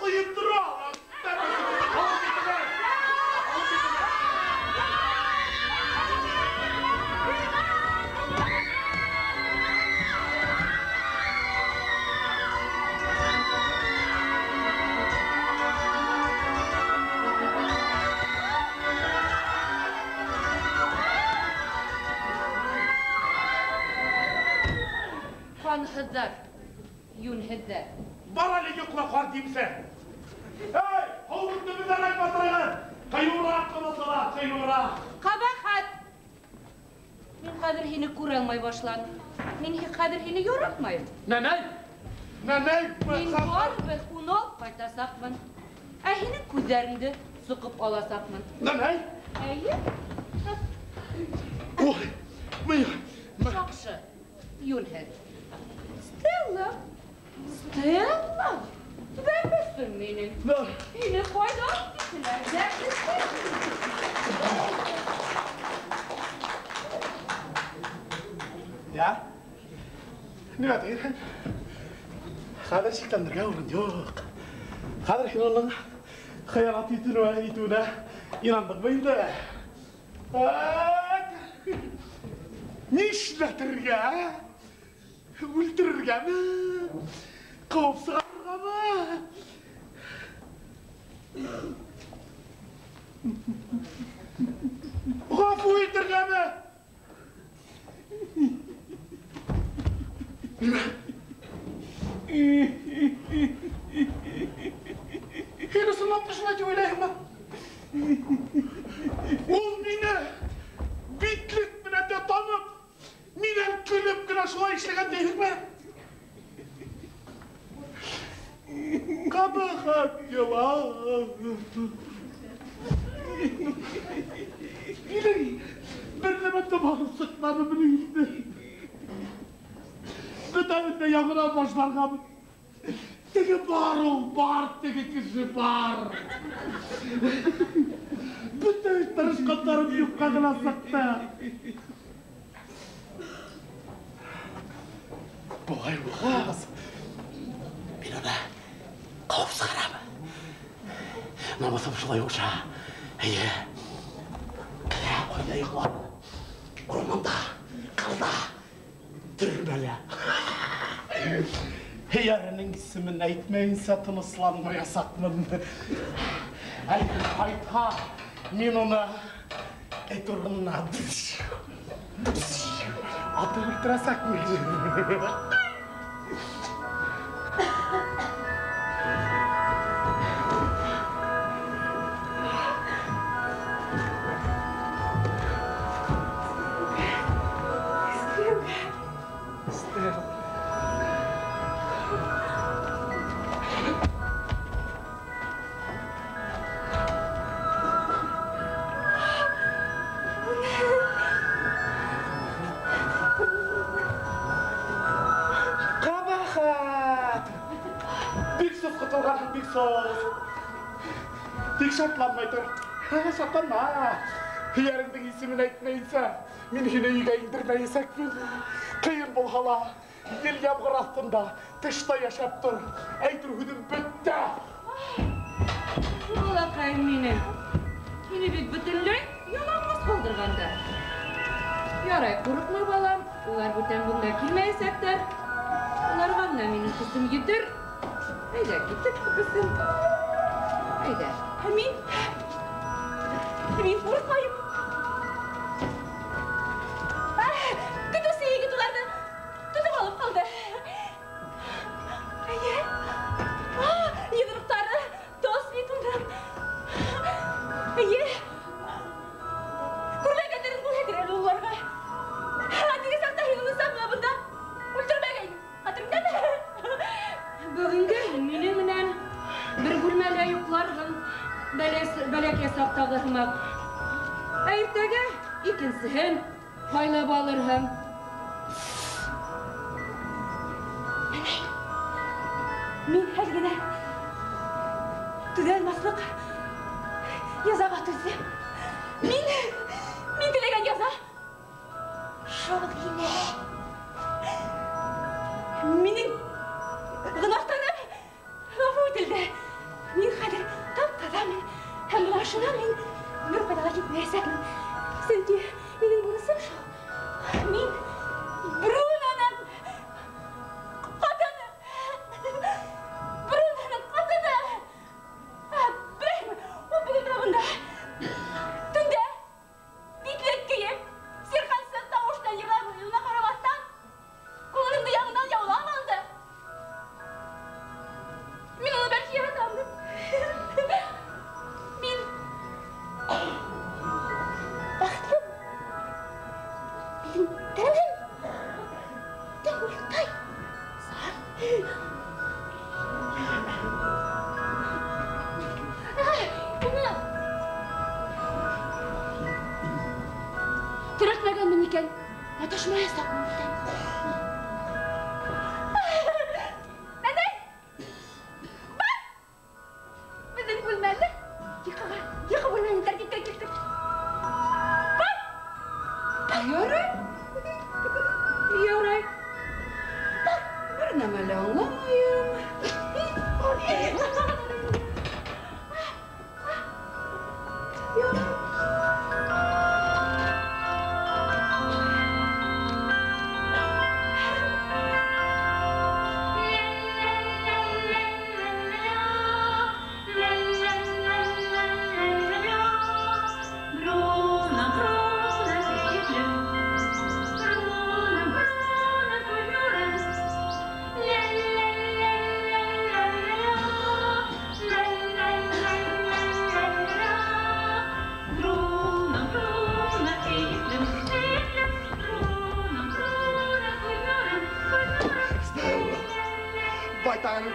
коендыра алам. Алып киттеләр. Алып киттеләр. Ҡанһыҙҙар, йүнһеҙҙәр. Бар әле йоҡла, ҡарт имсә. Эй, һыуҙың төбөндәрәк батырығыҙ. Ҡыйыуыраҡ ҡымыҙғыла, ҡыйыуыраҡ. Ҡәбәхәт! Мин хәҙер һине күрә алмай башланым. Мин хәҙер һине яратмайым. Нәнәй! Нәнәй! Мин барыбер уны алып ҡайтасаҡмын. Ә һинең күҙҙәреңде соҡоп аласаҡмын. Нәнәй! Эйе. Ой, мин... Яҡшы, йүнһеҙ. Стелла! Стелла! Бәбесем минең. Һине ҡайҙа алып киттеләр? Бәбесем! Я? Нимә тиерһең? Хәҙер шикләнергә урын юҡ. Хәҙер һин уның хыянат итеүенә инандыңмы инде? Нишләтергә? Үлтерергәме? Ҡыуып сығарырғамы? Ғәфү итергәме? Һин ысынлап та шулай тип уйлайһыңмы? Ул мине битлек менән дә танып, минән көлөп кенә шулай эшләгән тиһеңме? Ҡәбәхәт йылан! Минең бер нәмә тә барып сыҡманы минең инде. Бөтәһен дә яңынан башларғамын. Теге бар ул, бар, теге кеше бар. Бөтә тырышҡандарым юҡҡа ғына сыҡты. Былай булғас, мин уны ҡыуып сығарам. Намыҫым шулай ҡуша. Эйе. Ҡайҙа йоҡлар? Урманда, ҡырҙа, төрмәлә. Һөйәренең исемен әйтмәйенсә тынысланмаясаҡмын. Әйтеп ҡайтһа, мин уны эт урынына атып үлтерәсәкмен. Ҡәбәхәт! Бик соҫ ҡотолғанһың, бик соҫ. Тик шатланмай тор. Шатланма. Һөйәреңдең исемен әйтмәйенсә, мин һине өйгә индермәйәсәкмен. Ҡыйын булһа ла, ел ямғыр аҫтында тышта йәшәп тор. Әйтер һүҙем бөттө. Балаҡайым минең, һине бит бөтөнләй яланғас ҡалдырғандар. Ярай, ҡурҡма, балам, улар бүтән бында килмәйәсәктәр. Уларға ғына минең көсөм етер. Әйҙә, киттек, бесем. Әйҙә. Ә мин? Мин ҡурҡмайым. Көтөүсе егет уларҙы тотоп алып ҡалды. Эйе. Йоҙроҡтары тос бит уның. Эйе. Күрмәгәндәрен күрһәтер әле уларға. Теге саҡта һин уны саҡ ҡына бында үлтермәгәйнең. Хәтереңдәме? Бөгөнгә һин минең менән бер бүлмәлә йоҡларһың. Бәләкәй саҡтағы һымаҡ. Ә иртәгә икенсеһен һайлап алырһың. Мин әле генә түҙә алмаҫлыҡ язаға түҙҙем. Мин теләгән яза шул ине. Минең гонаһтарым ғәфү ителде. икән, маташмаясаҡмын бүтән. Нәнәй! Бар! Беҙҙең бүлмәне йоҡоға, йоҡо бүлмәһен тәртипкә килтер. Бар! Ярай. Ярай. Бер нәмә лә аңламайым. Ярай.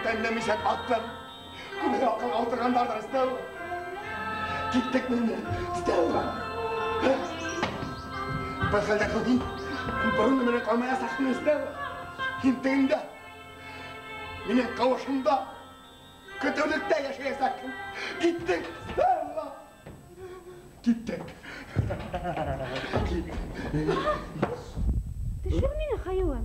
Тәнләмисәк аттым. Күмер аҡылға ултырғандарҙыр, Стелла. Киттек мине, Стелла. Был хәлдә һин Бруно менән ҡалмаясаҡһың, Стелла. Һин тегендә, минең ҡыуышымда, көтөүлектә йәшәйәсәкһең. Киттек, Стелла. Киттек. Төшөр мине, хайуан.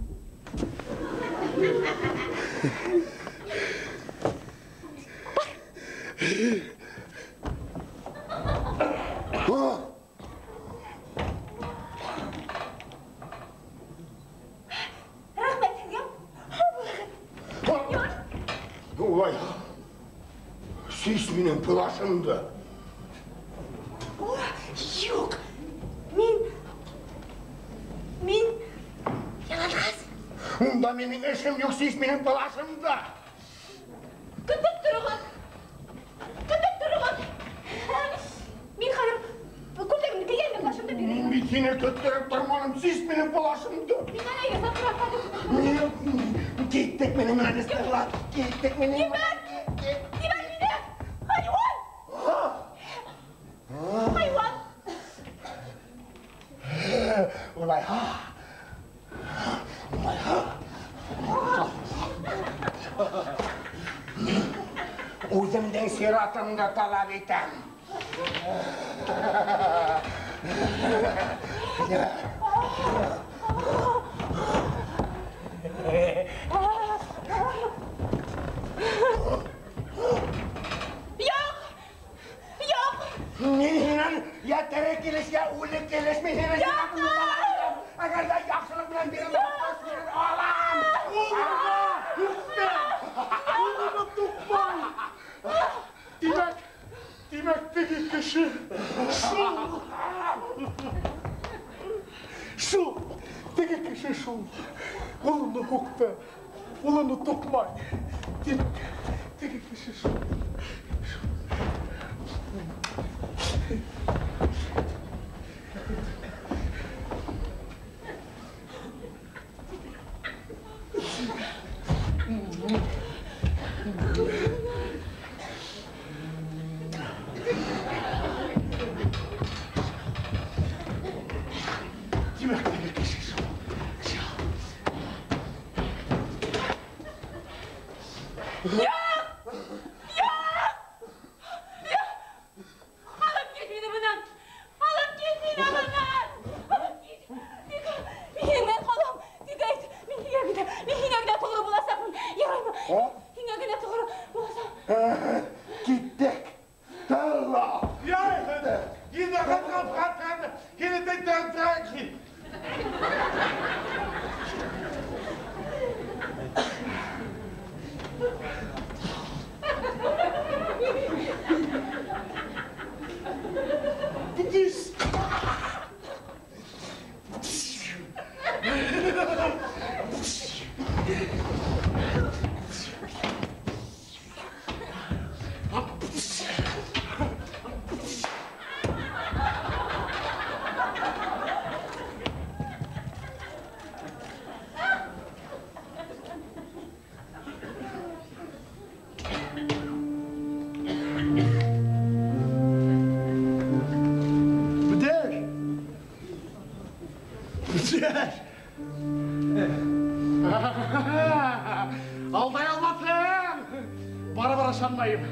Рәхмәт һеҙгә. Һау булығыҙ. Улай, сис минең плашымды. О, юҡ. Мин яланғас. Унда минең эшем юҡ, сис минең плашымды. Көтөп тороғоҙ. Көтөп тороғоҙ. Мин хәҙер күлдәгемде кейәм дә плашымды бирәм. Мин бит һине көттөрөп торманым, сис минең плашымды. Мин әлегә саҡырам хәҙер. Киттек минең менән, Стелла. Киттек минең Ебәр! Ебәр мине! Хайуан! Хайуан! Улайһа. Улайһа. Мин үҙемдең сиратымды талап итәм. Юҡ! Юҡ! Мин һинән йә тере килеш, йә үле килеш, мин һинән сиратымды талап итәм. Әгәр ҙә яҡшылыҡ менән бирелмәһәң, һинән алам. Улына туҡмай. Тимәк, теге кеше шул. Шул, теге кеше шул. Ул уны һуҡты, ул уны туҡмай. Тимәк, теге кеше шул. Тимәк, теге кеше шул. Юҡ! Юҡ! Юҡ! Алып кит мине бынан! Алып кит мине бынан! Алып кит! Тик мин һинән ҡалам. Тик әйт, мин һиңә генә, мин һиңә генә тоғро буласаҡмын. Яраймы? Һиңә генә тоғро буласаҡ. Киттек. Стелла. Ярай, хәҙер. Һине ҡатҡан, һине тәтән. Йәш. Алдай алмаҫһың. Барыбер ышанмайым.